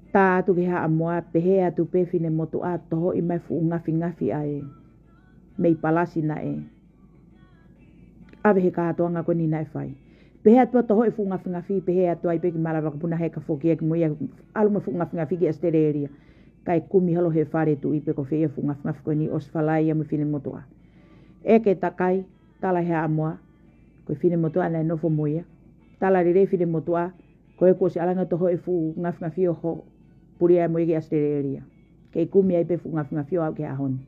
Tā atu ki he Haʻamoa, pehē atu pē e finemotuʻa, tohoʻi mai e fuʻu ngafingafi ʻa e mei palasi naʻe ʻave he kātoanga ko eni naʻe fai. Pehē atu pē ʻo toho e fuʻu ngafingafi, pehē atu ai pē ki Malavakapuna he ka foki ia ki mo ia, ʻalu mo e fuʻu ngafingafi ki ʻAositelēlia. Kae kumi holo he fale tuʻi pe ko fē ia fuʻu ngafingafi ko eni, ʻosi falai ia mo e finemotuʻa. ʻEke takai, tala he ʻamoa, ko e finemotuʻa naʻe nofo mo ia. Tala lelei finemotuʻa, ko e kuo ʻosi ʻalu ange ʻo toho e fuʻu ngafingafi ʻo ho puli ai mo ia ki ʻAositelēlia. Kei kumi ai pē fuʻu ngafingafi ʻo aʻu ki he ʻaho ni.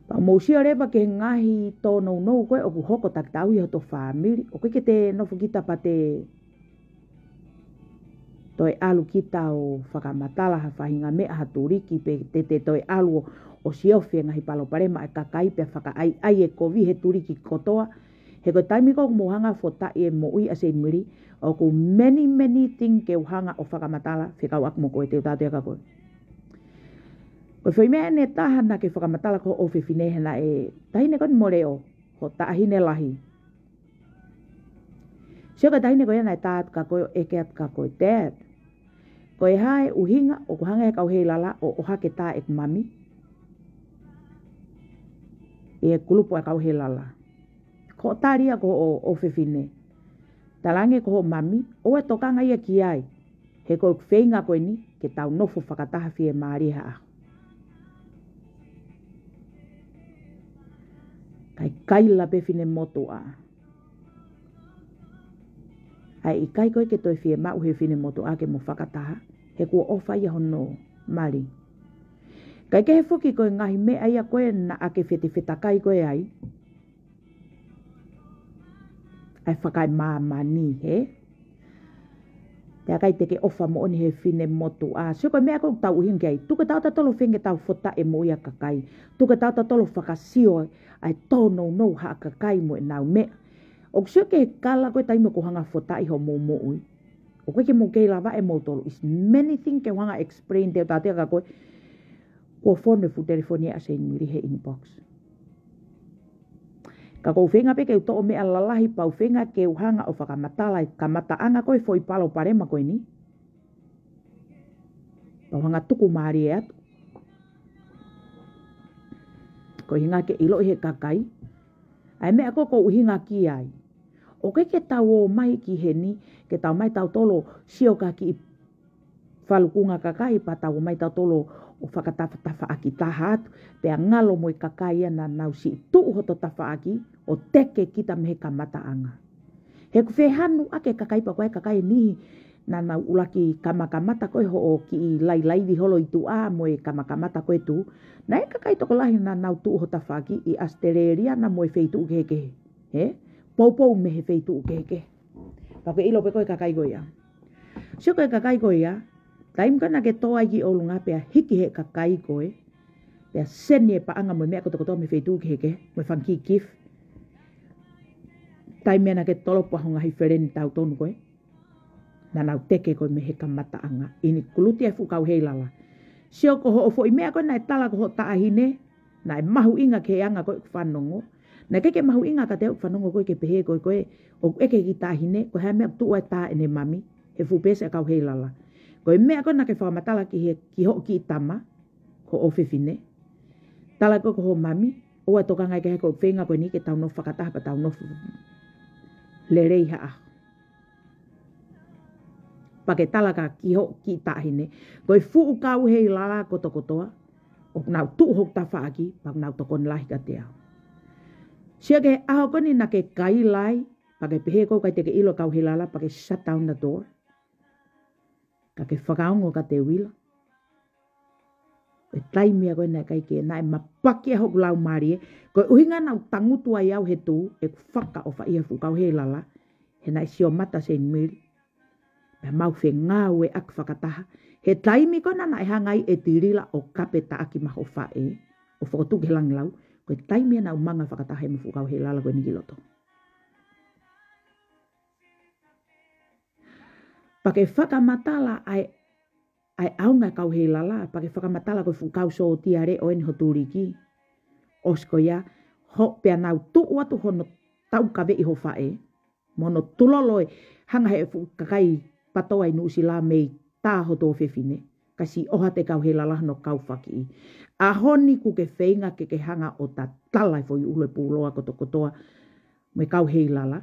Pea mou sio leva ki he ngaahi tōnounou ko ē ʻoku hoko takitaha ʻi hoto fāmili. ʻOku ʻikai ke te nofo kita pea te toe ʻalu kita ʻo fakamatala ha faʻahinga meʻa ha tuliki pe te te toe ʻalu ʻo, ʻo siofi e ngaahi palopalema e kakai pea fakaʻaiʻai e kovi he tuliki kotoa. He ko e taimi ko ē ʻoku mou hanga ʻo fotaʻi e moʻui ʻa Seinimili, ʻoku many, many thing ke u hanga ʻo fakamatala fekauʻaki mo koe, te u taʻotaʻotaʻa kia koe. Ko e foʻi meʻa ʻe taha naʻa ke fakamatala ko hoʻo ʻofefine he naʻe taʻahine ko eni mo Leʻo, ho taʻahine lahi. Sio ki he taʻahine ko ia naʻe tā atu kia koe ʻo ʻeke atu kia koe, Dad, ko e hā e ʻuhinga ʻoku hanga ʻe he kau Heilala ʻo ʻohake tā ʻeku mami ʻi he kulupu ʻa e kau Heilala? Ko hoʻo tali ia ko hoʻo ʻofefine. Talaange ko hoʻo mami, ʻoua ʻe tokanga ia ki ai. He ko e feinga ko eni ke tau nofo fakataha fiemālie ha ʻaho. Kae kaila pē finemotuʻa. ʻA e ʻikai ko ē ke toe fiemaʻu he finemotuʻa ke mo fakataha, he kuo ʻofa ia hono mali. Kae kehe foki ko e ngaahi meʻa ia ko ē naʻa ke fetefetakai ko ē ai, ʻa e fakaemāmani, hē? Pea ʻikai te ke ʻofa moʻoni he finemotuʻa. Sio ko e meʻa ko ē ʻoku tau ʻuhinga ki ai. Tuku ke tau tautolu feinga ke tau fotaʻi e moʻui ʻa e kakai. Tuku ke tau tautolu fakasio ʻa e tōnounou ʻa e kakai mo ʻenau meʻa. ʻOku sio ki he kala ko ē taimi ʻoku hanga ʻo fotaʻi hoʻomou moʻui. ʻOku ʻikai ke mou kei lava ʻe moutolu. Is many thing ke u hanga ʻo explain, te u taʻotaʻotaʻa kia koe. Kuo fonu e fuʻu telefoni ʻa Seinimili he inbox. Ka ʻoku ou feinga pē ke u toʻo meʻa lalahi pea u feinga ke u hanga ʻo fakamatala e kamataʻanga ko ē foʻi palopalema ko eni. Pea u hanga ʻo tuku mālie atu. Ko e ʻuhinga ke ʻiloʻi he kakai ʻa e meʻa ko ē ʻoku ou ʻuhinga ki ai. ʻOku ʻikai ke tau ō mai ki heni, ke tau mai tautolu ʻo sio ki ha kiʻi falukunga kakai pea tau ō mai tautolu ʻo fakatafatafaʻaki taha atu, pea ngalo mo e kakai ia naʻa nau siʻi tuʻu hoto tafaʻaki ʻo teke kita mei he kamataʻanga. He ʻoku fehanu ʻaki e kakai pea ko e kakai ʻe niʻihi naʻa nau ʻuluaki kamakamata ko ē hoʻo kiʻi lailaivi holo ʻi tuʻa mo e kamakamata ko ē tuʻu. Naʻe ʻi ai e kakai tokolahi naʻa nau tuʻu hoto tafaʻaki ʻi ʻAositelēlia na mo e feituʻu kehekehe. Hē? Poupou mei he feituʻu kehekehe. Pea ʻoku ke ʻilo pē ko e kakai ko ia. Sio ko e kakai ko ia, taimi ko ē naʻa ke tō ai ki ʻolunga pea hiki he kakai ko ē, pea seni e paʻanga mo e meʻa kotokotoa mei he feituʻu kehekehe, mo e fanga kiʻi gift. Taimi naʻa ke tolopo ai ho ngaahi feleni tautonu ko ē, naʻa nau teke koe mei he kamataʻanga, ʻinikuluti e fuʻu kau Heilala. Sio ko hoʻo foʻi meʻa ko ē naʻe tala ko hoʻo taʻahine, naʻe mahuʻinga ki he anga ko ē ʻeku fanongo. Naʻe ʻikai ke mahuʻinga kiate au ʻeku fanongo ko ē ke pehē ko ē ko ē ʻoku ʻeke ki he taʻahine, ko e hā e meʻa ʻoku tuʻu ai e tā ʻene mami he fuʻu peesi ʻa e kau Heilala. Ko e meʻa ko ē naʻa ke fakamatala ki he, ki hoʻo kiʻi tama, ko hoʻo ʻofefine. Tala ko ē ko hoʻo mami, ʻoua ʻe tokanga ki ai, ko e feinga ko eni ke tau nofo fakataha pea tau nofo lelei ha ʻaho. Pea ke tala kia, ki hoʻo kiʻi taʻahine, ko e fuʻu kau Heilala kotokotoa ʻoku nau tuʻu hoku tafaʻaki, pea ʻoku nau tokoni lahi kiate au. Sio ki he ʻaho ko eni naʻa ke kaila ai, pea ke pehē ʻoku ʻikai te ke ʻilo e kau Heilala, pea ke shut down the door. Ka ke fakaongo kiate Uila. Ko e taimi ia ko ē naʻe ʻikai ke, naʻe mapaki ai hoku laumālie. Ko e ʻuhinga naʻa ku tangutu ai au he tuʻu, ʻeku fakaʻofaʻia e fuʻu kau Heilala, he naʻe sio mata Seinimili. Pea mau fengāueʻaki fakataha. He taimi ko ē naʻe hanga ai ʻe Tilila ʻo kapetaʻaki mai ho faʻē, ʻo fokotuʻu ki he Langilau, ko e taimi ia naʻa ku manga fakataha mo e fuʻu kau Heilala ko eni ki loto. Pea ke fakamatala ʻa e, ʻa e ʻaonga e kau Heilala, pea ke fakamatala ko e fuʻu kau sōtia leʻo eni ho tuliki. ʻOsi ko ia, hoʻo pea nau tuʻu atu hono taukaveʻi ho faʻē, mo hono tulolo e hanga he fuʻu kakai PATOA ʻi Nuʻusila mei tā hoto ʻofefine, ka siʻi ʻohake e kau Heilala hono kau fakiʻi. ʻAho ni ʻoku ke feinga ke ke hanga ʻo tatala e foʻi ʻulu e puloa kotokotoa mo e kau Heilala.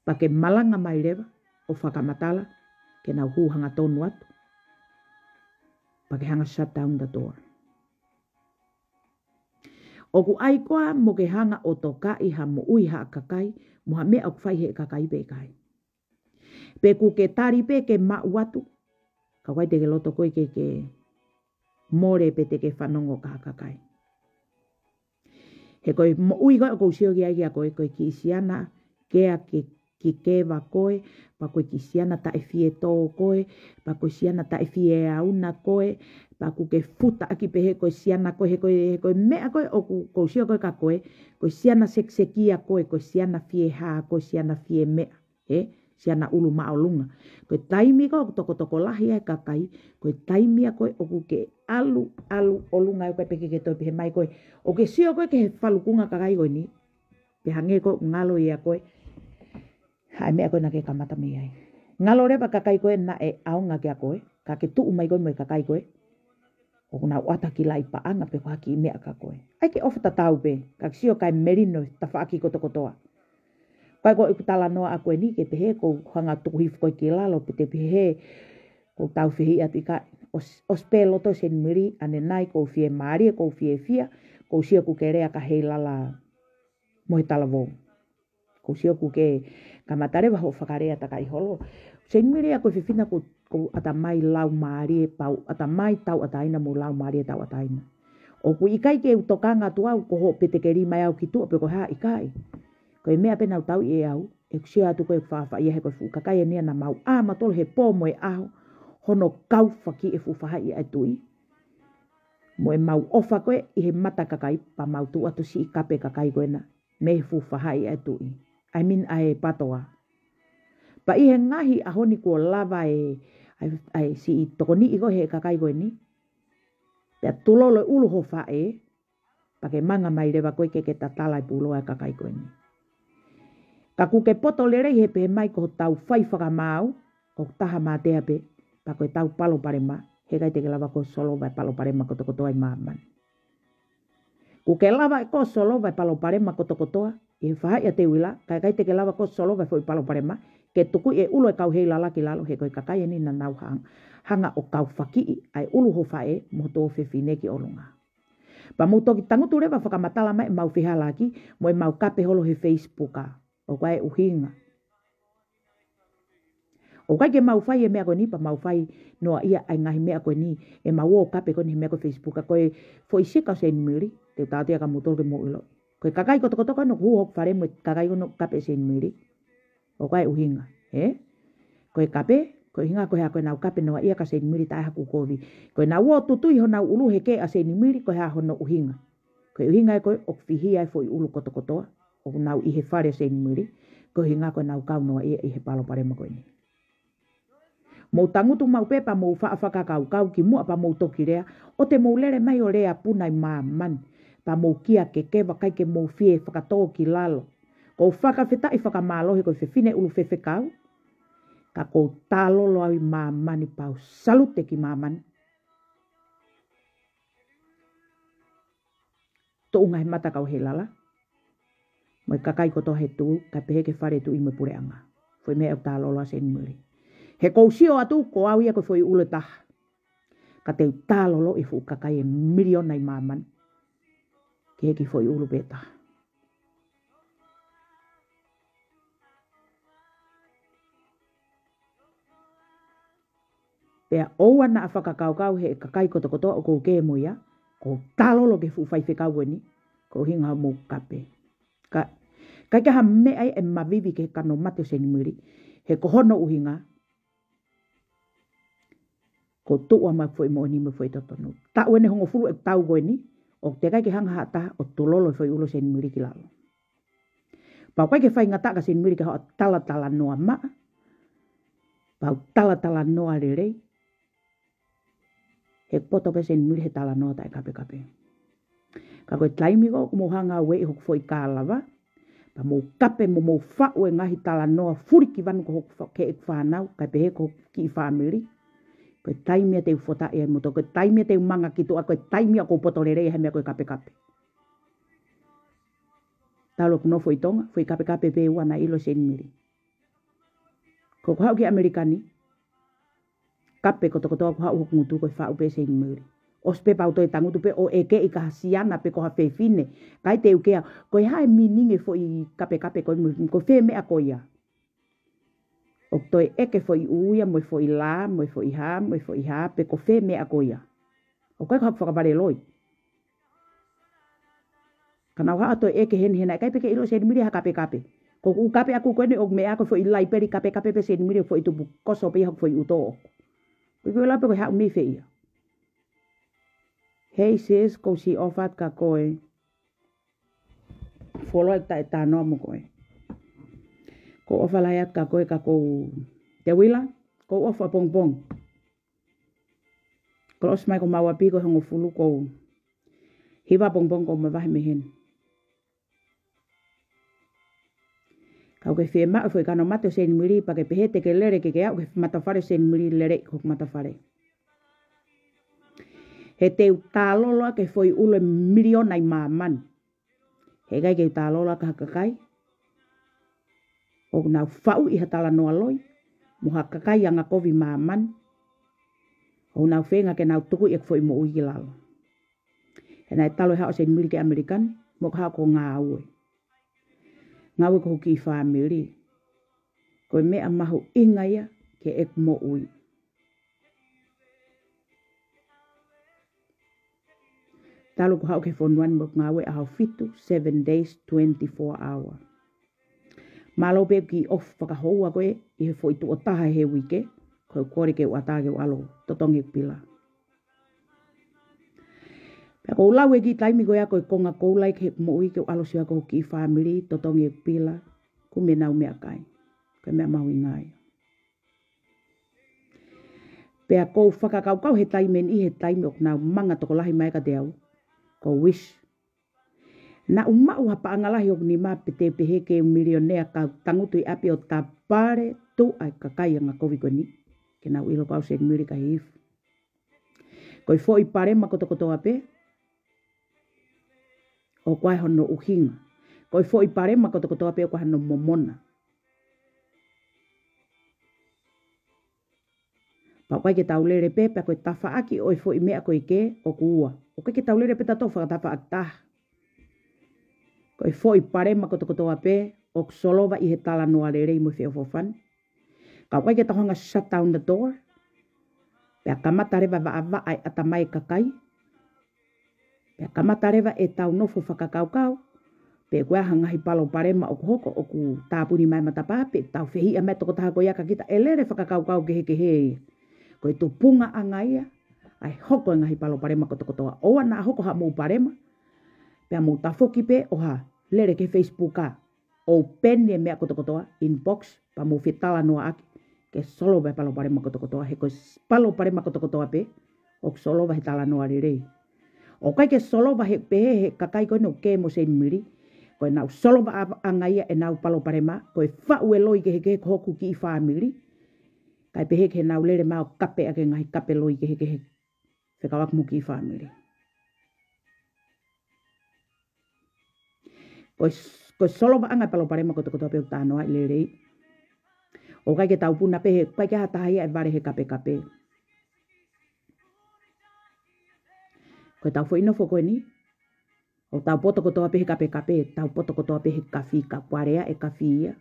Pea ke malanga mai leva ʻo fakamatala ke nau hū hangatonu atu. Pea ke hanga shut down the door. ʻOku ʻai koā mo ke hanga ʻo tokaʻi ha moʻui ha kakai mo ha meʻa ʻoku fai he kakai pe ʻikai? Pe ʻoku ke tali pē ke maʻu atu, ka ʻoku ʻikai te ke loto koe ke ke mole pe te ke fanongo ki ha kakai? He ko e moʻui ko ē ʻoku ou sio ki ai kia koe, ko e kiʻi siana kea ke, ki keva koe, pea ko e kiʻi siana taʻefietō koe, pea ko e siana taʻefieauna koe, pea ʻoku ke futa ʻaki pē he ko e siana koe, he ko e, he ko e meʻa ko ē ʻoku, ʻoku ou sio ko ē kia koe, ko e siana sekisekia koe, ko e siana fiehā, ko e siana fiemeʻa. He, siana ʻulu māʻolunga. Ko e taimi ko ē ʻoku tokotokolahi ai e kakai, ko e taimi ia ko ē ʻoku ke ʻalu, ʻalu ʻolunga ai koe pē ke ke toe pehē mai koe. ʻOku ke sio koe ki he falukunga kakai ko eni, pe hangē ko ē ʻoku ngalo ia koe ha meʻa ko ē naʻa ke kamata mei ai. Ngalo leva kakai ko ē naʻe ʻaonga kia koe, ka ke tuʻu mai koe mo e kakai ko ē ʻoku nau ʻata ki laʻi paʻanga pe ko ha kiʻi meʻa kia koe. ʻAi ke ʻofa tatau pē, ka ke sio kae melino e tafaʻaki kotokotoa. Ko e ko ʻeku talanoa ʻaʻaku eni ke pehē ʻoku ou hanga tuku hifo koe ki lalo pe te pehē ʻoku ou tau fehiʻa atu ʻikai. ʻOs-, ʻosi pē loto Seinimili, ʻanenai ʻoku ou fiemālie, ʻoku ou fiefia, ʻoku ou sio ʻoku ke lea kia Heilala mo e talavou. ʻOku ou sio ʻoku ke kamata leva hoʻo fakalea takai holo. Seinimili, ʻa ko e fefine ʻoku, ʻoku ʻatamai laumālie pau, ʻatamai tauʻatāina mo laumālie tauʻatāina. ʻOku ʻikai ke u tokanga atu au ko hoʻo petekeli mai au ki tuʻa pe ko e hā, ʻikai. Ko e meʻa pē naʻa ku tauhi ʻe au, ʻeku sio atu ko e fafaʻia he ko e fuʻu kakai eni naʻa mau ʻā mautolu he pō mo e ʻaho, hono kau faki e fuʻu faʻahi ʻa e tuʻi. Mo ʻemau ʻofa ko ē ʻi he mata kakai pea mau tuʻu atu siʻi kape kakai ko ena mei he fuʻu faʻahi ʻa e tuʻi. I mean, ʻa e patoa. Pea ʻi he ngaahi ʻaho ni kuo lava e, ʻa e, ʻa e siʻi tokoniʻi ko ē he kakai ko eni, pea tulolo e ʻulu ho faʻē, pea ke manga mai leva koe ke ke tatala e puloa e kakai ko eni. Ka ʻoku ke poto lelei he pehē mai ko hotau fai fakamaau, ʻoku taha mātea pē, pea ko ʻetau palopalema, he ʻikai te ke lava koe ʻo solova e palopalema kotokotoa ʻi māmani. ʻOku ke lava ʻe koe ʻo solova e palopalema kotokotoa ʻi he faʻahi ʻa Teuila, ka ʻikai te ke lava koe ʻo solova e foʻi palopalema, ke tukuʻi e ʻulu e kau Heilala ki lalo he ko e kakai eni naʻa nau hang-, hanga ʻo kau fakiʻi ʻa e ʻulu ho faʻē mo ho tuofefine ki ʻolunga. Pea mou toki tangutu leva ʻo fakamatala mai ʻemau fehālaaki mo ʻemau kape holo he Facebook. ʻOku ʻi ai e ʻuhinga. ʻOku ʻikai ke mau fai e meʻa ko eni pea mau fai noaʻia ʻa e ngaahi meʻa ko eni, ʻemau ō ʻo kape ko eni he meʻa ko e Facebook, ko e foʻi sika ʻo Seinimili, te u tala atu ia kia moutolu ke mou ʻilo. Ko e kakai kotokotoa ko ē naʻa ku hū hoku fale mo e kakai ko ē naʻa ku kape ʻa Seinimili, ʻoku ʻi ai e ʻuhinga, ē? Ko e kape, ko e ʻuhinga ko e hā? Ko ʻenau kape noaʻia kia Seinimili taʻe haku kovi. Ko ʻenau ō ʻo tutui honau ʻulu he kē ʻa Seinimili, ko e hā hono ʻuhinga? Ko e ʻuhinga ia ko ē ʻoku fihia e foʻi ʻulu kotokotoa ʻoku nau ʻi he fale ʻo Seinimili, ko e ʻuhinga ko ʻenau kau noaʻia ʻi he palopalema ko eni. Mou tangutu maʻu pē pea mou faʻa fakakaukau kimuʻa pea mou toki lea, ʻoua te mou lele mai ʻo lea puna ʻi māmani, pea mou kia kekeva, ʻikai ke mou fie fakatō ki lalo. ʻOku ou fakafetaʻi fakamālō he ko e fefine ʻulu fefekau, ka ʻoku ou talolo au ʻi māmani pea u salute ki māmani. Tuʻunga he mata kau Heilala mo e kakai kotoa he tuʻu, kae pehē ki he fale tuʻi mo e puleʻanga. Foʻi meʻa ʻoku talolo ai Seinimili. He ʻoku ou sio atu ko au ia ko e foʻi ʻulu ʻe taha. Ka te u talolo e fuʻu kakai ʻe miliona ʻi māmani ki he kiʻi foʻi ʻulu pē ʻe taha. Pea ʻoua naʻa fakakaukau he kakai kotokotoa ʻoku ou kē mo ia, ʻoku ou talolo ki he fuʻu faifekau eni, ko e ʻuhinga hoʻomou kape. Ka, ʻikai ke ʻi ai ha meʻa ia ʻe mavivi ki he kano mate ʻo Seinimili, he ko hono ʻuhinga, ʻoku ou tuʻu au mo e foʻi moʻoni mo e foʻi totonu. Taʻu eni ʻe hongofulu ʻeku tau ko eni, ʻoku teʻeki ai ke hanga ha taha ʻo tulolo e foʻi ʻulu ʻo Seinimili ki lalo. Pea ʻoku ʻikai ke faingataʻa kia Seinimili ke haʻu ʻo talatalanoa maʻa, pea u talatalanoa lelei, he ʻoku poto pē Seinimili he talanoa taʻe kapekape. Ka ko e taimi ko ē ʻoku mou hanga ʻo ueʻi hoku foʻi kālava, pea mou kape mo mou faʻu e ngaahi talanoa fulikivanu ko hoku fa-, ki heʻeku fānau, kae pehē ko hoku kiʻi fāmili, ko e taimi ia te u fotaʻi ai moutolu, ko e taimi ia te u manga ki tuʻa, ko e taimi ia ʻoku ou poto lelei ai he meʻa ko e kapekape. Talu ʻeku nofo ʻi Tonga, foʻi kapekape pē ʻe ua naʻe ʻilo ʻe Seinimili. Ko ʻeku haʻu ki ʻAmelika ni, kape kotokotoa ʻoku haʻu hoku ngutu ko e faʻu pē Seinimili. ʻOsi pē pea u toe tangutu pē ʻo ʻeke ʻi ha siana pe ko ha fefine. ʻIkai te u kea, ko e hā e meaning e foʻi kapekape ko ē, ko fē meʻa ko ia. ʻOku toe ʻeke foʻi ʻū ia, mo e foʻi lā, mo e foʻi hā, mo e foʻi hā, pe ko fē meʻa ko ia. ʻOku ʻikai ko haʻaku fakavale loi. Ka nau haʻu ʻo toe ʻeke heni hena, ʻikai pē ke ʻilo Seinimili ha kapekape. Ko ʻeku kape ʻaku ko eni ʻoku meʻa ko e foʻi laipeli kapekape pē Seinimili ʻoku foʻi tupu koso pē ia hoku foʻi ʻuto ʻoku. Ko ʻeku ʻilo pē ko e haʻu mei fē ia. Hei sis, ʻoku ou siʻi ʻofa atu kia koe. Fuoloa e taʻe talanoa mo koe. ʻOku ou ʻofa lahi atu kia koe ka ʻoku ou te uila, ʻoku ou ʻofa pongipongi. Close mai ko mau ʻapi ko e hongofulu ʻoku ou hiva pongipongi ʻoku ou mavahe mei heni. Ka ʻoku ke fiemaʻu e foʻi kano mate ʻo Seinimili pea ke pehē te ke lele ke ke aʻu ki he matafale ʻo Seinimili lele ʻi hoku matafale. He te u talolo ʻaki e foʻi ʻulu ʻe miliona ʻi māmani. He ʻikai ke u talolo ʻaki ha kakai ʻoku nau faʻu ʻi ha talanoa loi, mo ha kakai angakovi māmani, ʻoku nau feinga ke nau tukuʻi ʻeku foʻi moʻui ki lalo. He naʻe talu e haʻu ʻa Seinimili ki ʻAmelika ni, mo ka haʻu ʻo ngāue. Ngāue ki hoku kiʻi fāmili. Ko e meʻa mahuʻinga ia ki heʻeku moʻui. Talu ʻeku haʻu ki he fonua ni mo ʻeku ngāue ʻaho fitu, seven days, twenty-four hour. Mālō pē ʻeku kiʻi off fakahoua ko ē ʻi he foʻi tuʻo taha he uike, ko e kole ke u ʻatā ke u ʻalu ʻo totongi ʻeku pila. Pea ʻoku ou lau e kiʻi taimi ko ia ko e konga ʻoku ou like heʻeku moʻui ke u ʻalu ʻo sio ki hoku kiʻi fāmili, totongi ʻeku pila, kumi ʻenau meʻakai. Ko e meʻa mahuʻinga ia. Pea ʻoku ou fakakaukau he taimi ni, he taimi ʻoku nau manga tokolahi mai kiate au, ko Wish. Naʻa ku maʻu ha paʻanga lahi ʻi hoku nima pe te u pehē ke u milionea ka u tangutu ʻi ʻapi ʻo tapale tuʻa e kakai angakovi ko eni. Ke nau ʻilo ko au Seinimili ka hifo. Ko e foʻi palema kotokotoa pē ʻoku ʻi ai hono ʻuhinga. Ko e foʻi palema kotokotoa pē ʻoku ʻi ai hono momona. Pea ʻoku ʻikai ke tau lele pē, pea ko e tafaʻaki ʻo e foʻi meʻa ko ē ke ʻoku ua. ʻOku ʻikai ke tau lele pē tautolu fakatafaʻaki taha. Ko e foʻi palema kotokotoa pē ʻoku solova ʻi he talanoa lelei mo e feʻofoʻofani. Ka ʻoku ʻikai ke tau hanga shut down the door. Pea kamata leva vaʻavaʻa e ʻatamai e kakai. Pea kamata leva ʻetau nofo fakakaukau pe ko e hā e ngaahi palopalema ʻoku hoko ʻoku tāpuni mai e matapā pe tau fehiʻa mai e tokotaha ko ia ka kita ʻe lele fakakaukau kehekehe. Ko e tupungaʻanga ia ʻa e hoko e ngaahi palopalema kotokotoa. ʻOua naʻa hoko haʻamou palema pea mou tafoki pē ʻo hā, lele ki he Facebook ʻa open e meʻa kotokotoa, inbox, pea mou fetalanoaʻaki ke solova e palopalema kotokotoa, he ko e palopalema kotokotoa pē ʻoku solova he talanoa lelei. ʻOku ʻikai ke solova he pehē he kakai ko eni ʻoku kē mo Seinimili, ko ʻenau solovaʻanga ia ʻenau palopalema, ko e faʻu e loi kehekehe ki hoku kiʻi fāmili, kae pehē ke nau lele mai ʻo kape ʻaki e ngaahi kape loi kehekehe fekauʻaki mo e kiʻi fāmili. Ko e s-, ko e solovaʻanga e palopalema kotokotoa pē ʻoku talanoaʻi lelei. ʻOku ʻikai ke tau puna pē he, ʻikai ke ʻi ai ha taha ia ʻe vale he kapekape. Ko ʻetau foʻi nofo ko eni, ʻoku tau poto kotoa pē he kapekape, tau poto kotoa pē he kafi, ka kuo lea e kafi ia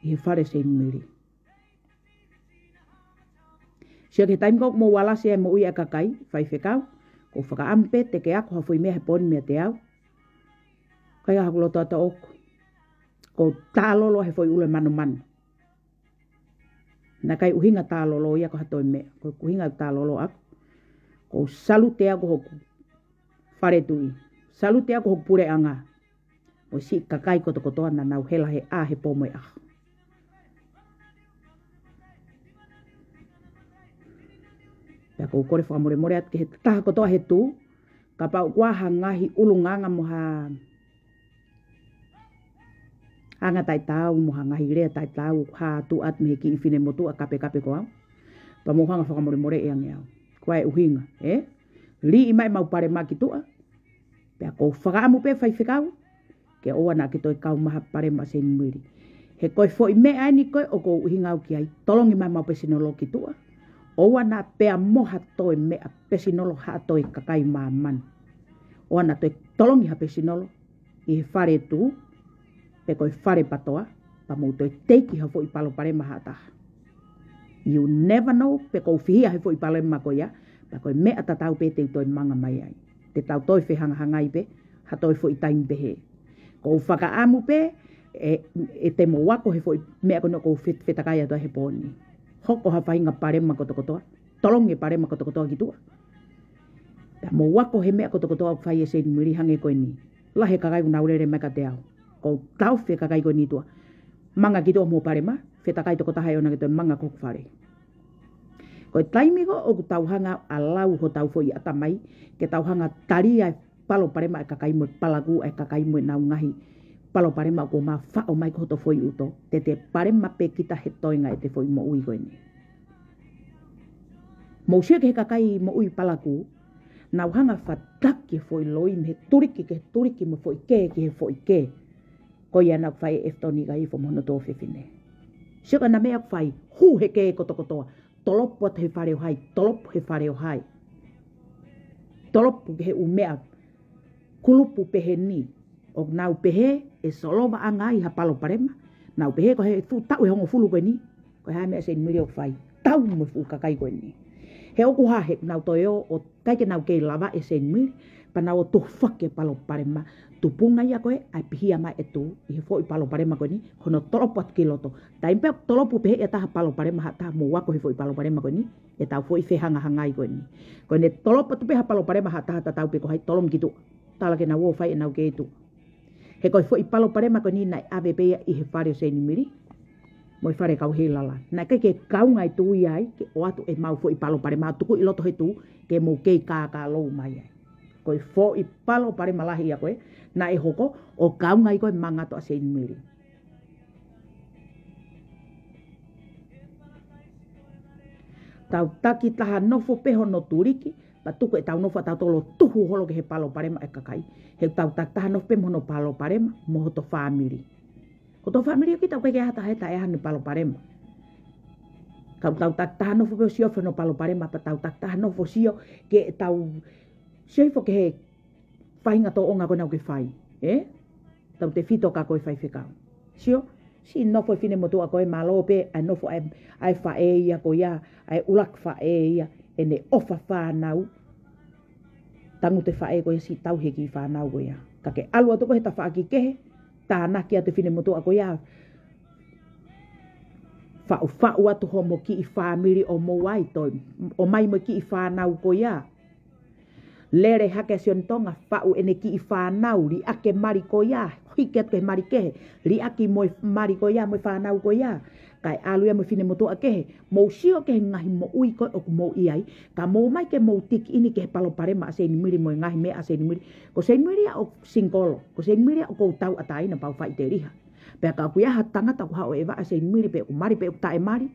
ʻi he fale Seinimili. Sio ki he taimi ko ē ʻoku mou alasi ai e moʻui ʻa e kakai, faifekau, ʻoku ou fakaʻamu pē te ke ako ha foʻi meʻa he pō ni meiate au. ʻIkai haku loto ʻataʻatā ʻoku ou talolo he foʻi ʻulu ʻe manomano. Naʻe ʻikai ʻuhinga talolo ia ko ha toe meʻa. Ko e ʻuhinga talolo ʻaku, ʻoku ou salute au ki hoku fale tuʻi. Salute au ki hoku puleʻanga. Mo e siʻi kakai kotokotoa naʻa nau hela he ʻā he pō mo e ʻaho. Pea ʻoku ou kole fakamolemole atu ki he taha kotoa he tuʻu, kapau ʻoku ʻi ai ha ngaahi ʻulungaanga mo ha anga taʻetaau mo ha ngaahi lea taʻetaau ʻoku hā atu mei he kiʻi finemotuʻa kapekape ko au. Pea mou hanga fakamolemoleʻi ange au. Ko e ʻuhinga, ē? Liʻi mai ʻemau palema ki tuʻa. Pea ʻoku ou fakaʻamu pē faifekau ke ʻoua naʻa ke toe kau mai ha palema Seinimili. He ko e foʻi meʻa eni ko ē ʻoku ou ʻuhinga au ki ai, tolongi mai ʻemau pesinolo ki tuʻa. ʻOua naʻa pea mo ha toe meʻa pesinolo ha toe kakai māmani. ʻOua naʻa toe tolongi ha pesinolo ʻi he fale tū, pe ko e fale patoa, pea mou toe teiki ha foʻi palopalema ha taha. You never know, pe ʻoku ou fihia he foʻi palopalema ko ia, pea ko e meʻa tatau pē te u toe manga mai ai. Te tau toe fehangahangai pē ha toe foʻi taimi pehē. ʻOku ou fakaʻamu pē, ʻe, ʻe te mou ako he foʻi meʻa ko eni ʻoku ou fe-, fetakai atu ai he pō ni. Hoko ha faʻahinga palopalema kotokotoa, tolongi e palopalema kotokotoa ki tuʻa. Pea mou ako he meʻa kotokotoa ʻoku fai ʻe Seinimili hangē ko eni. Lahi e kakai ʻoku nau lele mai kiate au. ʻOku ou taʻofi e kakai ko eni tuʻa. Manga ki tuʻa mo palopalema, fetakai tokotaha ʻe ʻoua naʻa ke toe manga ki hoku fale. Ko e taimi ko ē ʻoku tau hanga ʻo lau hotau foʻi ʻatamai, ke tau hanga ʻo talia e palopalema ʻa e kakai mo e palakū ʻa e kakai mo ʻenau ngaahi palopalema ʻoku ma faʻo mai ki hoto foʻi ʻuto, te te palopalema pē kita he toenga ʻete foʻi moʻui ko eni. Mou sio ki he kakai moʻui palakū, nau hanga ʻo fataki e foʻi loi mei he tuliki ki he tuliki mo e foʻi kē ki he foʻi kē. Ko ia naʻa ku fai e ʻefitoni ka ifo mo hono tuofefine. Sio ki he ngaahi meʻa ʻoku fai, hū he kē kotokotoa, tolopu atu he fale ʻo hai, tolopu he fale ʻo hai. Tolopu ki he ʻū meʻa kulupu pehē ni, ʻoku nau pehē ʻe solova ʻanga ai ha palopalema, nau pehē ko e fuʻu taʻu ʻe hongofulu ko eni, ko e hā e meʻa Seinimili ʻoku fai, tau mo e fuʻu kakai ko eni. He ʻoku hā he nau toe ō, ʻo ʻikai ke nau kei lava ʻe Seinimili, pea nau ō tufaki e palopalema, tupunga ia ko ē ʻa e pihia mai e tū ʻi he foʻi palopalema ko eni, hono tolopu atu ki loto. Taimi pē ʻoku tolopu pehē ʻe ha taha palopalema ha taha, mou ako he foʻi palopalema ko eni, ʻetau foʻi fehangahangai ko eni. Ko ʻene tolopu atu pē ha palopalema ha taha, tatau pē ko hai, tolongi ki tuʻa. Tala ke nau ō ʻo fai ʻenau kē tuʻa. He ko e foʻi palopalema ko eni naʻe ʻave pē ia ʻi he fale ʻo Seinimili mo e fale ʻo e kau Heilala. Naʻe ʻikai ke kaunga e tū ia ai ke ʻoatu ʻemau foʻi palopalema, tuku ʻi loto he tū ke mou kei kākālou mai ai. Ko e foʻi palopalema lahi ia ko ē naʻe hoko ʻo kaunga ai ko ē mangata ʻa Seinimili. Tau takitaha nofo pē hono tuliki, pea tuku ʻetau nofo ʻatautolu ʻo tuhu holo ki he palopalema ʻa e kakai. He tau takitaha nofo pē mo hono palopalema mo hoto fāmili. Hoto fāmili ʻoku ʻikai ke ʻi ai ha taha ʻe taʻe ʻi ai hano palopalema. Ka tau takitaha nofo pē ʻo sio hifo hono palopalema, pea tau takitaha nofo ʻo sio ke tau sio hifo ki he faʻahinga tōʻonga ko ē naʻa ke fai, ē? Tautefito kia koe faifekau. Sio, siʻi nofo e finemotuʻa ko ē, mālō pē ʻa e nofo ʻa e, ʻa e faʻē ia ko ia, ʻa e ʻuluaki faʻē ia, ʻene ʻofa fānau. Tangutu e faʻē ko ia siʻi tauhi e kiʻi fānau ko ia. Ka ke ʻalu atu ko ē he tafaʻaki kehe, tānaki atu e finemotuʻa ko ia, faʻufaʻu atu hoʻomo kiʻi fāmili ʻo mou ʻai, toe ʻomai mo e kiʻi fānau ko ia. Lele hake ʻa Sione Tonga, faʻu ʻene kiʻi fānau, liʻaki e mali ko ia, hiki atu ki he mali kehe, liʻaki mo e mali ko ia, mo e fānau ko ia. Kae ʻalu ia mo e finemotuʻa kehe, mou sio ki he ngaahi moʻui ko ē ʻoku mou ʻi ai, ka mou ō mai ke mou tiki ʻeni ki he palopalema ʻa Seinimili mo e ngaahi meʻa ʻa Seinimili. Ko Seinimili ia ʻoku singikolo, ko Seinimili ia ʻoku ou tauʻatāina pea u faʻiteliha. Pea ka ʻoku ʻi ai ha tangata ʻoku haʻu ʻo ʻevaʻe ʻa Seinimili pe ʻoku mali pe ʻoku taʻemali,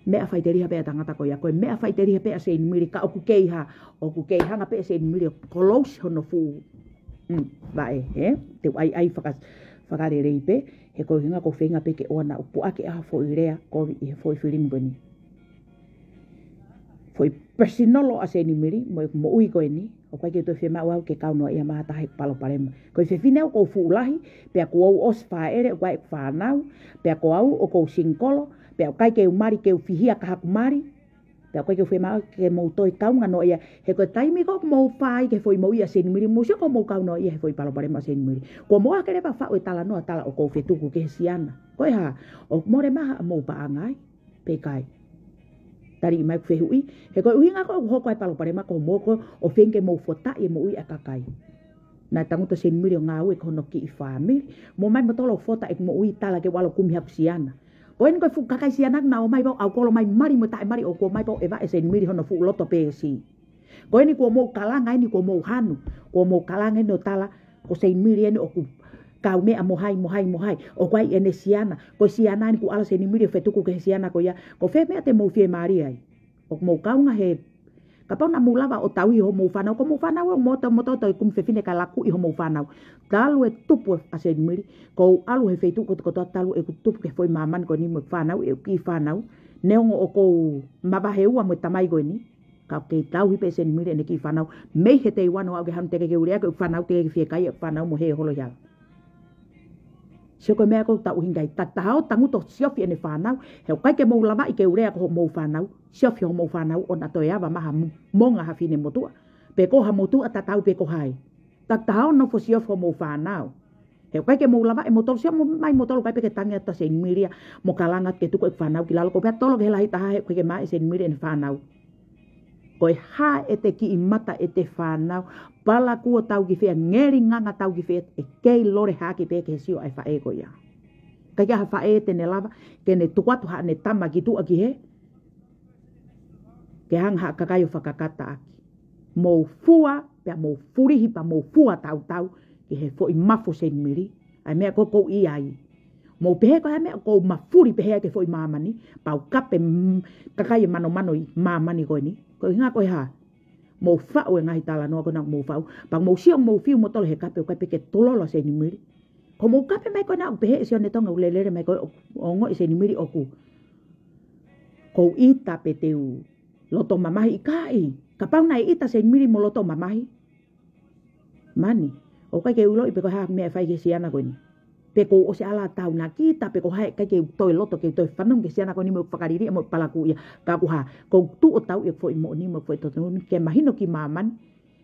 meʻa faʻiteliha pē ʻa e tangata ko ia, ko e meʻa faʻiteliha pē ʻa Seinimili, ka ʻoku kei hā, ʻoku kei hanga pē ʻa Seinimili ʻo close hono fuʻu, mm, vaʻe, ē? Te u ʻai, ʻai faka-, fakalelei pē, he ko e ʻuhinga ʻoku ou feinga pē ke ʻoua naʻa u puʻaki ha foʻi lea kovi ʻi he foʻi filimi ko eni. Foʻi personal ʻa Seinimili mo e moʻui ko eni, ʻoku ʻikai ke u toe fiemaʻu au ke kau noaʻia mai ha taha he palopalema. Ko e fefine au ʻoku ou fuʻu lahi, pea kuo u ʻosi fāʻele, ʻoku ʻi ai ʻeku fānau, pea ko au ʻoku ou singikolo, pea ʻoku ʻikai ke u mali ke u fihia ki haku mali, pea ʻoku ʻikai ke u fiemaʻu ke mou toe kaunga noaʻia. He ko e taimi ko ē ʻoku mou fai ki he foʻi moʻui ʻa Seinimili, mou sio ʻoku mou kau noaʻia he foʻi palopalema ʻa Seinimili. Kuo mou ʻā ke leva faʻu e talanoa tala ʻoku ou fetuku ki he siana. Ko e hā, ʻoku mole mai haʻamou paʻanga ai pe ʻikai? Tali mai ʻeku fehuʻi, he ko e ʻuhinga ko ē ʻoku hoko ai e palopalema ko hoʻomou ō ʻo feinga ke mou fotaʻi e moʻui ʻa e kakai. Naʻe tangutu ʻa Seinimili ʻo ngāue ki hono kiʻi fāmili, mou ō mai moutolu ʻo fotaʻi ʻeku moʻui tala ke u ʻalu ʻo kumi haku siana. Ko eni ko e fuʻu kakai siana naʻa nau ō mai pē ʻo ʻaukolo mai mali mo taʻemali ʻoku ō mai pē ʻo ʻevaʻe ʻa Seinimili hono fuʻu loto peesi. Ko eni kuo mou kalanga eni, kuo mou hanu, kuo mou kalanga eni ʻo tala, ko Seinimili eni ʻoku kaumeʻa mo hai, mo hai, mo hai. ʻOku ʻi ai ʻene siana, ko e siana eni kuo ʻalu ʻa Seinimili ʻo fetuku ki he siana ko ia. Ko fē meʻa te mou fiemālie ai? ʻOku mou kaunga he Kapau naʻa mou lava ʻo tauhi hoʻomou fānau, ko homou fānau ʻoku mou ō ʻo mou tauhi, ʻoku mou fefine kae lakuʻi hoʻomou fānau. Talu e tupu ʻa Seinimili, ʻoku ou ʻalu he feituʻu kotokotoa talu ʻeku tupu ki he foʻi māmani ko eni mo e fānau, ʻeku kiʻi fānau. Neongo ʻoku ou mavahe ua mo e tamai ko eni, ka ʻoku kei tauhi pē ʻe Seinimili ʻene kiʻi fānau. Mei he teiuano aʻu ki he ʻaho ni teʻeki ke u lea ki heʻeku fānau, teʻeki ke fie kai ʻeku fānau mo hē holo ia. Sio ko e meʻa ʻoku ou tauhi, ʻikai, takitaha ʻo tangutu ʻo siofi ʻene fānau. He ʻoku ʻikai ke mou lavaʻi ke u lea ki hoʻomou fānau. Siofi hoʻomou fānau ʻo na toe ava mai ha mo-, monga ha finemotuʻa. Pe ko ha motuʻa tatau pe ko hai. Takitaha ʻo nofo siofi hoʻomou fānau. He ʻoku ʻikai ke mou lavaʻi moutolu, sio mo-, mai moutolu ʻikai pē ke tangi atu ʻa Seinimili ia mo kalanga atu ke tuku ʻeku fānau ki lalo, ko e pehē tolo ki he lahi taha he ʻoku ʻikai ke maʻu ʻe Seinimili ʻene fānau. Ko e hā ʻete kiʻi mata ʻete fānau, palakū ʻo tau ki fē, ngeli nganga tau ki fē, ʻe kei lole hake pē ki he sio ʻa e faʻē ko ia. ʻIkai ke ʻi ai ha faʻē te ne lava ke ne tuku atu haʻane tama ki tuʻa ki hē, ke hanga ha kakai ʻo fakakataʻaki. Mou fua, pea mou fulihi, pea mou fua tautau ki he foʻi mafu ʻo Seinimili. ʻA e meʻa ko ē ʻoku ou ʻi ai. Mou pehē ko e hā e meʻa ʻoku ou mafuli pehē ai ki he foʻi māmani, pea u kape, mm, kakai ʻe manomano ʻi māmani ko eni. Ko e ʻuhinga ko e hā? Mou faʻu e ngaahi talanoa ko ena ʻoku mou faʻu. Pea mou sio mou fiu moutolu he kape, ʻoku ʻikai pē ke tololo ʻa Seinimili. Ko hoʻomou kape mai ko ena ʻoku pehē ʻe Sione Tonga ʻoku lelele mai ko ē ʻo, ʻo ongoʻi ʻe Seinimili ʻoku, ʻoku ou ʻita pē te u loto mamahi, ʻikai. Kapau naʻe ʻita ʻa Seinimili mo loto mamahi, mani, ʻoku ʻikai ke u ʻiloʻi pe ko e hā e meʻa ʻe fai ki he siana ko eni. Pe kuo u ʻosi ʻalu ʻo taunakita, pe ko hai, ʻikai ke u toe loto ke u toe fanongo ki he siana ko eni mo ʻeku fakaliliʻa mo ʻeku palakū ia. Ka ʻoku hā, ʻoku ou tuʻu ʻo tauhi ʻeku foʻi moʻoni mo ʻeku foʻi totonu ni ke mahino ki māmani,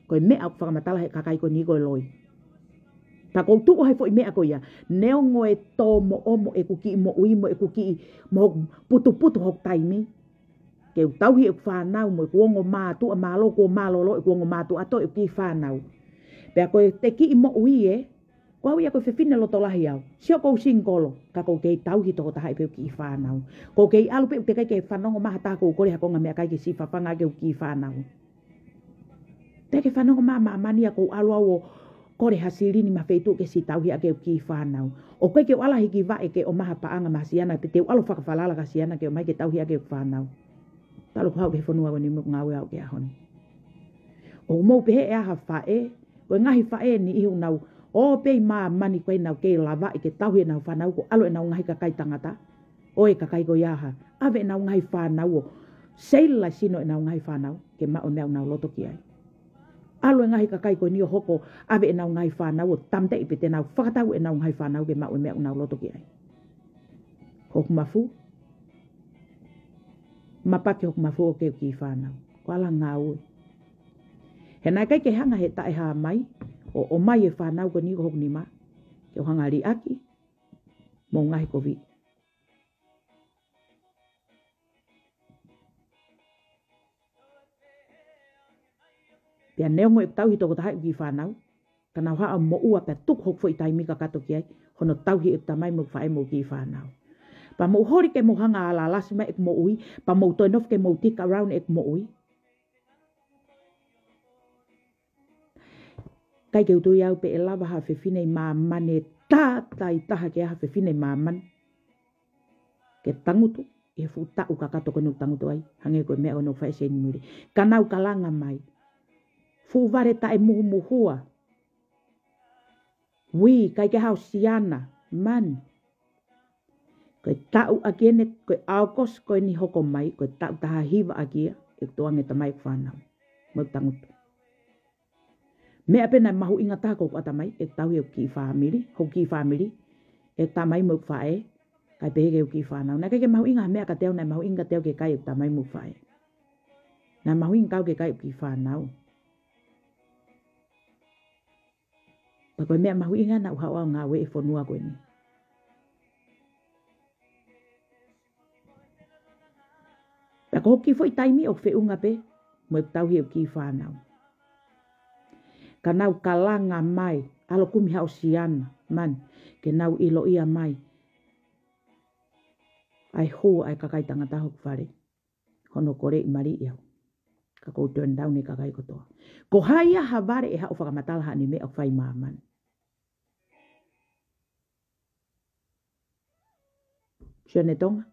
ko e meʻa ʻoku fakamatala he kakai ko eni ko e loi. Pea ʻoku ou tuʻu he foʻi meʻa ko ia. Neongo e tō mo ʻomo ʻeku kiʻi moʻui mo ʻeku kiʻi mo hoku putuputu hoku taimi ke u tauhi ʻeku fānau mo ʻeku ongo mātuʻa mālō, kuo mālōlō ʻeku ongo mātuʻa, tō ʻeku kiʻi fānau. Pea ko ʻete kiʻi moʻui ē, ko au ia ko e fefine loto lahi au. Sio ʻoku ou singikolo, ka ʻoku ou kei tauhi tokotaha ʻi heʻeku kiʻi fānau. ʻOku ou kei ʻalu pē ʻoku teʻeki ai ke fanongo mai ha taha ʻoku ou kole ha konga meʻakai ke siʻi fafanga ʻaki ʻeku kiʻi fānau. Teʻeki ke fanongo mai ʻa māmani ia ʻoku ou ʻalu au ʻo kole ha silini mei ha feituʻu ke siʻi tauhi ʻaki ʻeku kiʻi fānau. ʻOku ʻikai ke u ʻalu ʻo hiki vaʻe ke ʻomai ha paʻanga mei ha siana, pe te u ʻalu ʻo fakafalala ki ha siana ke ʻomai ke tauhi ʻaki ʻeku fānau. Talu ʻeku haʻu ki he fonua ko eni mo ʻeku ngāue au ki he ʻaho ni. ʻOku mou pehē ʻe ai ha faʻē, ko e ngaahi faʻē eni ʻoku nau ō pē ʻi māmani ko ē ʻo nau kei lavaʻi ke tauhi ʻenau fānau, ko e ʻalu ʻenau ngaahi kakai tangata ʻo e kakai ko ia ha, ʻave ʻenau ngaahi fānau ʻo seila sino ʻenau ngaahi fānau ke maʻu e meʻa ʻoku nau loto ki ai. ʻAlu e ngaahi kakai ko eni ʻo hoko ʻave ʻenau ngaahi fānau ʻo tāmateʻi pē te nau fakatau ʻenau ngaahi fānau ke maʻu e meʻa ʻoku nau loto ki ai. Hoku mafu, mapaki hoku mafu ʻo kei kiʻi fānau. Ko e ala ngāue. He naʻe ʻikai ke hanga he taʻehāmai ʻo ʻomai e fānau ko eni ko hoku nima ke u hanga liʻaki mo ngaahi kovi. Pea neongo ʻeku tauhi tokotaha ʻeku kiʻi fānau, ka nau haʻu ʻo moʻua pea tuku hoku foʻi taimi kakato ki ai, hono tauhi ʻeku tamai mo ʻeku faʻē mo e kiʻi fānau. Pea mou holi ke mou hanga ʻo ala lasi mai ʻeku moʻui, pea mou toe nofo ke mou tika around ʻeku moʻui. ʻIkai ke u tui au pe ʻe lava ha fefine ʻi māmani, tātātaha ke ʻi ai ha fefine ʻi māmani ke tangutu ʻi he fuʻu taʻu kakato ko eni ʻoku tangutu ai, hangē ko e meʻa ko eni ʻoku fai ʻe Seinimili. Ka nau kalanga mai. Fuʻu vale taʻemuhumuhua. Ui, ʻikai ke ʻi ai haʻo siana, mani. Ko e taʻu ʻaki eni, ko e ʻAokosi ko eni hoko mai, ko e taʻu taha hiva ʻaki ia, ʻeku tukuange tamai ʻeku fānau. Mo ʻeku tangutu. Meʻa pē naʻe mahuʻinga taha ko ʻeku ʻatamai, ʻeku tauhi ʻeku kiʻi fāmili, hoku kiʻi fāmili, ʻeku tamai mo ʻeku faʻē, kae pehē ki heʻeku kiʻi fānau. Naʻe ʻikai ke mahuʻinga ha meʻa kiate au, naʻe mahuʻinga kiate au ke kai ʻeku tamai mo ʻeku faʻē. Naʻe mahuʻinga kiate au ke kai ʻeku kiʻi fānau. Pea ko e meʻa mahuʻinga naʻa ku haʻu au ʻo ngāue he fonua ko eni. Pea ko hoku kiʻi foʻi taimi ʻoku feʻunga pē mo ʻeku tauhi ʻeku kiʻi fānau. Ka nau kalanga mai, ʻalu ʻo kumi haʻo siana, mani, ke nau ʻiloʻi mai ʻa e hū ʻa e kakai tangata hoku fale. Hono koleʻi mali au. Ka ʻoku ou turn down e kakai kotoa. Ko hai ia ha vale ʻe haʻu ʻo fakamatala haʻane meʻa ʻoku fai ʻi māmani. Sione Tonga,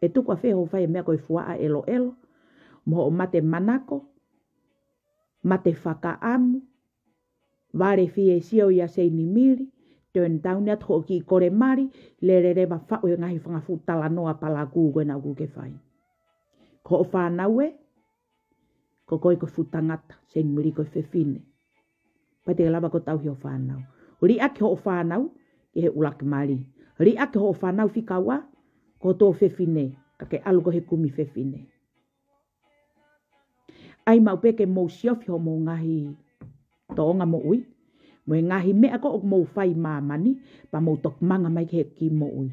ʻe tuku ʻafē hoʻo fai e meʻa ko e fuaʻa ʻeloʻelo mo hoʻo mate manako Mate fakaʻamu, vale fie sio ia Seinimili, turn down ia ʻa e kiʻi kole mali, lele leva faʻu e ngaahi fanga fuʻu talanoa palakū ko ena ʻoku ke fai. Ko hoʻo fānau ē, ko koe ko e fuʻu tangata, Seinimili ko e fefine. Pea te ke lava koe ʻo tauhi hoʻo fānau. Liʻaki hoʻo fānau ki he ʻuluaki mali. Liʻaki hoʻo fānau fika ua, ko e tuofefine, ka ke ʻalu koe he kumi fefine. ʻAi maʻu pē ke mou siofi hoʻomou ngaahi tōʻonga moʻui, mo e ngaahi meʻa ko ē ʻoku mou fai ʻi māmani, pea mou toki manga mai ki he kiʻi moʻui.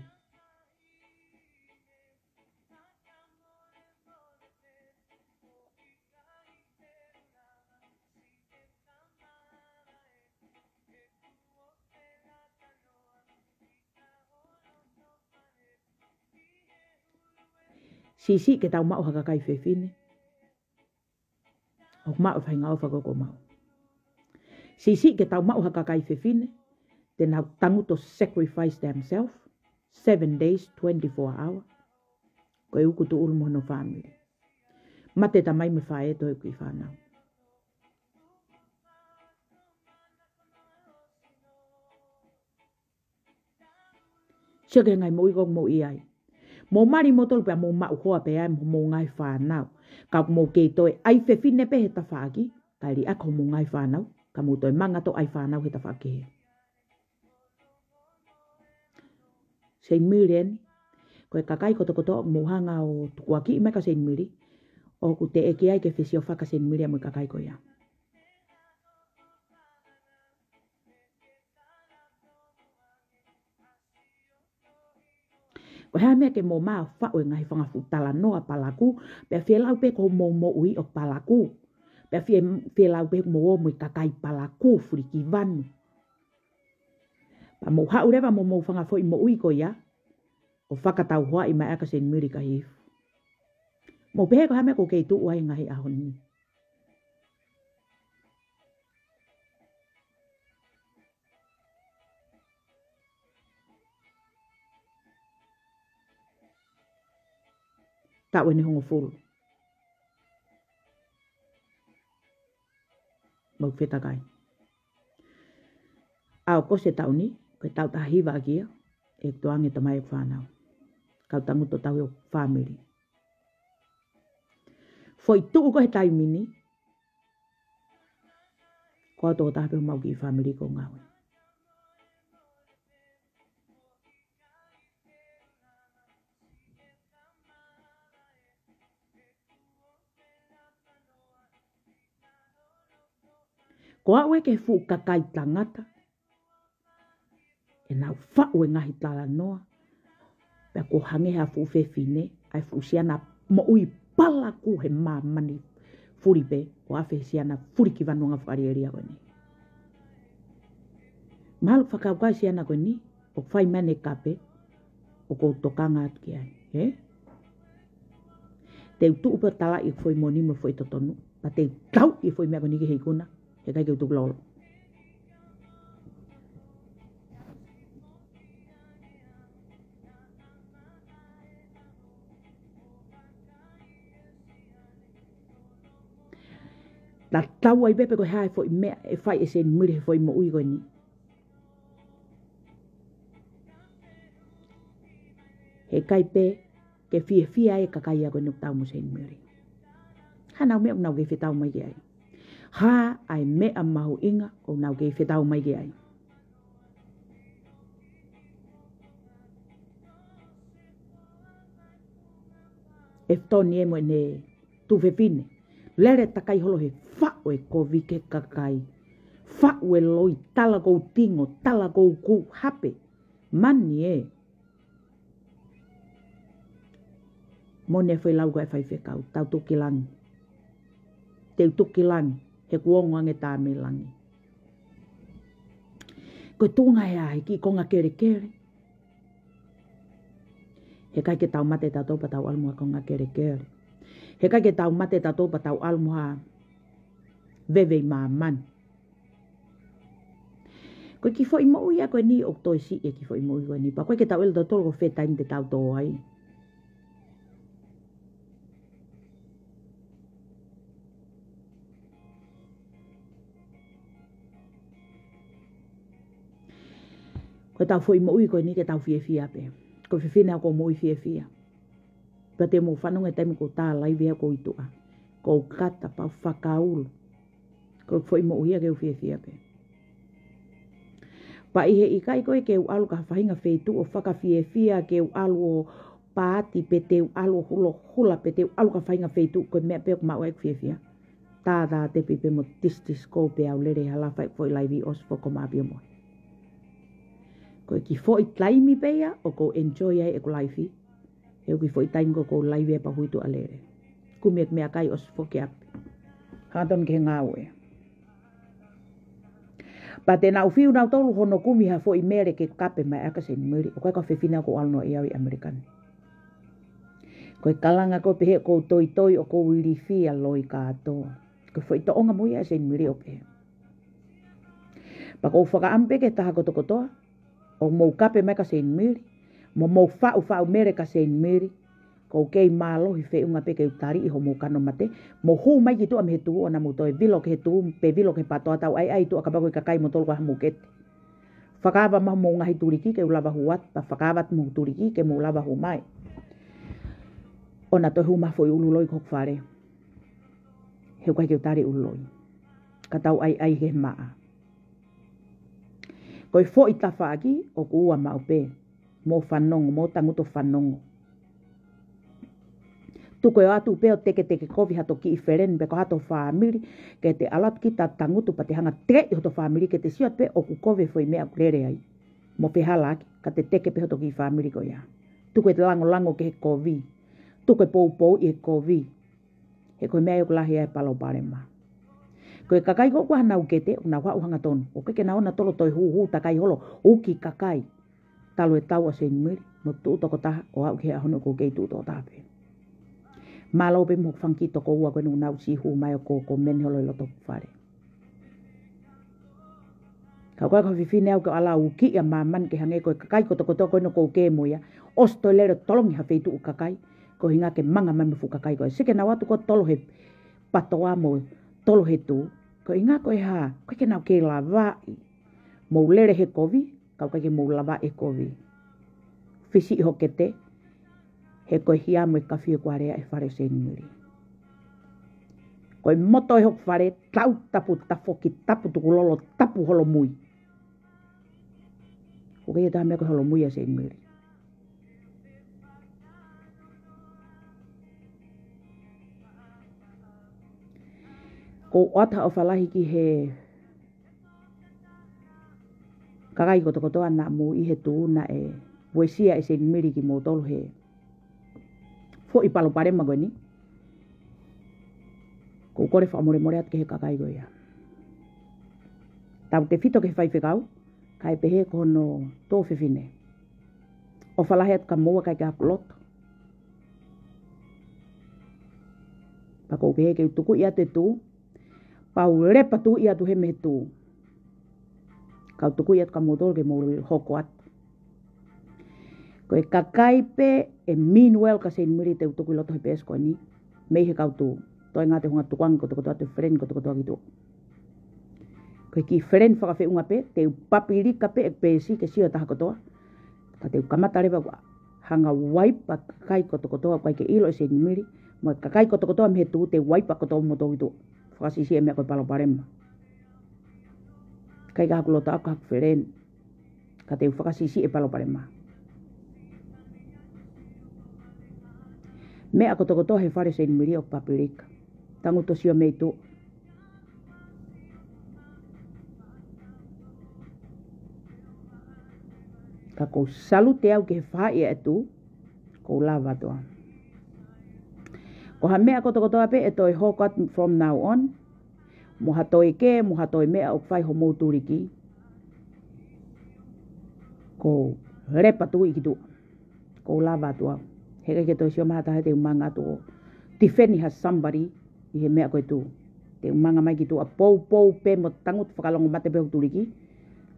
Siʻisiʻi ke tau maʻu ha kakai fefine. ʻOku maʻu e faʻahinga ʻofa ko ē ʻoku maʻu. Siʻisiʻi ke tau maʻu ha kakai fefine te nau tangutu ʻo sacrifice themselves, seven days, twenty-four hour. Ko e uku tuʻulu mo hono fāmili. Mate tamai mo faʻē, toe kiʻi fānau. Sio ki he ngaahi moʻui ko ē ʻoku mou ʻi ai. Mou mali moutolu pea mou maʻu hoa pē ai mo hoʻomou ngaahi fānau. Ka ʻoku mou kei toe ʻai fefine pē he tafaʻaki, kae liʻaki hoʻomou ngaahi fānau, ka mou toe manga atu ʻo ʻai fānau he tafaʻaki kehe. Seinimili eni, ko e kakai kotokotoa ʻoku mou hanga ʻo tukuakiʻi mai kia Seinimili, ʻoku teʻeki ai ke fesiofi ʻa Seinimili mo e kakai ko ia. Ko e hā e meʻa ke mou mā ʻo faʻu e ngaahi fanga fuʻu talanoa palakū, pea fie lau pē ko hoʻomou moʻui ʻo palakū. Pea fie, fie lau pē ko hoʻomou ō mo e kakai palakū fulikivanu. Pea mou haʻu leva mo hoʻomou fanga foʻi moʻui ko ia, ʻo fakatauhoaʻi mai ʻa Seinimili Kahifu. Mou pehē ko e hā e meʻa ʻoku kei tuʻu ai he ngaahi ʻaho ni. Taʻu eni hongofulu. Mau fetakai. ʻAho ko ē ʻo e taʻu ni, ko e taʻu taha hiva ʻaki ia, ʻe tuʻu ange tamai ʻeku fānau. Kau tangutu ʻo tauhi hoku fāmili. Foʻi tuʻu ko ē he taimi ni, ko au tokotaha pē homau kiʻi fāmili ʻoku ngāue. Ko au ē ki he fuʻu kakai tangata, ʻenau faʻu e ngaahi talanoa, pea ʻoku hangē ha fuʻu fefine, ʻa e fuʻu siana moʻui palakū he māmani fuli pē, ʻo afe he siana fulikivanu anga fakalielia ko eni. Mahalo fakakaukau e siana ko eni, ʻoku fai mai ʻene kape, ʻoku ou tokanga atu ki ai, ē? Te u tuʻu pē ʻo talaʻi e foʻi moʻoni mo e foʻi totonu, pea te u tauʻi e foʻi meʻa ko eni ki he ikuna, he ʻikai ke u tukulolo. Tatau ai pē pe ko e hā e foʻi meʻa ʻe fai ʻe Seinimili he foʻi moʻui ko eni. He ʻikai pē ke fiefia e kakai ko eni ʻoku tau mo Seinimili. Hā nau meʻa ʻoku nau kei fetau mai ki ai? Hā ʻa e meʻa mahuʻinga ʻoku nau kei fetau mai ki ai? ʻE Toni ē mo ʻene tuofefine. Lele takai holo he faʻu e kovi ki he kakai. Faʻu e loi, tala kou tingo, tala kou kū, hape. Mani ē. Mo ʻene foʻi lau ko ē ʻa e faifekau, tau tuki langi. Te u tuki langi, he kuo ongo ange tā mei langi. Ko e tuʻunga ē ʻa e kiʻi konga kelekele. He ʻikai ke tau mate tautolu pea tau ʻalu mo ha konga kelekele. He ʻikai ke tau mate tautolu pea tau ʻalu mo ha veve ʻi māmani. Ko e kiʻi foʻi moʻui ia ko eni ʻoku toe siʻi e kiʻi foʻi moʻui ko eni. Pea ʻoku ʻikai ke tau ʻilo tautolu ko fē taimi te tau tō ai. Ko ʻetau foʻi moʻui ko eni ke tau fiefia pē. Ko e fefine au ʻoku ou moʻui fiefia. Pea te mou fanongo he taimi ʻoku ou tā laivi ai ʻoku ou ʻi tuʻa. ʻOku ou kata pea u fakaulu. Ko e foʻi moʻui ia ke u fiefia pē. Pea ʻi he ʻikai ko ē ke u ʻalu ki ha faʻahinga feituʻu ʻo fakafiefia ke u ʻalu ʻo paati pe te u ʻalu ʻo hulohula pe te u ʻalu ki ha faʻahinga feituʻu ko e meʻa pē ʻoku maʻu ai ʻeku fiefia. Tātā te pipē mo tisitisi ko pē au lele he hala fai foʻi laivi ʻosi foki ʻo maʻu pē ʻo mohe. Ko e kiʻi foʻi taimi pē ia ʻoku ou enjoy ai ʻeku laifi. He ʻoku kiʻi foʻi taimi ko ē ʻoku ou laivi ai pea u ʻi tuʻa lele. Kumi ʻeku meʻakai ʻosi foki ʻapi. Hangatonu ki he ngāue. Pea te nau fiu nautolu hono kumi ha foʻi mele ke kape mai ʻaki ʻa Seinimili. ʻOku ʻikai ko ha fefine au ʻoku ou ʻalu noa ʻi ai ʻi ʻAmelika ni. Ko e kalanga ko ē pehē ʻoku ou toitoi ʻoku ou ilifia loi kātoa. Ko e foʻi toʻonga mo ia ʻa Seinimili ʻo pehē. Pea ʻoku ou fakaʻamu pē ki he taha kotokotoa, ʻo mou kape mai kia Seinimili, mo mou faʻufaʻu mele kia Seinimili, ʻoku ou kei mālohi feʻunga pē ke u tali ʻi hoʻomou kano mate, mou hū mai ki tuʻa mei he tuʻu ʻo na mou toe vilo ki he tuʻu, pe vilo ki he patoa tau ʻai ʻai tuʻa kapau ko e kakai moutolu ko e hā mou kete. Fakaava mai homou ngaahi tuliki ke u lava hū atu, pea fakaava atu mo e tuliki ke mou lava hū mai. ʻO na toe hū mai foʻi ʻulu loi ki hoku fale. He ʻoku ʻikai ke u tali ʻulu loi. Ka tau ʻai ʻai he maʻa. Ko e foʻi tafaʻaki ʻoku ua maʻu pē. Mou fanongo, mou tangutu fanongo. Tuku ē ʻo ʻatu pē ʻo teketeke kovi hato kiʻi feleni pe ko hato fāmili, ke te ʻalu atu kita tangutu pea te hanga teʻi hoto fāmili ke te sio atu pē ʻoku kovi e foʻi meʻa ʻoku lele ai. Mo fehalaaki, ka te teke pē hoto kiʻi fāmili ko ia. Tuku e langolango ki he kovi. Tuku e poupou ʻi he kovi. He ko e meʻa ia ʻoku lahi ai e palopalema. Ko e kakai ko ē ʻoku ʻikai ke nau kete, ʻoku nau haʻu hangatonu. ʻOku ʻikai ke nau ō nautolu ʻo toe hūhū takai holo, uki kakai. Talu e tau ʻa Seinimili, mo tuʻu tokotaha, ʻo aʻu ki he ʻaho ni ʻoku ou kei tuʻu tokotaha pē. Mālō pē mo e fanga kiʻi tokoua ko ē ʻoku nau siʻi hū mai ʻo ko, ko meni holo ʻi loto hoku fale. Ka ʻoku ʻikai ko ha fefine au ke u ʻalu ʻo uki ʻa māmani ke hangē ko e kakai kotokotoa ko ē ʻoku ou kē mo ia. ʻOsi toe lele ʻo tolongi ha feituʻu kakai. Ko e ʻuhinga ke manga mai mo e fuʻu kakai ko ē. Sio ke nau ō atu ko ē ʻo tolo he patoa mo tolo he tuʻu. Ko e ʻuhinga ko e hā, ʻoku ʻikai ke nau kei lavaʻi. Mou lele he kovi, ka ʻoku ʻikai ke mou lavaʻi e kovi. Fisi ʻi hoʻo kete, he ko e hia mo e kafi ʻoku aleaʻi e fale ʻo Seinimili. Ko e moto ʻi hoku fale, tau tapu tafoki, tapu tukulolo, tapu holomui. ʻOku ʻikai ke ʻi ai ha meʻa ko e holomui ʻa Seinimili. ʻOku ou ʻoatu ha ʻofa lahi ki he kakai kotokotoa naʻa mou ʻi he tuʻu naʻe uesia ʻe Seinimili kimoutolu he foʻi palopalema ko eni. ʻOku ou kole fakamolemole atu ki he kakai ko ia. Tautefito ki he faifekau, kae pehē ki hono tuofefine. ʻOfa lahi atu kia moua kae ʻikai ke u loto. Pea ʻoku ou pehē ke u tukuʻi atu e tuʻu, pea u lepa tuʻu atu hē mei he tuʻu. Kau tukuʻi atu kia moutolu ke mou hoko atu. Ko e kakai pē ʻe mean well kia Seinimili te u tuku ʻi loto he peesi ko eni, mei he kau tuʻu. Toe ngata e hunga tukuange kotokotoa, toe feleni kotokotoa ki tuʻa. Ko e kiʻi feleni fakafeʻunga pē, te u papilika pē ʻeku peesi ke sio e taha kotoa. Ka te u kamata leva ʻo hanga ʻo uaipa kakai kotokotoa ʻoku ʻikai ke ʻilo ʻe Seinimili, mo e kakai kotokotoa mei he tuʻu te u uaipa kotoa moutolu ki tuʻa. Fakasiʻisiʻi e meʻa ko e palopalema. ʻIkai ke u loto au ki haku feleni. Ka te u fakasiʻisiʻi e palopalema. Meʻa kotokotoa he fale ʻo Seinimili ʻoku papilika. Tangutu ʻo sio mei tuʻa. Ka ʻoku ou salute au ki he faʻahi ʻa e tuʻu, ʻoku ou lava atu au. Ko ha meʻa kotokotoa pē ʻe toe hoko atu from now on, mo ha toe kē, mo ha toe meʻa ʻoku fai homou tuliki, ʻoku ou lepa tuʻu ki tuʻa. ʻOku ou lava atu au. He ʻikai ke toe sio mai ha taha te u manga atu ʻo tifeni ha somebody ʻi he meʻa ko e tuʻu. Te u manga mai ki tuʻa poupou pē mo tangutu fakalongomate pē hoku tuliki.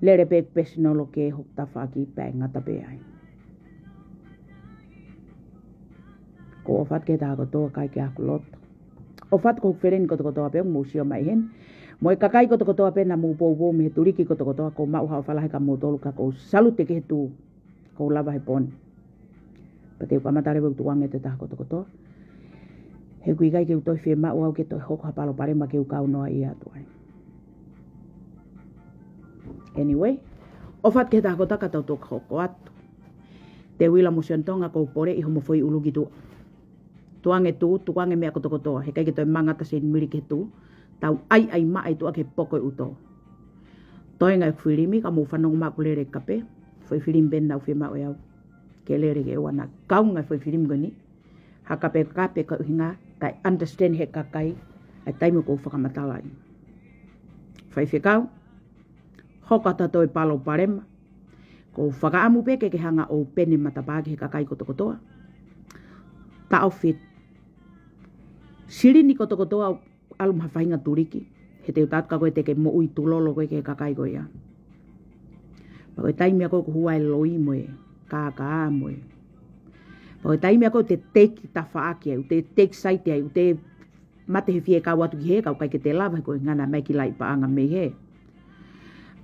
Lele pē personal ke hoku tafaʻaki pea ngata pē ai. ʻOku ou ʻofa atu ki he taha kotoa ʻikai ke u loto. ʻOfa atu ki hoku feleni kotokotoa pē ʻoku mou sio mai heni, mo e kakai kotokotoa pē naʻa mou poupou mei he tuliki kotokotoa. Kou maʻu ha ʻofa lahi kia moutolu ka kou salute ki he tuʻu kuo lava he pō ni. Pea te u kamata leva ʻeku tukuange atu e taha kotokotoa, he ʻoku ʻikai ke u toe fiemaʻu au ke toe hoko ha palopalema ke u kau noaʻia atu ai. Anyway, ʻofa atu ki he taha kotoa ka tau toki hoko atu. Teuila mo Sione Tonga, kou poleʻi homo foʻi ʻulu ki tuʻa. Tukuange tuʻu, tukuange meʻa kotokotoa, he ʻikai ke toe mangata Seinimili ki he tuʻu. Tau ʻaiʻai mai tuʻa ki he poko ʻi ʻuto. Toenga ʻeku filimi, ka mou fanongo mai ʻeku lele kape. Foʻi filimi pē naʻa ku fiemaʻu ʻe au ke lele ke ʻoua naʻa kaunga e foʻi filimi ko eni ha kapekape, ko e ʻuhinga kae understand ʻe he kakai ʻa e taimi ʻoku ou fakamatala ai. Faifekau, hoko atu ha toe palopalema, kou fakaʻamu pē ke ke hanga ʻo open e matapā ki he kakai kotokotoa. Taʻofi e silini kotokotoa ʻo ʻalu mo ha faʻahinga tuliki, he te u tala atu kia koe te ke moʻui tulolo koe ki he kakai ko ia. Pea ko e taimi ia ko ē ʻoku hū ai e loi mo e kākā mo e, pea ko e taimi ia ko ē ʻoku te take tafaʻaki ai, ʻoku te take side ai, ʻoku te mate he fie kau atu ki hē, ka ʻoku ʻikai ke te lava he ko e ngana mai ki lai paʻanga mei hē.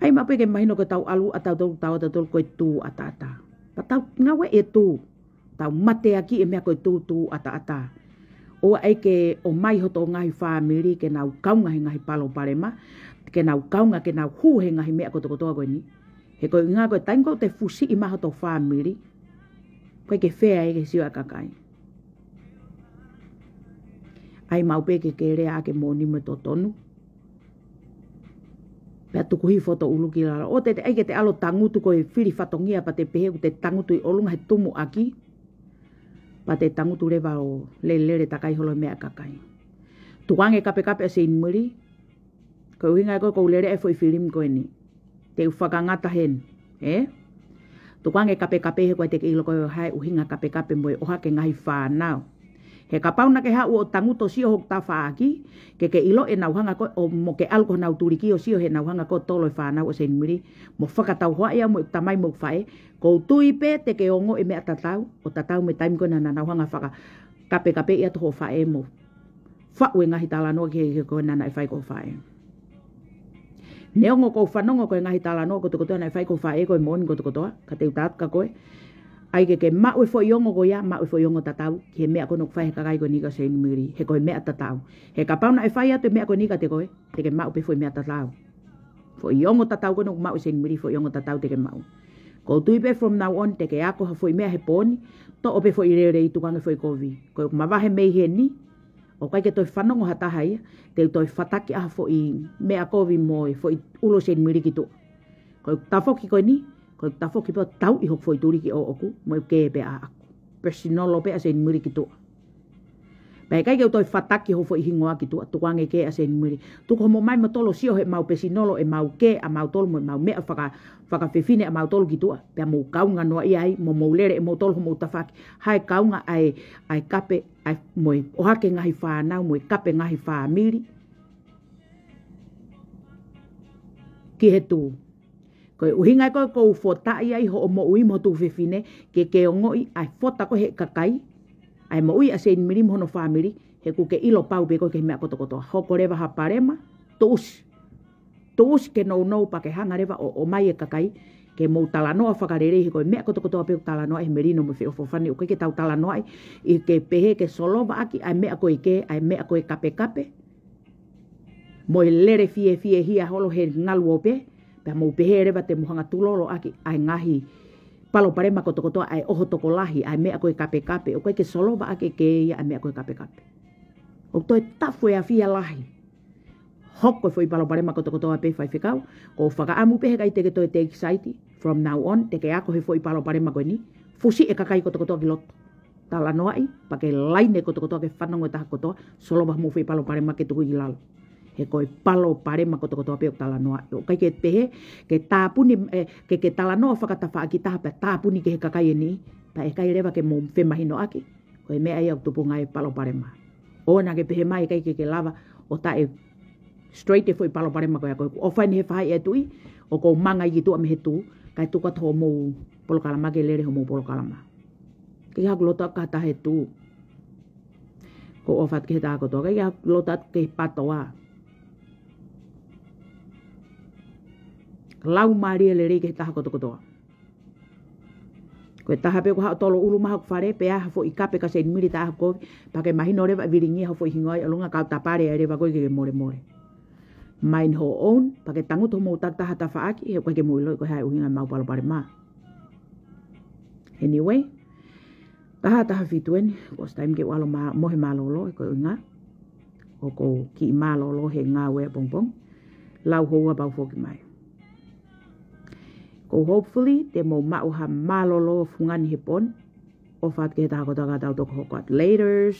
ʻAi maʻu pē ke mahino ko e tau ʻalu ʻa tautolu, tau ʻa tautolu ko e tuʻu ʻataʻatā. Pea tau ngāueʻi e tuʻu, tau mateaki e meʻa ko e tuʻu, tuʻu ʻataʻatā. ʻOua ʻai ke ʻomai hoto ngaahi fāmili ke nau kaunga he ngaahi palopalema, ke nau kaunga, ke nau hū he ngaahi meʻa kotokotoa ko eni. He ko e ʻuhinga ko e taimi ko ē ʻoku te fusiʻi mai hoto fāmili, ʻoku ʻikai ke fair ia ki he sio ʻa e kakai. ʻAi maʻu pē ke ke lea ʻaki e moʻoni mo e totonu. Pea tuku hifo hoto ʻulu ki lalo. ʻOua te te ʻai ke te ʻalu ʻo tangutu ko e fili fatongia pea te pehē ʻoku te tangutu ʻi ʻolunga he tumuʻaki. Pea te tangutu leva ʻo lelele takai holo e meʻa ʻa e kakai. Tukuange kapekape ʻa Seinimili. Ko e ʻuhinga ia ko ē kou lele ai e foʻi filimi ko eni. Te u fakangata heni, ē? Tukuange kapekape he ʻoku ʻikai te ke ʻilo koe ʻa e ʻuhinga kapekape mo e ʻohake e ngaahi fānau. He kapau naʻa ke haʻu ʻo tangutu ʻo sio hoku tafaʻaki, ke ke ʻilo ʻenau hanga ko ē ʻo mo ke ʻalu ki honau tuliki ʻo sio heʻenau hanga ko ē ʻo tolo e fānau ʻa Seinimili, mo fakatauhoaʻi au mo e tamai mo e faʻē, kou tui pē te ke ongoʻi e meʻa tatau, ʻo tatau mo e taimi ko ē naʻa nau hanga fakakapekapeʻi atu hoʻo faʻē mo faʻu e ngaahi talanoa ki he, ki he ko ē naʻe fai ki hoʻo faʻē. Neongo kou fanongo ko e ngaahi talanoa kotokotoa naʻe fai ki hoʻo faʻē ko e moʻoni kotokotoa, ka te u tala atu kia koe, ʻai ke ke maʻu e foʻi ongo ko ia, maʻu e foʻi ongo tatau ki he meʻa ko ē naʻe fai ʻe he kakai ko eni kia Seinimili, he ko e meʻa tatau. He kapau naʻe fai atu e meʻa ko eni kiate koe, te ke maʻu pē foʻi meʻa tatau. Foʻi ongo tatau ko ē naʻe maʻu ʻe Seinimili, foʻi ongo tatau te ke maʻu. Kou tui pē from now on te ke ako ha foʻi meʻa he pō ni, toʻo pē foʻi lelei, tukuange foʻi kovi. Ko ʻeku mavahe mei heni, ʻoku ʻikai ke toe fanongo ha taha ia, te u toe fataki ʻa ha foʻi meʻa kovi mo e foʻi ʻulu ʻo Seinimili ki tuʻa. Ko ʻeku tafoki ko eni, ko ʻeku tafoki pē ʻo tauʻi hoku foʻi tuliki ʻoʻoku, mo ʻeku kē pē ʻaʻaku. Pesinolo pē ʻa Seinimili ki tuʻa. Pea ʻikai ke u toe fataki hoʻo foʻi hingoa ki tuʻa, tukuange kē ʻa Seinimili. Tuku hoʻomou mai moutolu ʻo sio heʻemau pesinolo ʻemau kē ʻamautolu mo ʻemau meʻa faka-, fakafefine ʻamautolu ki tuʻa. Pea mou kaunga noaʻia ai, mo mou lele ʻe moutolu hoʻomou tafaʻaki. Hae kaunga ʻa e, ʻa e kape, ʻa e mo e ʻohake e ngaahi fānau, mo e kape e ngaahi fāmili ki he tuʻu. Ko e ʻuhinga ia ko ē kou fotaʻi ai hoʻo moʻui mo ho tuofefine, ke ke ongoʻi ʻa e fota ko ē ʻe he kakai ʻa e moʻui ʻa Seinimili mo hono fāmili, he ʻoku ke ʻilo pau pē koe ki he meʻa kotokotoa. Hoko leva ha palema, tuʻusi. Tuʻusi ke nounou pea ke hanga leva ʻo, ʻomai e kakai ke mou talanoa fakalelei, he ko e meʻa kotokotoa pē ʻoku talanoaʻi he melino mo e feʻofoʻofani, ʻoku ʻikai ke tau talanoaʻi ʻi he pehē ke solova ʻaki ʻa e meʻa ko e kē, ʻa e meʻa ko e kapekape. Mo e lele fiefiehia holo he ngaluope, pea mou pehē leva te mou hanga tulolo ʻaki ʻa e ngaahi palopalema kotokotoa, ʻa e ʻoho tokolahi, ʻa e meʻa ko e kapekape, ʻoku ʻikai ke solova ʻaki ʻe kē ia ʻa e meʻa ko e kapekape. ʻOku toe tafu e afi ia lahi. Hoko e foʻi palopalema kotokotoa pē, faifekau, kou fakaʻamu pē he ʻikai te ke toe take side, from now on, te ke ako he foʻi palopalema ko eni, fusiʻi e kakai kotokotoa ki loto. Talanoaʻi, pea ke laine kotokotoa ke fanongo e taha kotoa, solova homou foʻi palopalema ke tuku ki lalo. He ko e palopalema kotokotoa pē ʻoku talanoaʻi. ʻOku ʻikai ke pehē, ke tāpuni, ē, ke, ke talanoa fakatafaʻaki taha pea tāpuni ki he kakai ʻe niʻihi, pea ʻe ʻikai leva ke mou femahinoʻaki. Ko e meʻa ia ʻoku tupunga ai e palopalema. ʻOua naʻa ke pehē mai ʻikai ke ke lava ʻo taʻe straight e foʻi palopalema ko ia, ko ʻeku ʻofa eni he faʻahi ʻa e Tuʻi, ʻoku ou manga ai ki tuʻa mei he tuʻu, kae tuku atu hoʻomou polokalama ke lele hoʻomou polokalama. ʻIkai haku loto ʻaku ki ha taha he tuʻu. Ko e ʻofa atu ki he taha kotoa, ʻikai ke loto atu ki he patoa. Lau mālie lelei ki he taha kotokotoa. Ko e taha pē ko haʻo tolo ʻulu mai hoku fale, pea ha foʻi kape ka seni mili taha kovi, pea ke mahino leva ʻe vilingia ho foʻi hingoa ʻi ʻolunga, kau tapale ai leva koe ke ke molemole. Mind ho own, pea ke tangutu homou takitaha tafaʻaki, he ʻoku ʻikai ke mou ʻiloʻi ko e hā e ʻuhinga ʻemau palopalema. Anyway, taha taha fitu eni, ko e taimi ke u ʻalu mā, mo e mālōlō, he ko e ʻuhinga ʻoku ou kiʻi mālōlō he ngāue ʻapongipongi. Lau houa pea u foki mai. Ko e hopefully te mou maʻu ha mālōlō fungani he pō ni. ʻOfa atu ki he taha kotoa, ka tau toki hoko atu. Laters.